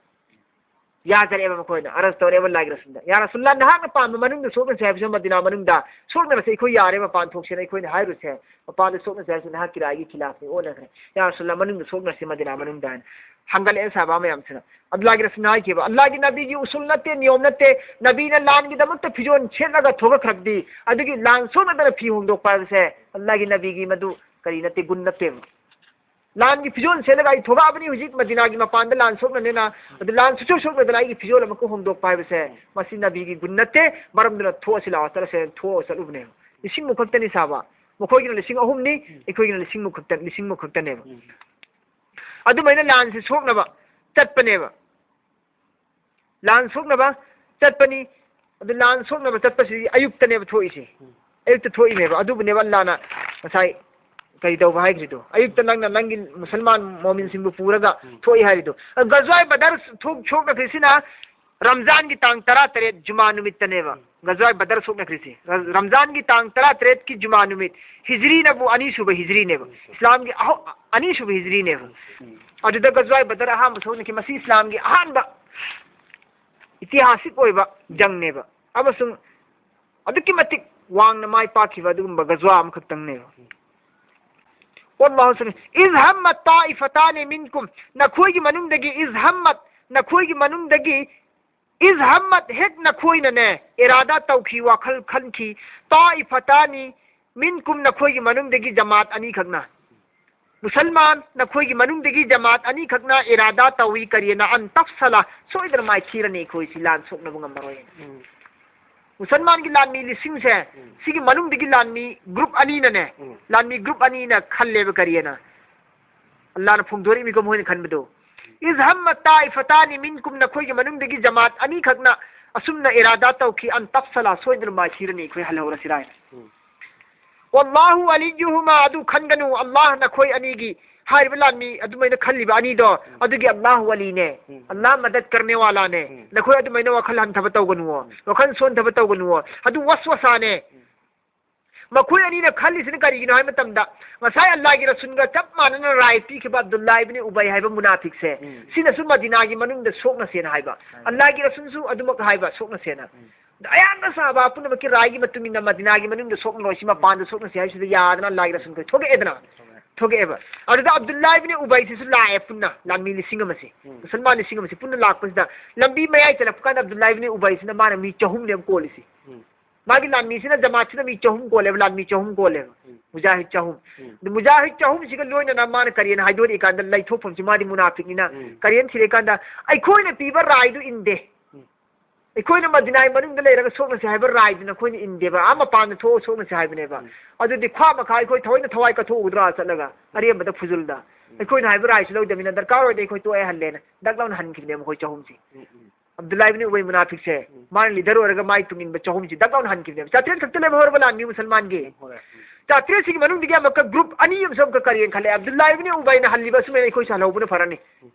ꯌꯥꯖꯔꯛꯑꯦꯕ ꯃꯈꯣꯏꯅ, ꯑꯔꯖ ꯇꯧꯔꯛꯑꯦꯕ ꯑꯜꯂꯥꯍꯒꯤ ꯔꯁꯨꯜꯗ, "ꯌꯥ ꯔꯁꯨꯜꯂꯥꯍ, ꯅꯍꯥꯛꯅ ꯄꯥꯝꯕ ꯃꯅꯨꯡꯗ ꯁꯣꯛꯅꯁꯦ ꯍꯥꯏꯕꯁꯨ ꯃꯗꯤꯅꯥ ꯃꯅꯨꯡꯗ ꯁꯣꯛꯅꯔꯁꯦ, ꯑꯩꯈꯣꯏ ꯌꯥꯔꯦ, ꯃꯄꯥꯟ ꯊꯣꯛꯁꯦꯅ ꯑꯩꯈꯣꯏꯅ ꯍꯥꯏꯔꯨꯁꯦ, ꯃꯄꯥꯟꯗ ꯁꯣꯛꯅꯁꯦ ꯍꯥꯏꯕꯁꯤ ꯅꯍꯥꯛꯀꯤ ꯔꯥꯏꯒꯤ ꯈꯤꯂꯥꯐꯅꯤ, ꯑꯣꯟꯅꯈ꯭ꯔꯦ, ꯌꯥ ꯔꯁꯨꯜꯂꯥꯍ, ꯃꯅꯨꯡꯗ ꯁꯣꯛꯅꯔꯁꯦ ꯃꯗꯤꯅꯥ ꯃꯅꯨꯡꯗ" ꯍꯥꯏꯅ ꯍꯪꯒꯠꯂꯛꯑꯦ ꯁꯍꯥꯕꯥ ꯃꯌꯥꯝꯁꯤꯅ꯫ ꯑꯜꯂꯥꯍꯒꯤ ꯔꯁꯨꯜꯅ ꯍꯥꯏꯈꯤꯕ, ꯑꯜꯂꯥꯍꯒꯤ ꯅꯕꯤꯒꯤ ꯎꯁꯨꯜ ꯅꯠꯇꯦ, ꯅꯤꯌꯣꯝ ꯅꯠꯇꯦ, ꯅꯕꯤꯅ ꯂꯥꯟꯒꯤꯗꯃꯛꯇ ꯐꯤꯖꯣꯜ ꯁꯦꯠꯂꯒ ꯊꯣꯛꯂꯛꯈ꯭ꯔꯕꯗꯤ, ꯑꯗꯨꯒꯤ ꯂꯥꯟ ꯁꯣꯛꯅꯗꯅ ꯐꯤ ꯍꯣꯡꯗꯣꯛꯄ ꯍꯥꯏꯕꯁꯦ ꯑꯜꯂꯥꯍꯒꯤ ꯅꯕꯤꯒꯤ ꯃꯗꯨ ꯀꯔꯤ ꯅꯠꯇꯦ, ꯒꯨꯟ ꯅꯠꯇꯦꯕ꯫ ꯂꯥꯟꯒꯤ ꯐꯤꯖꯣꯜ ꯁꯦꯠꯂꯒ ꯑꯩ ꯊꯣꯛꯂꯛꯑꯕꯅꯤ ꯍꯧꯖꯤꯛ ꯃꯗꯤꯅꯥꯒꯤ ꯃꯄꯥꯟꯗ ꯂꯥꯟ ꯁꯣꯛꯅꯅꯦꯅ, ꯑꯗꯨ ꯂꯥꯟ ꯁꯨꯛꯁꯣꯛ ꯁꯣꯛꯅꯗꯅ ꯑꯩꯒꯤ ꯐꯤꯖꯣꯜ ꯑꯃꯈꯛ ꯍꯣꯡꯗꯣꯛꯄ ꯍꯥꯏꯕꯁꯦ, ꯃꯁꯤ ꯅꯕꯤꯒꯤ ꯒꯨꯟ ꯅꯠꯇꯦ꯫ ꯃꯔꯝꯗꯨꯅ "ꯊꯣꯛꯑꯁꯤ ꯂꯥꯛꯑꯣ, ꯆꯠꯂꯁꯦ" ꯊꯣꯛꯑꯒ ꯆꯠꯂꯨꯕꯅꯦꯕ꯫ ꯂꯤꯁꯤꯡꯃꯨꯛ ꯈꯛꯇꯅꯤ ꯁꯍꯥꯕꯥ, ꯃꯈꯣꯏꯒꯤꯅ ꯂꯤꯁꯤꯡ ꯑꯍꯨꯝꯅꯤ, ꯑꯩꯈꯣꯏꯒꯤꯅ ꯂꯤꯁꯤꯡꯃꯨꯛ ꯈꯛꯇ, ꯂꯤꯁꯤꯡꯃꯨꯛ ꯈꯛꯇꯅꯦꯕ꯫ ꯑꯗꯨꯃꯥꯏꯅ ꯂꯥꯟꯁꯦ ꯁꯣꯛꯅꯕ ꯆꯠꯄꯅꯦꯕ꯫ ꯂꯥꯟ ꯁꯣꯛꯅꯕ ꯆꯠꯄꯅꯤ꯫ ꯑꯗꯨ ꯂꯥꯟ ꯁꯣꯛꯅꯕ ꯆꯠꯄꯁꯤꯗꯤ ꯑꯌꯨꯛꯇꯅꯦꯕ ꯊꯣꯛꯏꯁꯦ꯫ ꯑꯌꯨꯛꯇ ꯊꯣꯛꯏꯅꯦꯕ꯫ ꯑꯗꯨꯕꯨꯅꯦꯕ ꯑꯜꯂꯥꯅ ꯉꯁꯥꯏ ꯀꯔꯤ ꯇꯧꯕ ꯍꯥꯏꯈ꯭ꯔꯤꯗꯣ? ꯑꯌꯨꯛꯇ ꯅꯪꯅ ꯅꯪꯒꯤ ꯃꯨꯁꯜꯃꯥꯟ ꯃꯣꯃꯤꯟꯁꯤꯡꯕꯨ ꯄꯨꯔꯒ ꯊꯣꯛꯏ ꯍꯥꯏꯔꯤꯗꯣ꯫ ꯒꯖꯋꯥꯏ ꯕꯗꯔ ꯊꯣꯛ-, ꯁꯣꯛꯅꯈ꯭ꯔꯤꯁꯤꯅ ꯔꯝꯖꯥꯟꯒꯤ ꯇꯥꯡ ꯇꯔꯥꯇꯔꯦꯠ ꯖꯨꯃꯥ ꯅꯨꯃꯤꯠꯇꯅꯦꯕ꯫ ꯒꯖꯋꯥꯏ ꯕꯗꯔ ꯁꯣꯛꯅꯈ꯭ꯔꯤꯁꯦ꯫ ꯔ-, ꯔꯝꯖꯥꯟꯒꯤ ꯇꯥꯡ ꯇꯔꯥꯇꯔꯦꯠꯀꯤ ꯖꯨꯃꯥ ꯅꯨꯃꯤꯠ, ꯍꯤꯖ꯭ꯔꯤꯅꯕꯨ ꯑꯅꯤꯁꯨꯕ ꯍꯤꯖ꯭ꯔꯤꯅꯦꯕ꯫ ꯏꯁꯂꯥꯝꯒꯤ ꯑꯍꯧ-, ꯑꯅꯤꯁꯨꯕ ꯍꯤꯖ꯭ꯔꯤꯅꯦꯕ꯫ ꯑꯗꯨꯗ ꯒꯖꯋꯥꯏ ꯕꯗꯔ ꯑꯍꯥꯟꯕ ꯁꯣꯛꯅꯈꯤ꯫ ꯃꯁꯤ ꯏꯁꯂꯥꯝꯒꯤ ꯑꯍꯥꯟꯕ ꯏꯇꯤꯍꯥꯁꯤꯛ ꯑꯣꯏꯕ ꯖꯪꯅꯦꯕ꯫ ꯑꯃꯁꯨꯡ ꯑꯗꯨꯛꯀꯤ ꯃꯇꯤꯛ ꯋꯥꯡꯅ ꯃꯥꯏ ꯄꯥꯛꯈꯤꯕ ꯑꯗꯨꯒꯨꯝꯕ ꯒꯖꯋꯥ ꯑꯃꯈꯛꯇꯪꯅꯦꯕ꯫ ꯋꯥꯜꯂꯥꯍꯨ ꯁꯃꯤꯎ꯫ "ꯏꯖ ꯍꯝꯃꯠ ꯇꯥꯏꯐꯇꯥꯅꯤ ꯃꯤꯟꯀꯨꯝ", ꯅꯈꯣꯏꯒꯤ ꯃꯅꯨꯡꯗꯒꯤ, ꯏꯖ ꯍꯝꯃꯠ, ꯅꯈꯣꯏꯒꯤ ꯃꯅꯨꯡꯗꯒꯤ, ꯏꯖ ꯍꯝꯃꯠ, ꯍꯦꯛ ꯅꯈꯣꯏꯅꯅꯦ, ꯏꯔꯥꯗꯥ ꯇꯧꯈꯤ, ꯋꯥꯈꯜ ꯈꯟꯈꯤ, ꯇꯥꯏꯐꯇꯥꯅꯤ ꯃꯤꯟꯀꯨꯝ, ꯅꯈꯣꯏꯒꯤ ꯃꯅꯨꯡꯗꯒꯤ ꯖꯃꯥꯠ ꯑꯅꯤꯈꯛꯅ, ꯃꯨꯁꯜꯃꯥꯟ, ꯅꯈꯣꯏꯒꯤ ꯃꯅꯨꯡꯗꯒꯤ ꯖꯃꯥꯠ ꯑꯅꯤꯈꯛꯅ ꯏꯔꯥꯗꯥ ꯇꯧꯏ, ꯀꯔꯤꯅ? "ꯑꯟ ꯇꯐꯁꯂ", ꯁꯣꯏꯗꯅ ꯃꯥꯏꯊꯤꯔꯅꯤ ꯑꯩꯈꯣꯏ ꯁꯤ ꯂꯥꯟ ꯁꯣꯛꯅꯕ ꯉꯝꯃꯔꯣꯏ ꯍꯥꯏꯅ꯫ ꯃꯨꯁꯜꯃꯥꯟꯒꯤ ꯂꯥꯟꯃꯤ ꯂꯤꯁꯤꯡꯁꯦ, ꯁꯤꯒꯤ ꯃꯅꯨꯡꯗꯒꯤ ꯂꯥꯟꯃꯤ ꯒ꯭ꯔꯨꯞ ꯑꯅꯤꯅꯅꯦ, ꯂꯥꯟꯃꯤ ꯒ꯭ꯔꯨꯞ ꯑꯅꯤꯅ ꯈꯜꯂꯦꯕ ꯀꯔꯤꯑꯅ? ꯑꯜꯂꯥꯍꯅ ꯐꯣꯡꯗꯣꯔꯛꯏꯃꯤꯀꯣ ꯃꯈꯣꯏꯅ ꯈꯟꯕꯗꯣ꯫ "ꯏꯖ ꯍꯝꯃꯠ ꯇꯥꯏꯐꯇꯥꯅꯤ ꯃꯤꯟꯀꯨꯝ", ꯅꯈꯣꯏꯒꯤ ꯃꯅꯨꯡꯗꯒꯤ ꯖꯃꯥꯠ ꯑꯅꯤꯈꯛꯅ ꯑꯁꯨꯝꯅ ꯏꯔꯥꯗꯥ ꯇꯧꯈꯤ, "ꯑꯟ ꯇꯐꯁꯂ", ꯁꯣꯏꯗꯅ ꯃꯥꯏꯊꯤꯔꯅꯤ ꯑꯩꯈꯣꯏ ꯍꯜꯍꯧꯔꯁꯤꯔꯥ ꯍꯥꯏꯅ꯫ "ꯋꯥꯜꯂꯥꯍꯨ ꯋꯥꯂꯤꯌꯨꯍꯨꯃꯥ", ꯑꯗꯨ ꯈꯟꯒꯅꯨ, ꯑꯜꯂꯥꯍ ꯅꯈꯣꯏ ꯑꯅꯤꯒꯤ, ꯍꯥꯏꯔꯤꯕ ꯂꯥꯟꯃꯤ ꯑꯗꯨꯃꯥꯏꯅ ꯈꯜꯂꯤꯕ ꯑꯅꯤꯗꯣ, ꯑꯗꯨꯒꯤ ꯑꯜꯂꯥꯍ ꯋꯥꯂꯤꯅꯦ, ꯑꯜꯂꯥꯍ ꯃꯗꯠ ꯀꯔꯅꯦ ꯋꯥꯂꯥꯅꯦ꯫ ꯅꯈꯣꯏ ꯑꯗꯨꯃꯥꯏꯅ ꯋꯥꯈꯜ ꯍꯟꯊꯕ ꯇꯧꯒꯅꯨꯋꯣ, ꯋꯥꯈꯜ ꯁꯣꯟꯊꯕ ꯇꯧꯒꯅꯨꯋꯣ꯫ ꯑꯗꯨ ꯋꯥꯁꯋꯥꯁꯥꯅꯦ꯫ ꯃꯈꯣꯏ ꯑꯅꯤꯅ ꯈꯜꯂꯤꯁꯤꯅ ꯀꯔꯤꯒꯤꯅꯣ ꯍꯥꯏꯕ ꯃꯇꯝꯗ, ꯉꯁꯥꯏ ꯑꯜꯂꯥꯍꯒꯤ ꯔꯁꯨꯜꯒ ꯆꯞ ꯃꯥꯟꯅꯅ ꯔꯥꯏ ꯄꯤꯈꯤꯕ ꯑꯕꯗꯨꯜꯂꯥ ꯏꯕꯅꯤ ꯎꯕꯩ ꯍꯥꯏꯕ ꯃꯨꯅꯥꯐꯤꯛꯁꯦ, ꯎꯝ꯫ ꯁꯤꯅꯁꯨ ꯃꯗꯤꯅꯥꯒꯤ ꯃꯅꯨꯡꯗ ꯁꯣꯛꯅꯁꯦꯅ ꯍꯥꯏꯕ꯫ ꯍꯥꯏ꯫ ꯑꯜꯂꯥꯍꯒꯤ ꯔꯁꯨꯜꯁꯨ ꯑꯗꯨꯃꯛ ꯍꯥꯏꯕ, ꯁꯣꯛꯅꯁꯦꯅ꯫ ꯎꯝ꯫ ꯑꯌꯥꯝꯕ ꯁꯍꯥꯕꯥ ꯄꯨꯝꯅꯃꯛꯀꯤ ꯔꯥꯏꯒꯤ ꯃꯇꯨꯡ ꯏꯟꯅ ꯃꯗꯤꯅꯥꯒꯤ ꯃꯅꯨꯡꯗ ꯁꯣꯛꯅꯔꯣꯏ, ꯁꯤ ꯃꯄꯥꯟꯗ ꯁꯣꯛꯅꯁꯦ ꯍꯥꯏꯕꯁꯤꯗ ꯌꯥꯗꯅ ꯑꯜꯂꯥꯍꯒꯤ ꯔꯁꯨꯜ ꯑꯩꯈꯣꯏ ꯊꯣꯛꯂꯛꯑꯦꯗꯅ꯫ ꯊꯣꯛꯂꯛꯑꯦ꯫ ꯊꯣꯛꯂꯛꯑꯦꯕ꯫ ꯑꯗꯨꯗ ꯑꯕꯗꯨꯜꯂꯥ ꯏꯕꯅꯤ ꯎꯕꯩꯁꯤꯁꯨ ꯂꯥꯛꯑꯦ ꯄꯨꯟꯅ, ꯂꯥꯟꯃꯤ ꯂꯤꯁꯤꯡ ꯑꯃꯁꯦ꯫ ꯎꯝ꯫ ꯃꯨꯁꯜꯃꯥꯟ ꯂꯤꯁꯤꯡ ꯑꯃꯁꯦ ꯄꯨꯟꯅ ꯂꯥꯛꯄꯁꯤꯗ ꯂꯝꯕꯤ ꯃꯌꯥꯏ ꯆꯠꯂꯛꯄ ꯀꯥꯟꯗ ꯑꯕꯗꯨꯜꯂꯥ ꯏꯕꯅꯤ ꯎꯕꯩꯁꯤꯅ ꯃꯥꯅ ꯃꯤ ꯆꯍꯨꯝꯅꯦꯕ ꯀꯣꯜꯂꯤꯁꯤ꯫ ꯎꯝ꯫ ꯃꯥꯒꯤ ꯂꯥꯟꯃꯤꯁꯤꯅ ꯖꯃꯥꯠꯁꯤꯅ ꯃꯤ ꯆꯍꯨꯝ ꯀꯣꯜꯂꯦꯕ, ꯂꯥꯟꯃꯤ ꯆꯍꯨꯝ ꯀꯣꯜꯂꯦꯕ꯫ ꯎꯝ꯫ ꯃꯨꯖꯥꯍꯤꯗ ꯆꯍꯨꯝ꯫ ꯎꯝ꯫ ꯑꯗꯨ ꯃꯨꯖꯥꯍꯤꯗ ꯆꯍꯨꯝꯁꯤꯒ ꯂꯣꯏꯅꯅ ꯃꯥꯅ ꯀꯔꯤꯅ ꯍꯥꯏꯗꯣꯔꯛꯏ ꯀꯥꯟꯗ ꯂꯩꯊꯣꯛꯐꯝꯁꯤ ꯃꯥꯗꯤ ꯃꯨꯅꯥꯐꯤꯛꯅꯤꯅ ꯎꯝ꯫ ꯀꯔꯤꯅ ꯊꯤꯔꯛꯏ ꯀꯥꯟꯗ ꯑꯩꯈꯣꯏꯅ ꯄꯤꯕ ꯔꯥꯏꯗꯨ ꯏꯟꯗꯦ꯫ ꯎꯝ꯫ ꯑꯩꯈꯣꯏꯅ ꯃꯗꯤꯅꯥꯒꯤ ꯃꯅꯨꯡꯗ ꯂꯩꯔꯒ ꯁꯣꯛꯅꯁꯦ ꯍꯥꯏꯕ ꯔꯥꯏꯗꯨ ꯅꯈꯣꯏꯅ ꯏꯟꯗꯦꯕ, ꯑꯥ ꯃꯄꯥꯟꯗ ꯊꯣꯛꯑ ꯁꯣꯛꯅꯁꯦ ꯍꯥꯏꯕꯅꯦꯕ꯫ ꯎꯝ꯫ ꯑꯗꯨꯗꯤ ꯈ꯭ꯋꯥ ꯃꯈꯥ ꯑꯩꯈꯣꯏ ꯊꯑꯣꯏꯅ ꯊꯋꯥꯏ ꯀꯠꯊꯣꯛꯎꯗ꯭ꯔꯥ ꯆꯠꯂꯒ ꯑꯔꯦꯝꯕꯗ ꯐꯨꯖꯨꯜꯗ? ꯎꯝ꯫ ꯑꯩꯈꯣꯏꯅ ꯍꯥꯏꯕ ꯔꯥꯏꯁꯨ ꯂꯧꯗꯕꯅꯤꯅ ꯗꯔꯀꯥꯔ ꯑꯣꯏꯗꯦ, ꯑꯩꯈꯣꯏ ꯇꯣꯛꯑꯦ ꯍꯜꯂꯦꯅ ꯗꯛ ꯂꯥꯎꯅ ꯍꯟꯈꯤꯕꯅꯦꯕ ꯃꯈꯣꯏ ꯆꯍꯨꯝꯁꯤ꯫ ꯎꯝ, ꯎꯝ꯫ ꯑꯕꯗꯨꯜꯂꯥ ꯏꯕꯅꯤ ꯎꯕꯩ ꯃꯨꯅꯥꯐꯤꯛꯁꯦ, ꯎꯝ꯫ ꯃꯥꯅ ꯂꯤꯗꯔ ꯑꯣꯏꯔꯒ ꯃꯥꯏ ꯇꯨꯡ ꯏꯟꯕ ꯆꯍꯨꯝꯁꯤ ꯗꯛ ꯂꯥꯎꯅ ꯍꯟꯈꯤꯕꯅꯦꯕ꯫ ꯆꯥꯇ꯭ꯔꯦꯠ ꯈꯛꯇ ꯂꯦꯝꯍꯧꯔꯕ ꯂꯥꯟꯃꯤ ꯃꯨꯁꯜꯃꯥꯟꯒꯤ꯫ ꯂꯦꯝꯍꯧꯔꯦ꯫ ꯎꯝ꯫ ꯆꯥꯇ꯭ꯔꯦꯠꯁꯤꯒꯤ ꯃꯅꯨꯡꯗꯒꯤ ꯑꯃꯨꯛꯀ ꯒ꯭ꯔꯨꯞ ꯑꯅꯤ ꯑꯃꯁꯨ ꯑꯃꯨꯛꯀ ꯀꯔꯤꯅ ꯈꯜꯂꯦ, ꯑꯕꯗꯨꯜꯂꯥ ꯏꯕꯅꯤ ꯎꯕꯩꯅ ꯍꯜꯂꯤꯕ ꯑꯁꯨꯃꯥꯏꯅ ꯑꯩꯈꯣꯏꯁꯨ ꯍꯜꯍꯧꯕꯅ ꯐꯔꯅꯤ꯫ ꯎꯝ꯫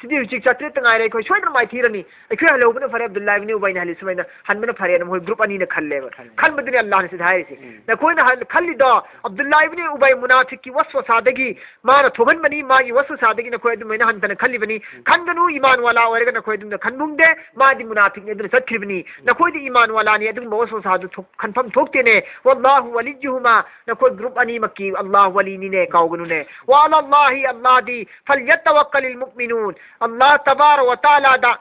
ꯁꯤꯗꯤ ꯍꯧꯖꯤꯛ ꯆꯥꯇ꯭ꯔꯦꯠꯇ ꯉꯥꯏꯔꯦ, ꯑꯩꯈꯣꯏ ꯁꯣꯏꯗꯅ ꯃꯥꯏꯊꯤꯔꯅꯤ, ꯑꯩꯈꯣꯏ ꯍꯜꯍꯧꯕꯅ ꯐꯔꯦ, ꯑꯕꯗꯨꯜꯂꯥ ꯏꯕꯅꯤ ꯎꯕꯩꯅ ꯍꯜꯂꯤ ꯁꯨꯃꯥꯏꯅ ꯍꯟꯕꯅ ꯐꯔꯦꯅ ꯃꯈꯣꯏ ꯒ꯭ꯔꯨꯞ ꯑꯅꯤꯅ ꯈꯜꯂꯦꯕ꯫ ꯈꯜꯂꯦ꯫ ꯈꯟꯕꯗꯨꯅꯤ ꯑꯜꯂꯥꯍꯅ ꯁꯤꯗ ꯍꯥꯏꯔꯤꯁꯦ꯫ ꯎꯝ꯫ ꯅꯈꯣꯏꯅ ꯍꯜ-, ꯈꯜꯂꯤꯗꯣ ꯑꯕꯗꯨꯜꯂꯥ ꯏꯕꯅꯤ ꯎꯕꯩ ꯃꯨꯅꯥꯐꯤꯛꯀꯤ ꯋꯁꯋꯁꯥꯗꯒꯤ ꯃꯥꯅ ꯊꯣꯛꯍꯟꯕꯅꯤ, ꯃꯥꯒꯤ ꯋꯁꯋꯁꯥꯗꯒꯤ ꯅꯈꯣꯏ ꯑꯗꯨꯃꯥꯏꯅ ꯍꯟꯊꯅ ꯈꯜꯂꯤꯕꯅꯤ꯫ ꯎꯝ꯫ ꯈꯟꯒꯅꯨ, ꯏꯃꯥꯟ ꯋꯥꯂꯥ ꯑꯣꯏꯔꯒ ꯅꯈꯣꯏ ꯑꯗꯨꯝꯅ ꯈꯟꯐꯝꯗꯦ, ꯃꯥꯗꯤ ꯃꯨꯅꯥꯐꯤꯛꯅꯤ ꯑꯗꯨꯅ ꯆꯠꯈ꯭ꯔꯤꯕꯅꯤ꯫ ꯎꯝ꯫ ꯅꯈꯣꯏꯗꯤ ꯏꯃꯥꯟ ꯋꯥꯂꯥꯅꯤ, ꯑꯗꯨꯒꯨꯝꯕ ꯋꯁꯋꯁꯥꯗꯨ ꯊꯣꯛ-, ꯈꯟꯐꯝ ꯊꯣꯛꯇꯦꯅꯦ꯫ ꯋꯥꯜꯂꯥꯍꯨ ꯋꯂꯤꯌꯨꯍꯨꯃꯥ, ꯅꯈꯣꯏ ꯒ꯭ꯔꯨꯞ ꯑꯅꯤꯃꯛꯀꯤ ꯑꯜꯂꯥꯍ ꯋꯂꯤꯅꯤꯅꯦ, ꯀꯥꯎꯒꯅꯨꯅꯦ꯫ ꯋꯥ ꯑꯂꯥ ꯑꯜꯂꯥꯍꯤ, ꯑꯜꯂꯥꯍꯗꯤ, ꯐꯜꯌꯇꯋꯛꯀꯂꯤꯜ ꯃꯨꯑꯃꯤꯅꯨꯟ, ꯑꯜꯂꯥꯍ ꯇꯕꯥꯔ ꯋ ꯇꯥꯂꯥꯗ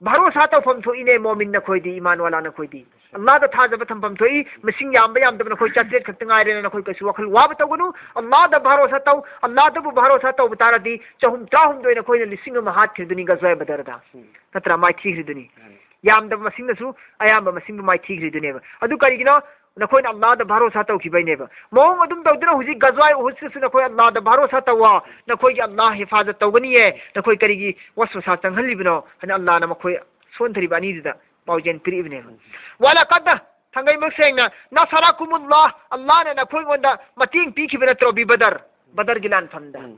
ꯚꯔꯣꯁꯥ ꯇꯧꯐꯝ ꯊꯣꯛꯏꯅꯦ, ꯃꯣꯃꯤꯟ ꯅꯈꯣꯏꯗꯤ, ꯏꯃꯥꯟ ꯋꯥꯂꯥ ꯅꯈꯣꯏꯗꯤ꯫ ꯑꯜꯂꯥꯍꯗ ꯊꯥꯖꯕ ꯊꯝꯐꯝ ꯊꯣꯛꯏ, ꯃꯁꯤꯡ ꯌꯥꯝꯕ ꯌꯥꯝꯗꯕ ꯅꯈꯣꯏ ꯆꯥꯇ꯭ꯔꯦꯠ ꯈꯛꯇ ꯉꯥꯏꯔꯦꯅ ꯅꯈꯣꯏ ꯀꯩꯁꯨ ꯋꯥꯈꯜ ꯋꯥꯕ ꯇꯧꯒꯅꯨ꯫ ꯑꯜꯂꯥꯍꯗ ꯚꯔꯣꯁꯥ ꯇꯧ, ꯑꯜꯂꯥꯍꯗꯕꯨ ꯚꯔꯣꯁꯥ ꯇꯧꯕ ꯇꯥꯔꯗꯤ ꯆꯍꯨꯝ ꯇꯔꯥꯍꯨꯝꯗꯣꯏ ꯅꯈꯣꯏꯅ ꯂꯤꯁꯤꯡ ꯑꯃ ꯍꯥꯠꯈ꯭ꯔꯤꯗꯨꯅꯤ ꯒꯖꯋꯥꯏ ꯕꯗꯔꯗ꯫ ꯎꯝ꯫ ꯅꯠꯇ꯭ꯔꯥ? ꯃꯥꯏꯊꯤꯈ꯭ꯔꯤꯗꯨꯅꯤ꯫ ꯎꯝ꯫ ꯌꯥꯝꯗꯕ ꯃꯁꯤꯡꯅꯁꯨ ꯑꯌꯥꯝꯕ ꯃꯁꯤꯡꯕꯨ ꯃꯥꯏꯊꯤꯈ꯭ꯔꯤꯗꯨꯅꯦꯕ꯫ ꯑꯗꯨ ꯀꯔꯤꯒꯤꯅꯣ? ꯅꯈꯣꯏꯅ ꯑꯜꯂꯥꯍꯗ ꯚꯔꯣꯁꯥ ꯇꯧꯈꯤꯕꯩꯅꯦꯕ꯫ ꯃꯑꯣꯡ ꯑꯗꯨꯝ ꯇꯧꯗꯨꯅ ꯍꯧꯖꯤꯛ ꯒꯖꯋꯥꯏ ꯎꯍꯨꯗꯇꯁꯨ ꯅꯈꯣꯏ ꯑꯜꯂꯥꯍꯗ ꯚꯔꯣꯁꯥ ꯇꯧꯋꯣ, ꯅꯈꯣꯏꯒꯤ ꯑꯜꯂꯥꯍ ꯍꯤꯐꯥꯖꯠ ꯇꯧꯒꯅꯤꯌꯦ, ꯅꯈꯣꯏ ꯀꯔꯤꯒꯤ ꯋꯁꯋꯁꯥ ꯆꯪꯍꯜꯂꯤꯕꯅꯣ ꯍꯥꯏꯅ ꯑꯜꯂꯥꯍꯅ ꯃꯈꯣꯏ ꯁꯣꯟꯊꯔꯤꯕ ꯑꯅꯤꯗꯨꯗ ꯄꯥꯎꯖꯦꯜ ꯄꯤꯔꯛꯏꯕꯅꯦꯕ꯫ ꯋꯥꯂꯥꯀꯗ, ꯊꯥꯡꯒꯩꯃꯛ ꯁꯦꯡꯅ, ꯅꯁꯔꯥꯀꯨꯃꯨꯜꯂꯥꯍ, ꯑꯜꯂꯥꯍꯅ ꯅꯈꯣꯏꯉꯣꯟꯗ ꯃꯇꯦꯡ ꯄꯤꯈꯤꯕ ꯅꯠꯇ꯭ꯔꯣ? ꯕꯤꯕꯗꯔ, ꯕꯗꯔꯒꯤ ꯂꯥꯟꯐꯝꯗ꯫ ꯎꯝ꯫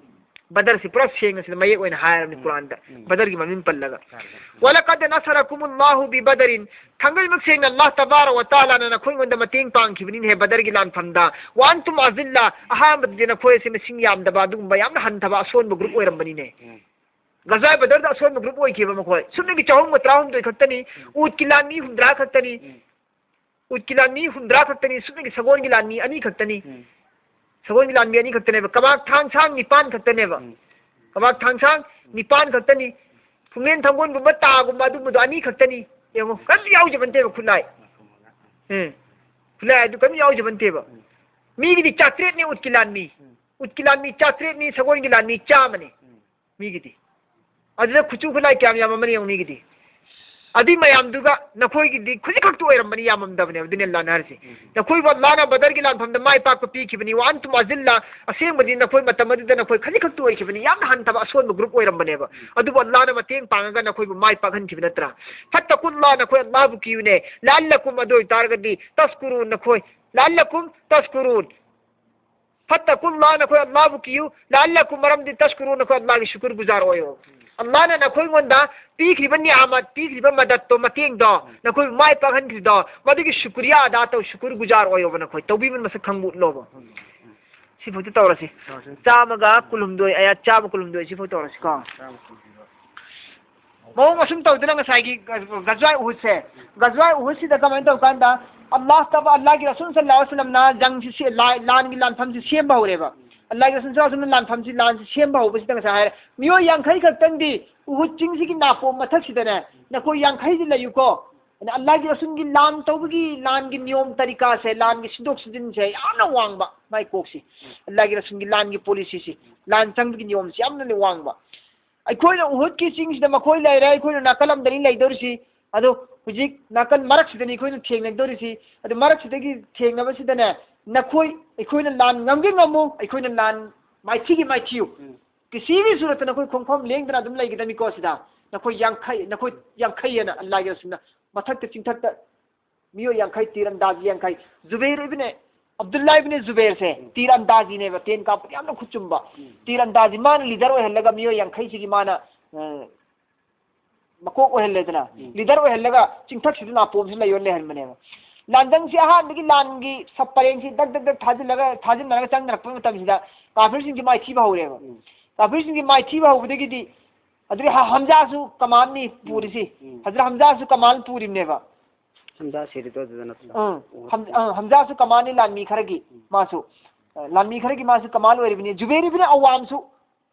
ꯕꯗꯔꯁꯤ ꯄꯨꯔꯥ ꯁꯦꯡꯅ ꯁꯤꯗ ꯃꯌꯦꯛ ꯑꯣꯏꯅ ꯍꯥꯏꯔꯕꯅꯤ ꯎꯝ꯫ ꯀꯨꯔꯥꯟꯗ꯫ ꯎꯝ꯫ ꯕꯗꯔꯒꯤ ꯃꯃꯤꯡ ꯄꯜꯂꯒ꯫ ꯁꯥꯔꯦ, ꯁꯥꯔꯦ꯫ "ولقد نصركم الله ببدر"꯫ ꯊꯥꯡꯒꯩꯃꯛ ꯁꯦꯡꯅ ꯑꯜꯂꯥꯍ ꯇꯕꯥꯔꯛ ꯋ ꯇꯥꯂꯥꯅ ꯅꯈꯣꯏꯉꯣꯟꯗ ꯃꯇꯦꯡ ꯄꯥꯡꯈꯤꯕꯅꯤꯅꯦ ꯕꯗꯔꯒꯤ ꯂꯥꯟꯐꯝꯗ꯫ "وأنتم أذلة"꯫ ꯑꯍꯥꯟꯕꯗꯗꯤ ꯅꯈꯣꯏ ꯑꯁꯤ ꯃꯁꯤꯡ ꯌꯥꯝꯗꯕ, ꯑꯗꯨꯒꯨꯝꯕ ꯌꯥꯝꯅ ꯍꯟꯊꯕ ꯑꯁꯣꯟꯕ ꯒ꯭ꯔꯨꯞ ꯑꯣꯏꯔꯝꯕꯅꯤꯅꯦ꯫ ꯎꯝ꯫ ꯒꯖꯋꯥ ꯕꯗꯔꯗ ꯑꯁꯣꯟꯕ ꯒ꯭ꯔꯨꯞ ꯑꯣꯏꯈꯤꯕ ꯃꯈꯣꯏ꯫ ꯁꯨꯞꯅꯒꯤ ꯆꯍꯨꯝꯒ ꯇꯔꯥꯍꯨꯝꯗꯣꯏ ꯈꯛꯇꯅꯤ꯫ ꯎꯝ꯫ ꯎꯠꯀꯤ ꯂꯥꯟꯃꯤ ꯍꯨꯝꯗ꯭ꯔꯥ ꯈꯛꯇꯅꯤ꯫ ꯎꯝ꯫ ꯎꯠꯀꯤ ꯂꯥꯟꯃꯤ ꯍꯨꯝꯗ꯭ꯔꯥ ꯈꯛꯇꯅꯤ, ꯁꯨꯞꯅꯒꯤ ꯁꯒꯣꯜꯒꯤ ꯂꯥꯟꯃꯤ ꯑꯅꯤ ꯈꯛꯇꯅꯤ꯫ ꯎꯝ꯫ ꯁꯒꯣꯜꯒꯤ ꯂꯥꯟꯃꯤ ꯑꯅꯤ ꯈꯛꯇꯅꯦꯕ꯫ ꯀꯃꯥꯛ ꯊꯥꯡꯁꯥꯡ ꯅꯤꯄꯥꯟ ꯈꯛꯇꯅꯦꯕ꯫ ꯎꯝ꯫ ꯀꯃꯥꯛ ꯊꯥꯡꯁꯥꯡ ꯅꯤꯄꯥꯟ ꯈꯛꯇꯅꯤ꯫ ꯐꯨꯝꯂꯦꯟ ꯊꯥꯡꯒꯣꯟꯒꯨꯝꯕ ꯇꯥꯒꯨꯝꯕ ꯑꯗꯨꯝꯕꯗꯣ ꯑꯅꯤ ꯈꯛꯇꯅꯤ꯫ ꯌꯦꯡꯉꯣ, ꯀꯔꯤꯝ ꯌꯥꯎꯖꯕ ꯅꯠꯇꯦꯕ ꯈꯨꯠꯂꯥꯏ꯫ ꯎꯝ꯫ ꯈꯨꯠꯂꯥꯏ ꯑꯗꯨ ꯀꯔꯤꯝ ꯌꯥꯎꯖꯕ ꯅꯠꯇꯦꯕ꯫ ꯎꯝ꯫ ꯃꯤꯒꯤꯗꯤ ꯆꯥꯇ꯭ꯔꯦꯠꯅꯤ ꯎꯠꯀꯤ ꯂꯥꯟꯃꯤ꯫ ꯎꯝ꯫ ꯎꯠꯀꯤ ꯂꯥꯟꯃꯤ ꯆꯥꯇ꯭ꯔꯦꯠꯅꯤ, ꯁꯒꯣꯜꯒꯤ ꯂꯥꯟꯃꯤ ꯆꯥꯝꯃꯅꯤ꯫ ꯎꯝ꯫ ꯃꯤꯒꯤꯗꯤ꯫ ꯑꯗꯨꯗ ꯈꯨꯠꯁꯨ ꯈꯨꯠꯂꯥꯏ ꯀꯌꯥꯝ ꯌꯥꯝꯃꯝꯃꯅꯤ ꯌꯦꯡꯉꯨ ꯃꯤꯒꯤꯗꯤ꯫ ꯑꯗꯨꯏ ꯃꯌꯥꯝꯗꯨꯒ ꯅꯈꯣꯏꯒꯤꯗꯤ ꯈꯖꯤꯛꯈꯛꯇ ꯑꯣꯏꯔꯝꯕꯅꯤ, ꯌꯥꯝꯃꯝꯗꯕꯅꯦꯕ꯫ ꯑꯗꯨꯅꯦ ꯑꯜꯂꯥꯍꯅ ꯍꯥꯏꯔꯤꯁꯦ꯫ ꯎꯝ꯫ ꯅꯈꯣꯏꯕꯨ ꯑꯜꯂꯥꯍꯅ ꯕꯗꯔꯒꯤ ꯂꯥꯟꯐꯝꯗ ꯃꯥꯏ ꯄꯥꯛꯄ ꯄꯤꯈꯤꯕꯅꯤ꯫ "وأنتم أذلة"꯫ ꯑꯁꯦꯡꯕꯗꯤ ꯅꯈꯣꯏ ꯃꯇꯝ ꯑꯗꯨꯗ ꯅꯈꯣꯏ ꯈꯖꯤꯛꯈꯛꯇ ꯑꯣꯏꯈꯤꯕꯅꯤ, ꯌꯥꯝꯅ ꯍꯟꯊꯕ ꯑꯁꯣꯟꯕ ꯒ꯭ꯔꯨꯞ ꯑꯣꯏꯔꯝꯕꯅꯦꯕ꯫ ꯎꯝ꯫ ꯑꯗꯨꯕꯨ ꯑꯜꯂꯥꯍꯅ ꯃꯇꯦꯡ ꯄꯥꯡꯉꯒ ꯅꯈꯣꯏꯕꯨ ꯃꯥꯏ ꯄꯥꯛꯍꯟꯈꯤꯕ ꯅꯠꯇ꯭ꯔꯥ? "فاتقوا الله"꯫ ꯅꯈꯣꯏ ꯑꯜꯂꯥꯍꯕꯨ ꯀꯤꯌꯨꯅꯦ꯫ "لعلكم"꯫ ꯑꯗꯨ ꯑꯣꯏꯇꯥꯔꯒꯗꯤ "تشكرون"꯫ ꯅꯈꯣꯏ "لعلكم تشكرون"꯫ "فاتقوا الله"꯫ ꯅꯈꯣꯏ ꯑꯜꯂꯥꯍꯕꯨ ꯀꯤꯌꯨ꯫ "لعلكم"꯫ ꯃꯔꯝꯗꯤ "تشكرون"꯫ ꯅꯈꯣꯏ ꯑꯜꯂꯥꯍꯒꯤ ꯁꯨꯀꯨꯔ ꯒꯨꯖꯥꯔ ꯑꯣꯏꯌꯣ꯫ ꯑꯜꯂꯥꯍꯅ ꯅꯈꯣꯏꯉꯣꯟꯗ ꯄꯤꯈ꯭ꯔꯤꯕ ꯅꯤꯌꯥꯃꯠ, ꯄꯤꯈ꯭ꯔꯤꯕ ꯃꯗꯠꯇꯣ, ꯃꯇꯦꯡꯗꯣ, ꯅꯈꯣꯏꯕꯨ ꯃꯥꯏ ꯄꯥꯛꯍꯟꯈ꯭ꯔꯤꯗꯣ, ꯃꯗꯨꯒꯤ ꯁꯨꯀ꯭ꯔꯤꯌꯥ ꯑꯗꯥ ꯇꯧ, ꯁꯨꯀꯨꯔ ꯒꯨꯖꯥꯔ ꯑꯣꯏꯌꯣꯕ ꯅꯈꯣꯏ꯫ ꯇꯧꯕꯤꯕ ꯃꯁꯛ ꯈꯪꯕ ꯎꯠꯂꯣꯕ꯫ ꯁꯤꯐꯥꯎꯗꯤ ꯇꯧꯔꯁꯤ꯫ ꯇꯧꯔꯁꯤ꯫ ꯆꯥꯝꯃꯒ ꯀꯨꯟꯍꯨꯝꯗꯣꯏ, ꯑꯌꯥ, ꯆꯥꯝꯃ ꯀꯨꯟꯍꯨꯝꯗꯣꯏ, ꯁꯤꯐꯥꯎ ꯇꯧꯔꯁꯤꯀꯣ꯫ ꯆꯥꯝꯃ ꯀꯨꯟꯍꯨꯝꯗꯣꯏ꯫ ꯃꯑꯣꯡ ꯑꯁꯨꯝ ꯇꯧꯗꯅ ꯉꯁꯥꯏꯒꯤ ꯒ-, ꯒꯖꯋꯥ ꯎꯍꯨꯗꯁꯦ, ꯒꯖꯋꯥ ꯎꯍꯨꯗꯁꯤꯗ ꯀꯃꯥꯏꯅ ꯇꯧꯀꯥꯟꯗ ꯑꯜꯂꯥꯍ ꯇꯕꯥ-, ꯑꯜꯂꯥꯍꯒꯤ ꯔꯁꯨꯜ ꯁꯜꯂꯜꯂꯥꯍꯨ ꯑꯂꯩꯍꯤ ꯋꯁꯜꯂꯝꯅ ꯖꯪꯁꯤ ꯁꯦ-, ꯂꯥ-, ꯂꯥꯟꯒꯤ ꯂꯥꯟꯐꯝꯁꯤ ꯁꯦꯝꯕ ꯍꯧꯔꯦꯕ꯫ ꯑꯜꯂꯥꯍꯒꯤ ꯔꯁꯨꯜ ꯁꯜꯂꯜꯂꯥꯍꯨ ꯑꯂꯩꯍꯤ ꯋꯁꯜꯂꯝꯅ ꯂꯥꯟꯐꯝꯁꯤ, ꯂꯥꯟꯁꯤ ꯁꯦꯝꯕ ꯍꯧꯕꯁꯤꯗ ꯉꯁꯥꯏ ꯍꯥꯏꯔꯦ, ꯃꯤꯑꯣꯏ ꯌꯥꯡꯈꯩ ꯈꯛꯇꯪꯗꯤ ꯎꯍꯨꯗ ꯆꯤꯡꯁꯤꯒꯤ ꯅꯥꯄꯣꯝ ꯃꯊꯛꯁꯤꯗꯅꯦ, ꯅꯈꯣꯏ ꯌꯥꯡꯈꯩꯗꯤ ꯂꯩꯌꯨꯀꯣ꯫ ꯑꯗ ꯑꯜꯂꯥꯍꯒꯤ ꯔꯁꯨꯜꯒꯤ ꯂꯥꯟ ꯇꯧꯕꯒꯤ ꯂꯥꯟꯒꯤ ꯅꯤꯌꯣꯝ ꯇꯔꯤꯀꯥꯁꯦ, ꯂꯥꯟꯒꯤ ꯁꯤꯟꯗꯣꯛ ꯁꯤꯟꯖꯤꯟꯁꯦ ꯌꯥꯝꯅ ꯋꯥꯡꯕ ꯃꯥꯏ ꯀꯣꯛꯁꯤ꯫ ꯑꯜꯂꯥꯍꯒꯤ ꯔꯁꯨꯜꯒꯤ ꯂꯥꯟꯒꯤ ꯄꯣꯂꯤꯁꯤꯁꯤ, ꯂꯥꯟ ꯆꯪꯕꯒꯤ ꯅꯤꯌꯣꯝꯁꯤ ꯌꯥꯝꯅ ꯋꯥꯡꯕ꯫ ꯑꯩꯈꯣꯏꯅ ꯎꯍꯨꯗꯀꯤ ꯆꯤꯡꯁꯤꯗ ꯃꯈꯣꯏ ꯂꯩꯔꯦ, ꯑꯩꯈꯣꯏꯅ ꯅꯥꯀꯜ ꯑꯃꯗꯅꯤ ꯂꯩꯗꯧꯔꯤꯁꯤ꯫ ꯑꯗꯣ ꯍꯧꯖꯤꯛ ꯅꯥꯀꯜ ꯃꯔꯛꯁꯤꯗꯅꯤ ꯑꯩꯈꯣꯏꯅ ꯊꯦꯡꯅꯗꯧꯔꯤꯁꯤ꯫ ꯑꯗꯨ ꯃꯔꯛꯁꯤꯗꯒꯤ ꯊꯦꯡꯅꯕꯁꯤꯗꯅꯦ, ꯅꯈꯣꯏ ꯑꯩꯈꯣꯏꯅ ꯂꯥꯟ ꯉꯝꯒꯦ ꯉꯝꯃꯨ, ꯑꯩꯈꯣꯏꯅ ꯂꯥꯟ ꯃꯥꯏꯊꯤꯒꯦ ꯃꯥꯏꯊꯤꯌꯨ꯫ ꯎꯝ꯫ ꯀꯤꯁꯤꯒꯤ ꯁꯨꯔꯠꯇ ꯅꯈꯣꯏ ꯈꯣꯡꯐꯝ ꯂꯦꯡꯗꯅ ꯑꯗꯨꯝ ꯂꯩꯒꯗꯕꯅꯤꯀꯣ ꯁꯤꯗ꯫ ꯅꯈꯣꯏ ꯌꯥꯡꯈꯩ, ꯅꯈꯣꯏ ꯌꯥꯡꯈꯩ ꯑꯅ ꯑꯜꯂꯥꯍꯒꯤ ꯔꯁꯨꯜꯅ ꯃꯊꯛꯇ ꯆꯤꯡꯊꯛꯇ ꯃꯤꯑꯣꯏ ꯌꯥꯡꯈꯩ, ꯇꯤꯔ ꯑꯟꯗꯥꯖ ꯌꯥꯡꯈꯩ꯫ ꯖꯨꯕꯩꯔ ꯏꯕꯅ ꯑꯕꯗꯨꯜꯂꯥ ꯏꯕꯅꯤ ꯖꯨꯕꯦꯔꯁꯦ ꯎꯝ꯫ ꯇꯤꯔ ꯑꯟꯗꯥꯖꯤꯅꯦꯕ, ꯇꯦꯟ ꯀꯥꯞꯄꯗ ꯌꯥꯝꯅ ꯈꯨꯠ ꯆꯨꯝꯕ꯫ ꯎꯝ꯫ ꯇꯤꯔ ꯑꯟꯗꯥꯖꯤ ꯃꯥꯅ ꯂꯤꯗꯔ ꯑꯣꯏꯍꯜꯂꯒ ꯃꯤꯑꯣꯏ ꯌꯥꯡꯈꯩꯁꯤꯒꯤ ꯃꯥꯅ, ꯑ, ꯃꯀꯣꯛ ꯑꯣꯏꯍꯜꯂꯦꯗꯅ꯫ ꯎꯝ꯫ ꯂꯤꯗꯔ ꯑꯣꯏꯍꯜꯂꯒ ꯆꯤꯡꯊꯛꯁꯤꯗ ꯅꯥꯄꯣꯝꯁꯤ ꯂꯩꯌꯣꯅ ꯂꯩꯍꯟꯕꯅꯦꯕ꯫ ꯂꯥꯟꯗꯪꯁꯤ ꯑꯍꯥꯟꯕꯒꯤ ꯂꯥꯟꯒꯤ ꯁꯕ ꯄꯔꯦꯡꯁꯤ ꯗꯛ ꯗꯛ ꯗꯛ ꯊꯥꯖꯤꯜꯂꯒ, ꯊꯥꯖꯤꯟꯅꯔꯒ ꯆꯪꯅꯔꯛꯄ ꯃꯇꯝꯁꯤꯗ ꯀꯥꯐꯤꯔꯁꯤꯡꯁꯤ ꯃꯥꯏꯊꯤꯕ ꯍꯧꯔꯦꯕ꯫ ꯎꯝ꯫ ꯀꯥꯐꯤꯔꯁꯤꯡꯁꯤ ꯃꯥꯏꯊꯤꯕ ꯍꯧꯕꯗꯒꯤꯗꯤ ꯑꯗꯨꯗꯤ ꯍ-, ꯍꯝꯖꯥꯁꯨ ꯀꯃꯥꯟꯅꯤ ꯄꯨꯔꯤꯁꯤ꯫ ꯎꯝ꯫ ꯍꯖꯔꯠ ꯍꯝꯖꯥꯁꯨ ꯀꯃꯥꯟ ꯄꯨꯔꯤꯕꯅꯦꯕ꯫ ꯍꯝꯖꯥ ꯁꯦꯔꯤꯗꯣ ꯑꯗꯨꯗ ꯅꯠꯇ꯭ꯔꯣ? ꯑꯪ꯫ ꯑꯣ꯫ ꯍꯝ-, ꯑꯪ, ꯍꯝꯖꯥꯁꯨ ꯀꯃꯥꯟꯅꯤ ꯂꯥꯟꯃꯤ ꯈꯔꯒꯤ ꯎꯝ꯫ ꯃꯥꯁꯨ꯫ ꯑ, ꯂꯥꯟꯃꯤ ꯈꯔꯒꯤ ꯃꯥꯁꯨ ꯀꯃꯥꯟ ꯑꯣꯏꯔꯤꯕꯅꯤ꯫ ꯖꯨꯕꯦꯔ ꯏꯕꯅ ꯑꯋꯥꯝꯁꯨ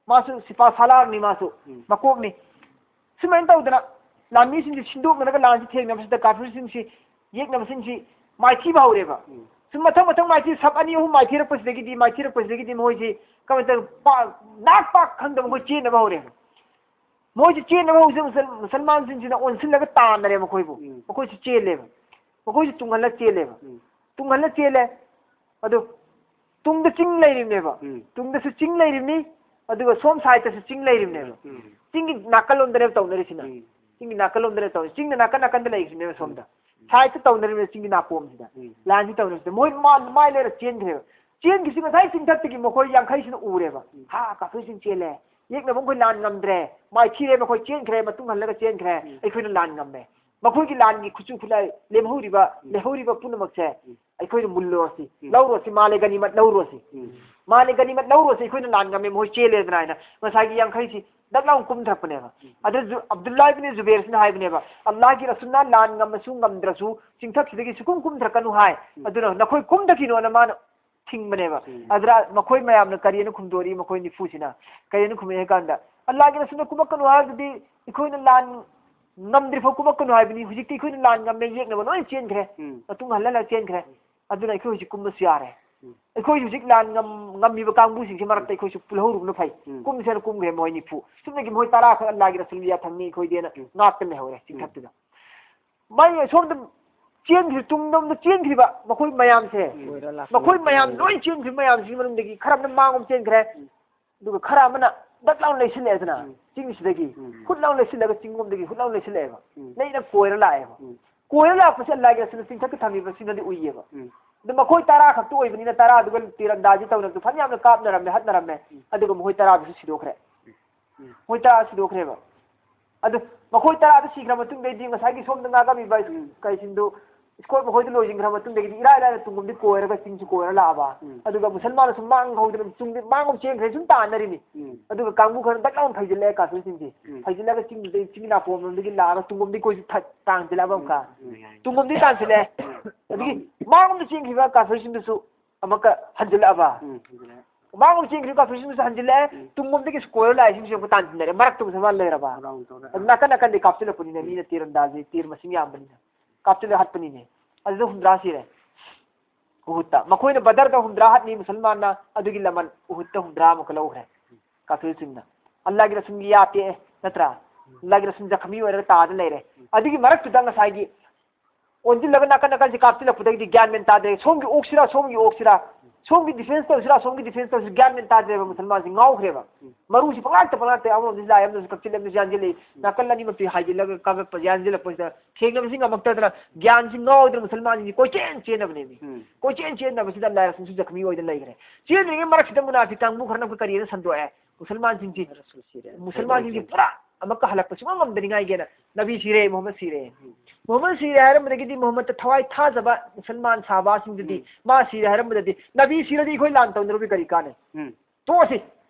ꯃꯥꯁꯨ ꯁꯤꯄꯥ ꯁꯥꯂꯥꯔꯅꯤ ꯃꯥꯁꯨ꯫ ꯎꯝ꯫ ꯃꯀꯣꯛꯅꯤ꯫ ꯁꯨꯃꯥꯏꯅ ꯇꯧꯗꯅ ꯂꯥꯟꯃꯤꯁꯤꯡꯁꯦ ꯁꯤꯟꯗꯣꯛꯅꯔꯒ ꯂꯥꯟꯁꯤ ꯊꯦꯡꯅꯕꯁꯤꯗ ꯀꯥꯐꯤꯔꯁꯤꯡꯁꯤ, ꯌꯦꯛꯅꯕꯁꯤꯡꯁꯤ ꯃꯥꯏꯊꯤꯕ ꯍꯧꯔꯦꯕ꯫ ꯎꯝ꯫ ꯁꯨꯝ ꯃꯊꯪ ꯃꯊꯪ ꯃꯥꯏꯊꯤꯕ ꯁꯕ ꯑꯅꯤ ꯑꯍꯨꯝ ꯃꯥꯏꯊꯤꯔꯛꯄꯁꯤꯗꯒꯤꯗꯤ, ꯃꯥꯏꯊꯤꯔꯛꯄꯁꯤꯗꯒꯤꯗꯤ ꯃꯣꯏꯁꯤ ꯀꯃꯥꯏꯅ ꯇꯧ-, ꯄꯥ-, ꯅꯥꯛ ꯄꯥꯛ ꯈꯪꯗꯕ ꯃꯈꯣꯏ ꯆꯦꯟꯅꯕ ꯍꯧꯔꯦꯕ꯫ ꯃꯣꯏꯁꯤ ꯆꯦꯟꯅꯕ ꯍꯧꯖꯤꯛ ꯃꯨꯁꯜ-, ꯃꯨꯁꯜꯃꯥꯟꯁꯤꯡꯁꯤꯅ ꯑꯣꯟꯁꯤꯜꯂꯒ ꯇꯥꯟꯅꯔꯦ ꯃꯈꯣꯏꯕꯨ꯫ ꯎꯝ꯫ ꯃꯈꯣꯏꯁꯤ ꯆꯦꯜꯂꯦꯕ꯫ ꯃꯈꯣꯏꯁꯤ ꯇꯨꯡꯍꯜꯂ ꯆꯦꯜꯂꯦꯕ꯫ ꯎꯝ꯫ ꯇꯨꯡꯍꯜꯂ ꯆꯦꯜꯂꯦ꯫ ꯑꯗꯨ ꯇꯨꯡꯗ ꯆꯤꯡ ꯂꯩꯔꯤꯕꯅꯦꯕ꯫ ꯎꯝ꯫ ꯇꯨꯡꯗꯁꯨ ꯆꯤꯡ ꯂꯩꯔꯤꯕꯅꯤ, ꯑꯗꯨꯒ ꯁꯣꯝ ꯁꯥꯏꯠꯇꯁꯨ ꯆꯤꯡ ꯂꯩꯔꯤꯕꯅꯦꯕ꯫ ꯎꯝ꯫ ꯆꯤꯡꯒꯤ ꯅꯥꯀꯜꯂꯣꯝꯗꯅꯦꯕ ꯇꯧꯅꯔꯤꯁꯤꯅ꯫ ꯎꯝ꯫ ꯆꯤꯡꯒꯤ ꯅꯥꯀꯜꯂꯣꯝꯗꯅꯦꯕ ꯇꯧꯔꯤ-, ꯆꯤꯡꯗ ꯅꯥꯀꯟ ꯅꯥꯀꯟꯗ ꯂꯩꯔꯤꯕꯅꯦꯕ ꯁꯣꯝꯗ꯫ ꯎꯝ꯫ ꯁꯥꯏꯠꯇ ꯇꯧꯅꯔꯤꯕꯅꯦ ꯆꯤꯡꯒꯤ ꯅꯥꯄꯣꯝꯁꯤꯗ꯫ ꯎꯝ꯫ ꯂꯥꯟꯁꯤ ꯇꯧꯅꯔꯤꯁꯤꯗ꯫ ꯃꯣꯏ ꯃꯥ-, ꯃꯥꯏ ꯂꯩꯔ ꯆꯦꯟꯈ꯭ꯔꯦꯕ꯫ ꯆꯦꯟꯈꯤꯕꯁꯤ ꯉꯁꯥꯏ ꯆꯤꯡꯊꯛꯇꯒꯤ ꯃꯈꯣꯏ ꯌꯥꯡꯈꯩꯁꯤꯅ ꯎꯔꯦꯕ꯫ ꯎꯝ꯫ "ꯍꯥ, ꯀꯥꯐꯤꯔꯁꯤꯡ ꯆꯦꯜꯂꯦ꯫ ꯌꯦꯛꯅꯕ ꯃꯈꯣꯏ ꯂꯥꯟ ꯉꯝꯗ꯭ꯔꯦ꯫ ꯃꯥꯏꯊꯤꯔꯦ ꯃꯈꯣꯏ ꯆꯦꯟꯈ꯭ꯔꯦ, ꯃꯇꯨꯡ ꯍꯜꯂꯒ ꯆꯦꯟꯈ꯭ꯔꯦ꯫ ꯎꯝ꯫ ꯑꯩꯈꯣꯏꯅ ꯂꯥꯟ ꯉꯝꯃꯦ꯫ ꯃꯈꯣꯏꯒꯤ ꯂꯥꯟꯒꯤ ꯈꯨꯠꯁꯨ ꯈꯨꯠꯂꯥꯏ ꯂꯦꯝꯍꯧꯔꯤꯕ, ꯎꯝ꯫ ꯂꯩꯍꯧꯔꯤꯕ ꯄꯨꯝꯅꯃꯛꯁꯦ ꯎꯝ꯫ ꯑꯩꯈꯣꯏꯅ ꯃꯨꯜꯂꯨꯔꯁꯤ, ꯎꯝ꯫ ꯂꯧꯔꯨꯔꯁꯤ, ꯃꯥꯂꯦ ꯒꯅꯤꯃꯠ ꯂꯧꯔꯨꯔꯁꯤ꯫ ꯎꯝ꯫ ꯃꯥꯂꯦ ꯒꯅꯤꯃꯠ ꯂꯧꯔꯨꯔꯁꯤ, ꯑꯩꯈꯣꯏꯅ ꯂꯥꯟ ꯉꯝꯃꯦ, ꯃꯈꯣꯏ ꯆꯦꯜꯂꯦꯗꯅ" ꯍꯥꯏꯅ ꯉꯁꯥꯏꯒꯤ ꯌꯥꯡꯈꯩꯁꯤ ꯗꯛ ꯂꯥꯎꯅ ꯀꯨꯝꯊꯔꯛꯄꯅꯦꯕ꯫ ꯎꯝ꯫ ꯑꯗꯨꯁꯨ ꯑꯕꯗꯨꯜꯂꯥ ꯏꯕꯅꯤ ꯖꯨꯕꯦꯔꯁꯤꯅ ꯍꯥꯏꯕꯅꯦꯕ, "ꯑꯜꯂꯥꯍꯒꯤ ꯔꯁꯨꯜꯅ ꯂꯥꯟ ꯉꯝꯃꯁꯨ ꯉꯝꯗ꯭ꯔꯁꯨ ꯆꯤꯡꯊꯛꯁꯤꯗꯒꯤ ꯁꯨꯀꯨꯝ ꯀꯨꯝꯊꯔꯛꯀꯅꯨ" ꯍꯥꯏ꯫ ꯎꯝ꯫ ꯑꯗꯨꯅ ꯅꯈꯣꯏ ꯀꯨꯝꯊꯈꯤꯅꯣꯅ ꯃꯥꯅ ꯊꯤꯡꯕꯅꯦꯕ꯫ ꯎꯝ꯫ ꯑꯗꯨꯗ ꯃꯈꯣꯏ ꯃꯌꯥꯝꯅ ꯀꯔꯤꯅ ꯈꯨꯝꯗꯣꯔꯤ? ꯃꯈꯣꯏ ꯅꯤꯐꯨꯁꯤꯅ ꯀꯔꯤꯅ ꯈꯨꯝꯃꯛꯏ ꯍꯥꯏ ꯀꯥꯟꯗ, "ꯑꯜꯂꯥꯍꯒꯤ ꯔꯁꯨꯜꯅ ꯀꯨꯝꯃꯛꯀꯅꯨ ꯍꯥꯏꯕꯗꯨꯗꯤ ꯑꯩꯈꯣꯏꯅ ꯂꯥꯟ ꯉꯝꯗ꯭ꯔꯤ ꯐꯥꯎ ꯀꯨꯝꯃꯛꯀꯅꯨ ꯍꯥꯏꯕꯅꯤ꯫ ꯍꯧꯖꯤꯛꯇꯤ ꯑꯩꯈꯣꯏꯅ ꯂꯥꯟ ꯉꯝꯃꯦ, ꯌꯦꯛꯅꯕ ꯂꯣꯏ ꯆꯦꯟꯈ꯭ꯔꯦ꯫ ꯎꯝ꯫ ꯃꯇꯨꯡ ꯍꯜꯍꯜꯂ ꯆꯦꯟꯈ꯭ꯔꯦ꯫ ꯑꯗꯨꯅ ꯑꯩꯈꯣꯏ ꯍꯧꯖꯤꯛ ꯀꯨꯝꯕꯁꯨ ꯌꯥꯔꯦ꯫ ꯎꯝ꯫ ꯑꯩꯈꯣꯏ ꯍꯧꯖꯤꯛ ꯂꯥꯟ ꯉꯝ-, ꯉꯝꯃꯤꯕ ꯀꯥꯡꯕꯨꯁꯤꯡꯁꯤ ꯃꯔꯛꯇ ꯑꯩꯈꯣꯏꯁꯨ ꯄꯨꯜꯍꯧꯔꯨꯕꯅ ꯐꯩ꯫ ꯎꯝ꯫ ꯀꯨꯝꯁꯦꯅ ꯀꯨꯝꯈ꯭ꯔꯦ ꯃꯣꯏ ꯅꯤꯐꯨ꯫ ꯆꯨꯝꯅꯒꯤ ꯃꯣꯏ ꯇꯔꯥ ꯈꯛ ꯑꯜꯂꯥꯍꯒꯤ ꯔꯁꯨꯜ ꯌꯥꯊꯪꯅꯤ ꯑꯩꯈꯣꯏꯗꯦꯅ ꯎꯝ꯫ ꯉꯥꯛꯇ ꯂꯩꯍꯧꯔꯦ ꯎꯝ꯫ ꯆꯤꯡꯊꯛꯇꯨꯗ꯫ ꯃꯥꯏ ꯁꯣꯝꯗ ꯆꯦꯟꯈ꯭ꯔꯤ-, ꯇꯨꯡꯂꯣꯝꯗ ꯆꯦꯟꯈ꯭ꯔꯤꯕ ꯃꯈꯣꯏ ꯃꯌꯥꯝꯁꯦ, ꯎꯝ꯫ ꯃꯈꯣꯏ ꯃꯌꯥꯝ ꯂꯣꯏ ꯆꯦꯟꯈ꯭ꯔꯤꯕ ꯃꯌꯥꯝꯁꯤꯒꯤ ꯃꯅꯨꯡꯗꯒꯤ ꯈꯔ ꯑꯃꯅ ꯃꯥꯡꯂꯣꯝ ꯆꯦꯟꯈ꯭ꯔꯦ, ꯎꯝ꯫ ꯑꯗꯨꯒ ꯈꯔ ꯑꯃꯅ ꯗꯛ ꯂꯥꯎꯅ ꯂꯩꯁꯤꯜꯂꯛꯑꯦꯗꯅ, ꯎꯝ꯫ ꯆꯤꯡꯁꯤꯗꯒꯤ ꯎꯝ꯫ ꯍꯨꯠ ꯂꯥꯎꯅ ꯂꯩꯁꯤꯜꯂꯒ, ꯆꯤꯡꯂꯣꯝꯗꯒꯤ ꯍꯨꯠ ꯂꯥꯎꯅ ꯂꯩꯁꯤꯜꯂꯛꯑꯦꯕ, ꯎꯝ꯫ ꯂꯩꯅ ꯀꯣꯏꯔ ꯂꯥꯛꯑꯦꯕ꯫ ꯎꯝ꯫ ꯀꯣꯏꯔ ꯂꯥꯛꯄꯁꯦ ꯑꯜꯂꯥꯍꯒꯤ ꯔꯁꯨꯜꯅ ꯆꯤꯡꯊꯛꯇ ꯊꯝꯃꯤꯕꯁꯤꯅꯗꯤ ꯎꯏꯌꯦꯕ꯫ ꯎꯝ꯫ ꯑꯗꯨ ꯃꯈꯣꯏ ꯇꯔꯥ ꯈꯛꯇ ꯑꯣꯏꯕꯅꯤꯅ ꯇꯔꯥꯗꯨꯒ ꯇꯤꯔ ꯑꯟꯗꯥꯖꯤ ꯇꯧꯅꯕꯗꯨ ꯐꯅꯌꯥꯝꯅ ꯀꯥꯞꯅꯔꯝꯃꯦ, ꯍꯠꯅꯔꯝꯃꯦ꯫ ꯎꯝ꯫ ꯑꯗꯨꯒ ꯃꯈꯣꯏ ꯇꯔꯥꯗꯨꯁꯨ ꯁꯤꯗꯣꯛꯈ꯭ꯔꯦ꯫ ꯎꯝ꯫ ꯃꯈꯣꯏ ꯇꯔꯥ ꯁꯤꯗꯣꯛꯈ꯭ꯔꯦꯕ꯫ ꯑꯗꯨ ꯃꯈꯣꯏ ꯇꯔꯥꯗꯨ ꯁꯤꯈ꯭ꯔ ꯃꯇꯨꯡꯗꯩꯗꯤ ꯉꯁꯥꯏꯒꯤ ꯁꯣꯝꯗ ꯉꯥꯒꯝꯃꯤꯕ ꯎꯝ꯫ ꯀꯩꯁꯤꯡꯗꯨ ꯏꯁꯀꯣꯔ ꯃꯈꯣꯏꯗꯨ ꯂꯣꯏꯁꯤꯟꯈ꯭ꯔ ꯃꯇꯨꯡꯗꯒꯤꯗꯤ ꯏꯔꯥꯏ ꯂꯥꯏꯅ ꯇꯨꯡꯂꯣꯝꯗꯤ ꯀꯣꯏꯔꯒ ꯆꯤꯡꯁꯤ ꯀꯣꯏꯔ ꯂꯥꯛꯑꯕ꯫ ꯎꯝ꯫ ꯑꯗꯨꯒ ꯃꯨꯁꯜꯃꯥꯟꯅ ꯁꯨꯝ ꯃꯥꯡ ꯍꯧꯗꯅ ꯇꯨꯡꯗꯤ ꯃꯥꯡꯂꯣꯝ ꯆꯦꯟꯈ꯭ꯔꯦ ꯁꯨꯝ ꯇꯥꯟꯅꯔꯤꯅꯤ꯫ ꯎꯝ꯫ ꯑꯗꯨꯒ ꯀꯥꯡꯕꯨ ꯈꯔ ꯗꯛ ꯂꯥꯎꯅ ꯐꯩꯖꯤꯜꯂꯛꯑꯦ ꯀꯥꯐꯤꯔꯁꯤꯡꯁꯤ꯫ ꯎꯝ꯫ ꯐꯩꯖꯤꯜꯂꯒ ꯆꯤꯡꯗꯨꯗꯩ ꯆꯤꯡ ꯅꯥꯄꯣꯝꯂꯣꯝꯗꯒꯤ ꯂꯥꯛꯑꯒ ꯇꯨꯡꯂꯣꯝꯗꯤ ꯀꯣꯏꯁꯤ ꯊ-, ꯇꯥꯟꯁꯤꯜꯂꯛꯑꯕ ꯑꯃꯨꯛꯀ꯫ ꯎꯝ꯫ ꯇꯨꯡꯂꯣꯝꯗꯤ ꯇꯥꯟꯁꯤꯜꯂꯛꯑꯦ꯫ ꯑꯗꯒꯤ ꯃꯥꯡꯂꯣꯝꯗ ꯆꯦꯟꯈꯤꯕ ꯀꯥꯐꯤꯔꯁꯤꯡꯗꯨꯁꯨ ꯑꯃꯨꯛꯀ ꯍꯟꯖꯤꯜꯂꯛꯑꯕ꯫ ꯎꯝ, ꯍꯟꯖꯤꯜꯂꯛꯑꯦ꯫ ꯃꯥꯡꯂꯣꯝ ꯆꯦꯟꯈꯤꯕ ꯀꯥꯐꯤꯔꯁꯤꯡꯗꯨꯁꯨ ꯍꯟꯖꯤꯜꯂꯛꯑꯦ꯫ ꯎꯝ꯫ ꯇꯨꯡꯂꯣꯝꯗꯒꯤ ꯁ꯭ꯀꯣꯌꯔ ꯂꯥꯛꯏꯁꯤꯡꯁꯨ ꯑꯃꯨꯛꯀ ꯇꯥꯟꯁꯤꯟꯅꯔꯦ꯫ ꯃꯔꯛꯇ ꯃꯨꯁꯜꯃꯥꯟ ꯂꯩꯔꯕ꯫ ꯔꯥꯎꯟ ꯇꯧꯔꯦ꯫ ꯑꯗꯨ ꯅꯥꯀꯟ ꯅꯥꯀꯟꯗꯩ ꯀꯥꯞꯁꯤꯜꯂꯛꯄꯅꯤꯅ ꯎꯝ꯫ ꯃꯤꯅ ꯇꯤꯔ ꯑꯟꯗꯥꯖꯤ, ꯇꯤꯔ ꯃꯁꯤꯡ ꯌꯥꯝꯕꯅꯤꯅ꯫ ꯀꯥꯞꯁꯤꯜꯂ ꯍꯥꯠꯄꯅꯤꯅꯦ꯫ ꯑꯗꯨꯗ ꯍꯨꯝꯗ꯭ꯔꯥ ꯁꯤꯔꯦ꯫ ꯎꯍꯨꯠꯇ꯫ ꯃꯈꯣꯏꯅ ꯕꯗꯔꯗ ꯍꯨꯝꯗ꯭ꯔꯥ ꯍꯥꯠꯅꯤ ꯃꯨꯁꯜꯃꯥꯟꯅ, ꯑꯗꯨꯒꯤ ꯂꯃꯟ ꯎꯍꯨꯠꯇ ꯍꯨꯝꯗ꯭ꯔꯥ ꯑꯃꯨꯛꯀ ꯂꯧꯈ꯭ꯔꯦ꯫ ꯀꯥꯐꯤꯔꯁꯤꯡꯅ꯫ ꯑꯜꯂꯥꯍꯒꯤ ꯔꯁꯨꯜꯒꯤ ꯌꯥ ꯇꯦꯛꯑꯦ, ꯅꯠꯇ꯭ꯔꯥ? ꯑꯜꯂꯥꯍꯒꯤ ꯔꯁꯨꯜ ꯖꯈꯃꯤ ꯑꯣꯏꯔꯒ ꯇꯥꯗꯅ ꯂꯩꯔꯦ꯫ ꯑꯗꯨꯒꯤ ꯃꯔꯛꯇꯨꯗ ꯉꯁꯥꯏꯒꯤ ꯑꯣꯟꯁꯤꯜꯂꯒ ꯅꯥꯀꯟ ꯅꯥꯀꯟꯁꯦ ꯀꯥꯞꯁꯤꯜꯂꯛꯄꯗꯒꯤꯗꯤ ꯒ꯭ꯌꯥꯟ ꯃꯦꯟ ꯇꯥꯗ꯭ꯔꯦ꯫ ꯁꯣꯝꯒꯤ ꯑꯣꯛꯁꯤꯔꯥ, ꯁꯣꯝꯒꯤ ꯑꯣꯛꯁꯤꯔꯥ, ꯁꯣꯝꯒꯤ ꯗꯤꯐꯦꯟꯁ ꯇꯧꯁꯤꯔꯥ, ꯁꯣꯝꯒꯤ ꯗꯤꯐꯦꯟꯁ ꯇꯧꯁꯤꯔꯥ ꯒ꯭ꯌꯥꯟ ꯃꯦꯟ ꯇꯥꯗ꯭ꯔꯦꯕ꯫ ꯃꯨꯁꯜꯃꯥꯟꯁꯤ ꯉꯥꯎꯈ꯭ꯔꯦꯕ꯫ ꯎꯝ꯫ ꯃꯔꯨꯁꯤ ꯄꯪꯂꯥꯛꯇ ꯄꯪꯂꯥꯛꯇ ꯑꯃꯔꯣꯝꯗꯁꯨ ꯂꯥꯛꯑꯦ, ꯑꯃꯔꯣꯝꯗꯁꯨ ꯀꯛꯆꯤꯜꯂꯦ, ꯑꯃꯔꯣꯝꯗꯁꯨ ꯌꯥꯟꯁꯤꯜꯂꯛꯏ꯫ ꯎꯝ꯫ ꯅꯥꯀꯜ ꯑꯅꯤꯃꯛꯇꯤ ꯍꯥꯏꯖꯤꯜꯂꯒ ꯀꯥꯞꯂꯛꯄ, ꯌꯥꯟꯁꯤꯜꯂꯛꯄꯁꯤꯗ ꯊꯦꯡꯅꯕꯁꯤ ꯉꯝꯃꯛꯇꯗꯅ ꯒ꯭ꯌꯥꯟꯁꯤ ꯉꯥꯎꯗꯅ ꯃꯨꯁꯜꯃꯥꯟꯁꯤꯡꯁꯤ ꯀꯣꯏꯆꯦꯟ ꯆꯦꯟꯅꯕꯅꯦꯃꯤ꯫ ꯎꯝ꯫ ꯀꯣꯏꯆꯦꯟ ꯆꯦꯟꯅꯕꯁꯤꯗ ꯑꯜꯂꯥꯍ ꯔꯁꯨꯜꯁꯨ ꯖꯈꯃꯤ ꯑꯣꯏꯗꯅ ꯂꯩꯈ꯭ꯔꯦ꯫ ꯆꯦꯟꯗ꯭ꯔꯤꯉꯩ ꯃꯔꯛꯁꯤꯗ ꯃꯨꯅꯥꯐꯤꯛ ꯀꯥꯡꯕꯨ ꯈꯔꯅ ꯑꯃꯨꯛꯀ ꯀꯔꯤꯅ ꯁꯟꯗꯣꯛꯑꯦ? ꯃꯨꯁꯜꯃꯥꯟꯁꯤꯡꯁꯤ, ꯔꯁꯨꯜ ꯁꯤꯔꯦ꯫ ꯃꯨꯁꯜꯃꯥꯟꯁꯤꯡꯁꯤ ꯄꯨꯔꯥ ꯑꯃꯨꯛꯀ ꯍꯜꯂꯛꯄ ꯁꯨꯡꯉꯝ ꯉꯝꯗꯅꯤꯡꯉꯥꯏꯒꯤꯅ ꯅꯕꯤ ꯁꯤꯔꯦ, ꯃꯨꯍꯝꯃꯗ ꯁꯤꯔꯦ꯫ ꯎꯝ꯫ ꯃꯨꯍꯝꯃꯗ ꯁꯤꯔꯦ ꯍꯥꯏꯔꯝꯕꯗꯒꯤꯗꯤ ꯃꯨꯍꯝꯃꯗꯇ ꯊꯋꯥꯏ ꯊꯥꯖꯕ ꯃꯨꯁꯜꯃꯥꯟ ꯁꯍꯥꯕꯥꯁꯤꯡꯗꯨꯗꯤ ꯎꯝ꯫ ꯃꯥ ꯁꯤꯔꯦ ꯍꯥꯏꯔꯝꯕꯗꯗꯤ ꯅꯕꯤ ꯁꯤꯔꯗꯤ ꯑꯩꯈꯣꯏ ꯂꯥꯟ ꯇꯧꯅꯔꯨꯕꯒꯤ ꯀꯔꯤ ꯀꯥꯟꯅꯩ? ꯎꯝ꯫ ꯇꯣꯛꯑꯁꯤ꯫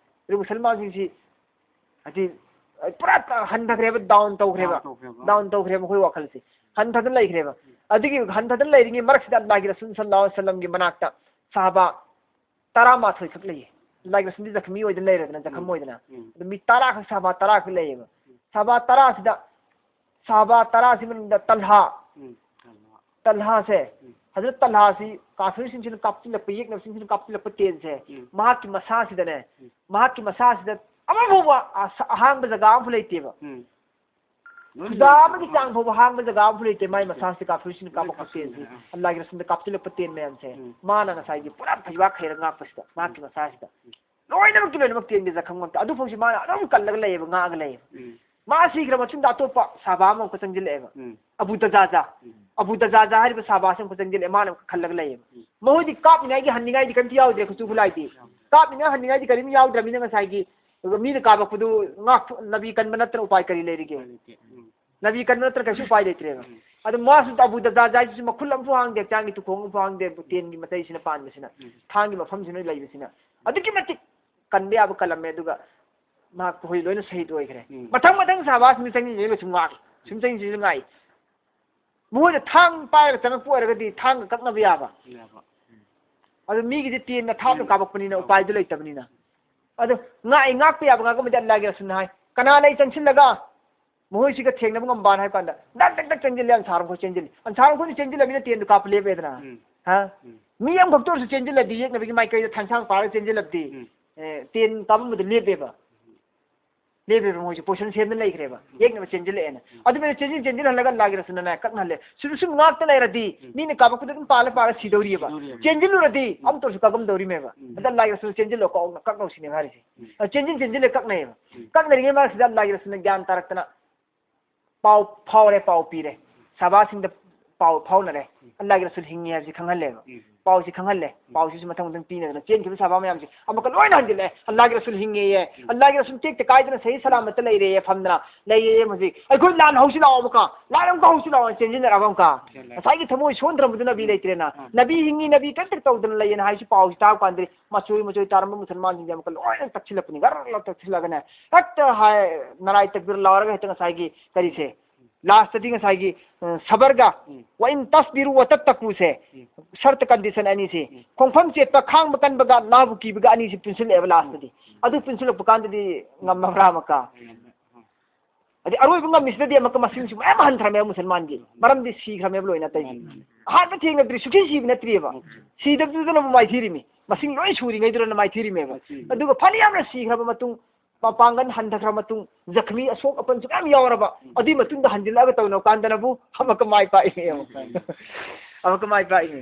ꯑꯗꯨ ꯃꯨꯁꯜꯃꯥꯟꯁꯤꯡꯁꯤ ꯍꯥꯏꯗꯤ ꯄꯨꯔꯥ ꯍꯟꯊꯈ꯭ꯔꯦꯕ, ꯗꯥꯎꯟ ꯇꯧꯈ꯭ꯔꯦꯕ꯫ ꯗꯥꯎꯟ ꯇꯧꯈ꯭ꯔꯦꯕ꯫ ꯗꯥꯎꯟ ꯇꯧꯈ꯭ꯔꯦꯕ ꯃꯈꯣꯏ ꯋꯥꯈꯜꯁꯦ꯫ ꯍꯟꯊꯗꯅ ꯂꯩꯈ꯭ꯔꯦꯕ꯫ ꯎꯝ꯫ ꯑꯗꯨꯒꯤ ꯍꯟꯊꯗꯅ ꯂꯩꯔꯤꯉꯩ ꯃꯔꯛꯁꯤꯗ ꯑꯜꯂꯥꯍꯒꯤ ꯔꯁꯨꯜ ꯁꯜꯂꯜꯂꯥꯍꯨ ꯑꯂꯩꯍꯤ ꯋꯁꯜꯂꯝꯒꯤ ꯃꯅꯥꯛꯇ ꯁꯍꯥꯕꯥ ꯇꯔꯥꯃꯥꯊꯣꯏ ꯈꯛ ꯂꯩꯌꯦ꯫ ꯑꯜꯂꯥꯍꯒꯤ ꯔꯁꯨꯜꯗꯤ ꯖꯈꯃꯤ ꯑꯣꯏꯗꯅ ꯂꯩꯔꯦꯗꯅ, ꯖꯈꯝ ꯎꯝ꯫ ꯑꯣꯏꯗꯅ꯫ ꯎꯝ꯫ ꯑꯗꯨ ꯃꯤ ꯇꯔꯥ ꯈꯛ, ꯁꯍꯥꯕꯥ ꯇꯔꯥ ꯈꯛ ꯂꯩꯌꯦꯕ꯫ ꯎꯝ꯫ ꯁꯍꯥꯕꯥ ꯇꯔꯥꯁꯤꯗ, ꯁꯍꯥꯕꯥ ꯇꯔꯥꯁꯤ ꯃꯅꯨꯡꯗ ꯇꯜꯍꯥ, ꯎꯝ꯫ ꯇꯜꯍꯥꯁꯦ, ꯎꯝ꯫ ꯍꯖꯔꯠ ꯇꯜꯍꯥꯁꯤ ꯀꯥꯐꯤꯔꯁꯤꯡꯁꯤꯅ ꯀꯥꯞꯁꯤꯜꯂꯛꯄ, ꯌꯦꯛꯅꯕꯁꯤꯡꯁꯤꯅ ꯀꯥꯞꯁꯤꯜꯂꯛꯄ ꯇꯦꯟꯁꯦ, ꯎꯝ꯫ ꯃꯍꯥꯛꯀꯤ ꯃꯁꯥꯁꯤꯗꯅꯦ, ꯎꯝ꯫ ꯃꯍꯥꯛꯀꯤ ꯃꯁꯥꯁꯤꯗ ꯑꯃ ꯐꯥꯎꯕ ꯑꯁ-, ꯑꯍꯥꯡꯕ ꯖꯒꯥ ꯑꯃꯐꯥꯎ ꯂꯩꯇꯦꯕ꯫ ꯎꯝ꯫ ꯂꯣꯏ ꯈꯨꯗꯥ ꯂꯣꯏ ꯑꯃꯒꯤ ꯆꯥꯡ ꯐꯥꯎꯕ ꯍꯥꯡꯕ ꯖꯒꯥ ꯑꯃꯐꯥꯎ ꯂꯩꯇꯦ꯫ ꯃꯥꯏ ꯃꯁꯥꯁꯤꯗ ꯀꯥꯐꯤꯔꯁꯤꯡꯅ ꯂꯣꯏ ꯀꯥꯞꯄꯛꯄ ꯀꯥꯞꯁꯤꯜꯂꯦ꯫ ꯇꯦꯟꯁꯤ, ꯑꯥ꯫ ꯑꯜꯂꯥꯍꯒꯤ ꯔꯁꯨꯜꯗ ꯀꯥꯞꯁꯤꯜꯂꯛꯄ ꯇꯦꯟ ꯃꯌꯥꯝꯁꯦ, ꯎꯝ꯫ ꯃꯥꯅ ꯉꯁꯥꯏꯒꯤ ꯄꯨꯔꯥ ꯐꯩꯕꯥꯛ ꯈꯩꯔ ꯉꯥꯛꯄꯁꯤꯗ, ꯃꯍꯥꯛꯀꯤ ꯎꯝ꯫ ꯃꯁꯥꯁꯤꯗ꯫ ꯎꯝ꯫ ꯂꯣꯏꯅꯃꯛꯀꯤ ꯂꯣꯏꯅꯃꯛ ꯇꯦꯟꯒꯤ ꯖꯈꯝ ꯉꯝꯇ꯫ ꯑꯗꯨꯐꯥꯎꯁꯤ ꯃꯥꯅ ꯑꯗꯨꯝ ꯀꯜꯂꯒ ꯂꯩꯌꯦꯕ, ꯉꯥꯛꯑꯒ ꯂꯩꯌꯦꯕ꯫ ꯎꯝ꯫ ꯃꯥ ꯁꯤꯈ꯭ꯔ ꯃꯇꯨꯡꯗ ꯑꯇꯣꯞꯄ ꯁꯍꯥꯕꯥ ꯑꯃꯃꯨꯛꯀ ꯆꯪꯁꯤꯜꯂꯛꯑꯦꯕ꯫ ꯎꯝ꯫ ꯑꯕꯨ ꯗꯖꯥꯖꯥ꯫ ꯑꯕꯨ ꯗꯖꯥꯖꯥ ꯍꯥꯏꯔꯤꯕ ꯁꯍꯕꯥꯁꯤ ꯑꯃꯨꯛ ꯆꯪꯁꯤꯜꯂꯦ, ꯃꯥꯅ ꯑꯃꯨꯛ ꯈꯜꯂꯒ ꯂꯩꯌꯦꯕ꯫ ꯃꯈꯣꯏꯗꯤ ꯀꯥꯞꯅꯤꯡꯉꯥꯏꯒꯤ ꯍꯟꯅꯤꯡꯉꯥꯏꯗꯤ ꯀꯔꯤꯝꯇ ꯌꯥꯎꯗ꯭ꯔꯦ, ꯈꯨꯠꯁꯨ ꯈꯨꯠꯂꯥꯏꯗꯤ꯫ ꯀꯥꯞꯅꯤꯡꯉꯥꯏ ꯍꯟꯅꯤꯡꯉꯥꯏꯗꯤ ꯀꯔꯤꯝ ꯌꯥꯎꯗ꯭ꯔꯕꯅꯤꯅ ꯉꯁꯥꯏꯒꯤ ꯃꯤꯅ ꯀꯥꯞꯄꯛꯄꯗꯨ ꯉꯥꯛꯊꯣꯛ-, ꯅꯕꯤ ꯀꯟꯕ ꯅꯠꯇꯅ ꯎꯄꯥꯏ ꯀꯔꯤ ꯂꯩꯔꯤꯒꯦ? ꯎꯄꯥꯏ ꯂꯩꯇꯦ꯫ ꯎꯝ꯫ ꯅꯕꯤ ꯀꯟꯕ ꯅꯠꯇ꯭ꯔ ꯀꯩꯁꯨ ꯎꯄꯥꯏ ꯂꯩꯇ꯭ꯔꯦꯕ꯫ ꯎꯝ꯫ ꯑꯗꯨ ꯃꯥꯁꯨ ꯑꯕꯨ ꯗꯖꯥꯖꯥ ꯍꯥꯏꯁꯤꯁꯨ ꯃꯈꯨꯜ ꯑꯃꯐꯥꯎ ꯍꯥꯡꯗꯦ, ꯍꯛꯆꯥꯡꯒꯤ ꯇꯨꯈꯣꯡ ꯑꯃꯐꯥꯎ ꯍꯥꯡꯗꯦ, ꯇꯦꯟꯒꯤ ꯃꯇꯩꯁꯤꯅ ꯄꯥꯟꯕꯁꯤꯅ, ꯎꯝ꯫ ꯊꯥꯡꯒꯤ ꯃꯐꯝꯁꯤꯅ ꯂꯩꯕꯁꯤꯅ꯫ ꯑꯗꯨꯛꯀꯤ ꯃꯇꯤꯛ ꯀꯟꯕ ꯌꯥꯕ ꯀꯜꯂꯝꯃꯦ, ꯑꯗꯨꯒ ꯃꯍꯥꯛ ꯃꯈꯣꯏ ꯂꯣꯏꯅ ꯁꯍꯤꯗ ꯑꯣꯏꯈ꯭ꯔꯦ꯫ ꯎꯝ꯫ ꯃꯊꯪ ꯃꯊꯪ ꯁꯍꯕꯥꯁ ꯁꯨꯝ ꯆꯪꯁꯤꯟ ꯆꯪꯁꯤꯟ ꯁꯨꯝ ꯉꯥꯛ-, ꯁꯨꯝ ꯆꯪꯁꯤꯟ ꯆꯪꯁꯤꯟ ꯉꯥꯛꯏ꯫ ꯃꯈꯣꯏꯗ ꯊꯥꯡ ꯄꯥꯏꯔꯒ ꯆꯪꯉꯛꯄ ꯑꯣꯏꯔꯒꯗꯤ ꯊꯥꯡꯒ ꯀꯛꯅꯕ ꯌꯥꯕ꯫ ꯌꯥꯕ꯫ ꯎꯝ꯫ ꯑꯗꯨ ꯃꯤꯒꯤꯗꯤ ꯇꯦꯟꯅ ꯊꯥꯞꯅ ꯎꯝ꯫ ꯀꯥꯞꯄꯛꯄꯅꯤꯅ ꯎꯝ꯫ ꯎꯄꯥꯏꯗꯨ ꯂꯩꯇꯕꯅꯤꯅ꯫ ꯑꯗꯨ ꯉꯥꯛꯏ, ꯉꯥꯛꯄ ꯌꯥꯕ ꯉꯥꯛꯄ ꯑꯃꯗꯤ ꯑꯜꯂꯥꯍꯒꯤ ꯔꯁꯨꯜꯅ ꯍꯥꯏ, ꯀꯅꯥ ꯂꯩ ꯆꯪꯁꯤꯜꯂꯒ ꯃꯈꯣꯏꯁꯤꯒ ꯊꯦꯡꯅꯕ ꯉꯝꯕꯅ ꯍꯥꯏꯕ ꯀꯥꯟꯗ ꯗꯛ ꯗꯛ ꯗꯛ ꯆꯦꯟꯁꯤꯜꯂꯦ, ꯑꯟꯁꯥꯔ ꯃꯈꯣꯏ ꯆꯦꯟꯁꯤꯜꯂꯤ꯫ ꯑꯟꯁꯥꯔ ꯃꯈꯣꯏꯅ ꯆꯦꯟꯁꯤꯜꯂꯃꯤꯅ ꯇꯦꯟꯗꯨ ꯀꯥꯞꯄ ꯂꯦꯞꯄꯦꯗꯅ꯫ ꯎꯝ꯫ ꯍꯥ? ꯎꯝ꯫ ꯃꯤ ꯑꯃꯈꯛꯇ ꯑꯣꯏꯔꯁꯨ ꯆꯦꯟꯁꯤꯜꯂꯗꯤ, ꯌꯦꯛꯅꯕꯒꯤ ꯃꯥꯏꯀꯩꯗ ꯊꯥꯡꯁꯥꯡ ꯄꯥꯔꯒ ꯆꯦꯟꯁꯤꯜꯂꯕꯗꯤ, ꯎꯝ꯫ ꯑꯦ, ꯇꯦꯟ ꯀꯥꯞꯄꯝꯕꯗꯨ ꯂꯦꯞꯄꯦꯕ꯫ ꯂꯦꯞꯄꯦꯕ ꯃꯣꯏꯁꯦ, position ꯁꯦꯝꯗꯅ ꯂꯩꯈ꯭ꯔꯦꯕ꯫ ꯎꯝ꯫ ꯌꯦꯛꯅꯕ ꯆꯦꯟꯁꯤꯜꯂꯛꯑꯦꯅ꯫ ꯎꯝ꯫ ꯑꯗꯨꯃꯥꯏꯅ ꯆꯦꯟꯁꯤꯟ ꯆꯦꯟꯁꯤꯜꯍꯜꯂꯒ ꯑꯜꯂꯥꯍꯒꯤ ꯔꯁꯨꯜꯅꯅꯦ ꯀꯛꯅꯍꯜꯂꯦ꯫ ꯁꯨꯝ ꯁꯨꯝ ꯉꯥꯛꯇ ꯂꯩꯔꯗꯤ ꯎꯝ꯫ ꯃꯤꯅ ꯀꯥꯞꯄꯛꯄꯗ ꯑꯗꯨꯝ ꯄꯥꯜꯂ ꯄꯥꯜꯂ ꯁꯤꯗꯧꯔꯤꯑꯕ꯫ ꯁꯤꯗꯧꯔꯤꯑꯕ꯫ ꯆꯦꯟꯁꯤꯜꯂꯨꯔꯗꯤ ꯎꯝ꯫ ꯑꯃꯨꯛꯇ ꯑꯣꯏꯔꯁꯨ ꯀꯥꯞꯄꯝꯗꯧꯔꯤꯃꯦꯕ꯫ ꯎꯝ꯫ ꯑꯗ ꯑꯜꯂꯥꯍꯒꯤ ꯔꯁꯨꯜ ꯆꯦꯟꯁꯤꯜꯂꯣ ꯀꯛꯑꯣꯅ ꯀꯛꯅꯧ ꯁꯤꯅꯦꯕ ꯍꯥꯏꯔꯤꯁꯦ꯫ ꯎꯝ꯫ ꯑ, ꯆꯦꯟꯁꯤꯟ ꯆꯦꯟꯁꯤꯜꯂꯦ ꯀꯛꯅꯩꯑꯕ꯫ ꯎꯝ꯫ ꯀꯛꯅꯔꯤꯉꯩ ꯃꯔꯛꯁꯤꯗ ꯑꯜꯂꯥꯍꯒꯤ ꯔꯁꯨꯜꯅ ꯒ꯭ꯌꯥꯟ ꯇꯥꯔꯛꯇꯅ ꯄꯥꯎ ꯐꯥꯎꯔꯦ, ꯄꯥꯎ ꯄꯤꯔꯦ꯫ ꯁꯍꯥꯕꯥꯁꯤꯡꯗ ꯄꯥꯎ ꯐꯥꯎꯅꯔꯦ꯫ ꯎꯝ꯫ ꯑꯜꯂꯥꯍꯒꯤ ꯔꯁꯨꯜ ꯍꯤꯡꯉꯤ ꯍꯥꯏꯕꯁꯤ ꯈꯪꯍꯜꯂꯦꯕ꯫ ꯎꯝ꯫ ꯄꯥꯎꯁꯤ ꯈꯪꯍꯜꯂꯦ꯫ ꯎꯝ꯫ ꯄꯥꯎꯁꯤꯁꯨ ꯃꯊꯪ ꯃꯊꯪ ꯄꯤꯅꯗꯅ ꯆꯦꯟꯈꯤꯕ ꯁꯍꯥꯕꯥ ꯃꯌꯥꯝꯁꯦ ꯑꯃꯨꯛꯀ ꯂꯣꯏꯅ ꯍꯟꯖꯤꯜꯂꯛꯑꯦ꯫ ꯑꯜꯂꯥꯍꯒꯤ ꯔꯁꯨꯜ ꯍꯤꯡꯉꯦꯌꯦ꯫ ꯎꯝ꯫ ꯑꯜꯂꯥꯍꯒꯤ ꯔꯁꯨꯜ ꯇꯦꯛꯇ ꯀꯥꯏꯗꯅ ꯁꯍꯤ ꯁꯂꯥꯃꯠꯇ ꯂꯩꯔꯦꯌꯦ ꯐꯝꯗꯅ꯫ ꯂꯩꯌꯦꯌꯦ ꯍꯧꯖꯤꯛ꯫ ꯑꯩꯈꯣꯏ ꯂꯥꯟ ꯍꯧꯁꯤ ꯂꯥꯛꯑꯣ ꯑꯃꯨꯛꯀ꯫ ꯂꯥꯟ ꯑꯃꯨꯛꯀ ꯍꯧꯁꯤ ꯂꯥꯛꯑꯣ ꯆꯦꯟꯁꯤꯟꯅꯔꯛꯑꯕ ꯑꯃꯨꯛꯀ꯫ ꯆꯦꯜꯂꯦ꯫ ꯉꯁꯥꯏꯒꯤ ꯊꯃꯣꯏ ꯁꯣꯟꯗ꯭ꯔꯕꯗꯨ ꯅꯕꯤ ꯂꯩꯇ꯭ꯔꯦꯅ꯫ ꯎꯝ꯫ ꯅꯕꯤ ꯍꯤꯡꯉꯤ, ꯅꯕꯤ ꯀꯔꯤꯝꯇ ꯇꯧꯗꯅ ꯂꯩꯌꯦꯅ ꯍꯥꯏꯁꯤ ꯄꯥꯎꯁꯤ ꯇꯥꯕ ꯀꯥꯟꯗꯗꯤ ꯃꯆꯣꯏ ꯃꯆꯣꯏ ꯇꯥꯔꯝꯕ ꯃꯨꯁꯜꯃꯥꯟꯁꯤꯡꯁꯦ ꯑꯃꯨꯛꯀ ꯂꯣꯏꯅ ꯇꯛꯁꯤꯜꯂꯛꯄꯅꯤ꯫ ꯒꯔ ꯂꯥꯎ ꯇꯛꯁꯤꯜꯂꯒꯅꯦ꯫ ꯍꯦꯛꯇ ꯍꯥꯏ, ꯅꯥꯔꯥꯏ ꯇꯛꯕꯤꯔ ꯂꯥꯎꯔꯒ ꯍꯦꯛꯇ ꯉꯁꯥꯏꯒꯤ ꯀꯔꯤꯁꯦ, ꯂꯥꯁꯇꯗꯤ ꯉꯁꯥꯏꯒꯤ, ꯑ, ꯁꯕꯔꯒ ꯎꯝ꯫ ꯋꯥ ꯏꯟ ꯇꯁꯕꯤꯔꯨ ꯋꯥ ꯇꯠꯇꯀꯨꯁꯦ, ꯎꯝ꯫ ꯁꯔꯇ ꯀꯟꯗꯤꯁꯟ ꯑꯅꯤꯁꯤ, ꯎꯝ꯫ ꯈꯣꯡꯐꯝ ꯆꯦꯠꯄ, ꯈꯥꯡꯕ ꯀꯟꯕꯒ ꯅꯥꯕꯨ ꯀꯤꯕꯒ ꯑꯅꯤꯁꯤ ꯄꯨꯟꯁꯤꯜꯂꯛꯑꯦꯕ ꯂꯥꯁꯇꯗꯤ꯫ ꯎꯝ꯫ ꯑꯗꯨ ꯄꯨꯟꯁꯤꯜꯂꯛꯄ ꯀꯥꯟꯗꯗꯤ ꯉꯝꯃꯕ꯭ꯔꯥ ꯑꯃꯨꯛꯀ? ꯎꯝ꯫ ꯑꯗꯩ ꯑꯔꯣꯏꯕ ꯉꯝꯃꯤꯁꯤꯗꯗꯤ ꯑꯃꯨꯛꯀ ꯃꯁꯤꯡꯁꯨ ꯃꯌꯥꯝ ꯍꯟꯊꯔꯝꯃꯦꯕ ꯃꯨꯁꯜꯃꯥꯟꯒꯤ꯫ ꯃꯔꯝꯗꯤ ꯁꯤꯈ꯭ꯔꯃꯦꯕ ꯂꯣꯏꯅ ꯑꯇꯩꯗꯤ꯫ ꯃꯥꯅꯤ, ꯃꯥꯅꯤ꯫ ꯑꯍꯥꯟꯕ ꯊꯦꯡꯅꯗ꯭ꯔꯤ, ꯁꯨꯛꯁꯤ ꯁꯤꯕ ꯅꯠꯇ꯭ꯔꯤꯑꯕ꯫ ꯎꯝ꯫ ꯁꯤꯗꯕꯗꯨꯗꯅꯕꯨ ꯃꯥꯏꯊꯤꯔꯤꯃꯤ꯫ ꯃꯁꯤꯡ ꯂꯣꯏ ꯁꯨꯔꯤꯉꯩꯗꯨꯗꯅ ꯃꯥꯏꯊꯤꯔꯤꯃꯦꯕ꯫ ꯃꯥꯏꯊꯤꯔꯤꯃꯤ꯫ ꯑꯗꯨꯒ ꯐꯅ ꯌꯥꯝꯅ ꯁꯤꯈ꯭ꯔꯕ ꯃꯇꯨꯡ, ꯃꯄꯥꯡꯒꯜ ꯍꯟꯊꯈ꯭ꯔ ꯃꯇꯨꯡ, ꯖꯈꯃꯤ ꯑꯁꯣꯛ ꯑꯄꯟꯁꯨ ꯃꯌꯥꯝ ꯌꯥꯎꯔꯕ, ꯎꯝ꯫ ꯑꯗꯨꯏ ꯃꯇꯨꯡꯗ ꯍꯟꯖꯤꯜꯂꯛꯑꯒ ꯇꯧꯅꯕ ꯀꯥꯟꯗꯅꯕꯨ ꯑꯃꯨꯛꯀ ꯃꯥꯏ ꯄꯥꯛꯏꯅꯦ ꯑꯃꯨꯛ꯫ ꯎꯝ꯫ ꯑꯃꯨꯛꯀ ꯃꯥꯏ ꯄꯥꯛꯏꯅꯦ꯫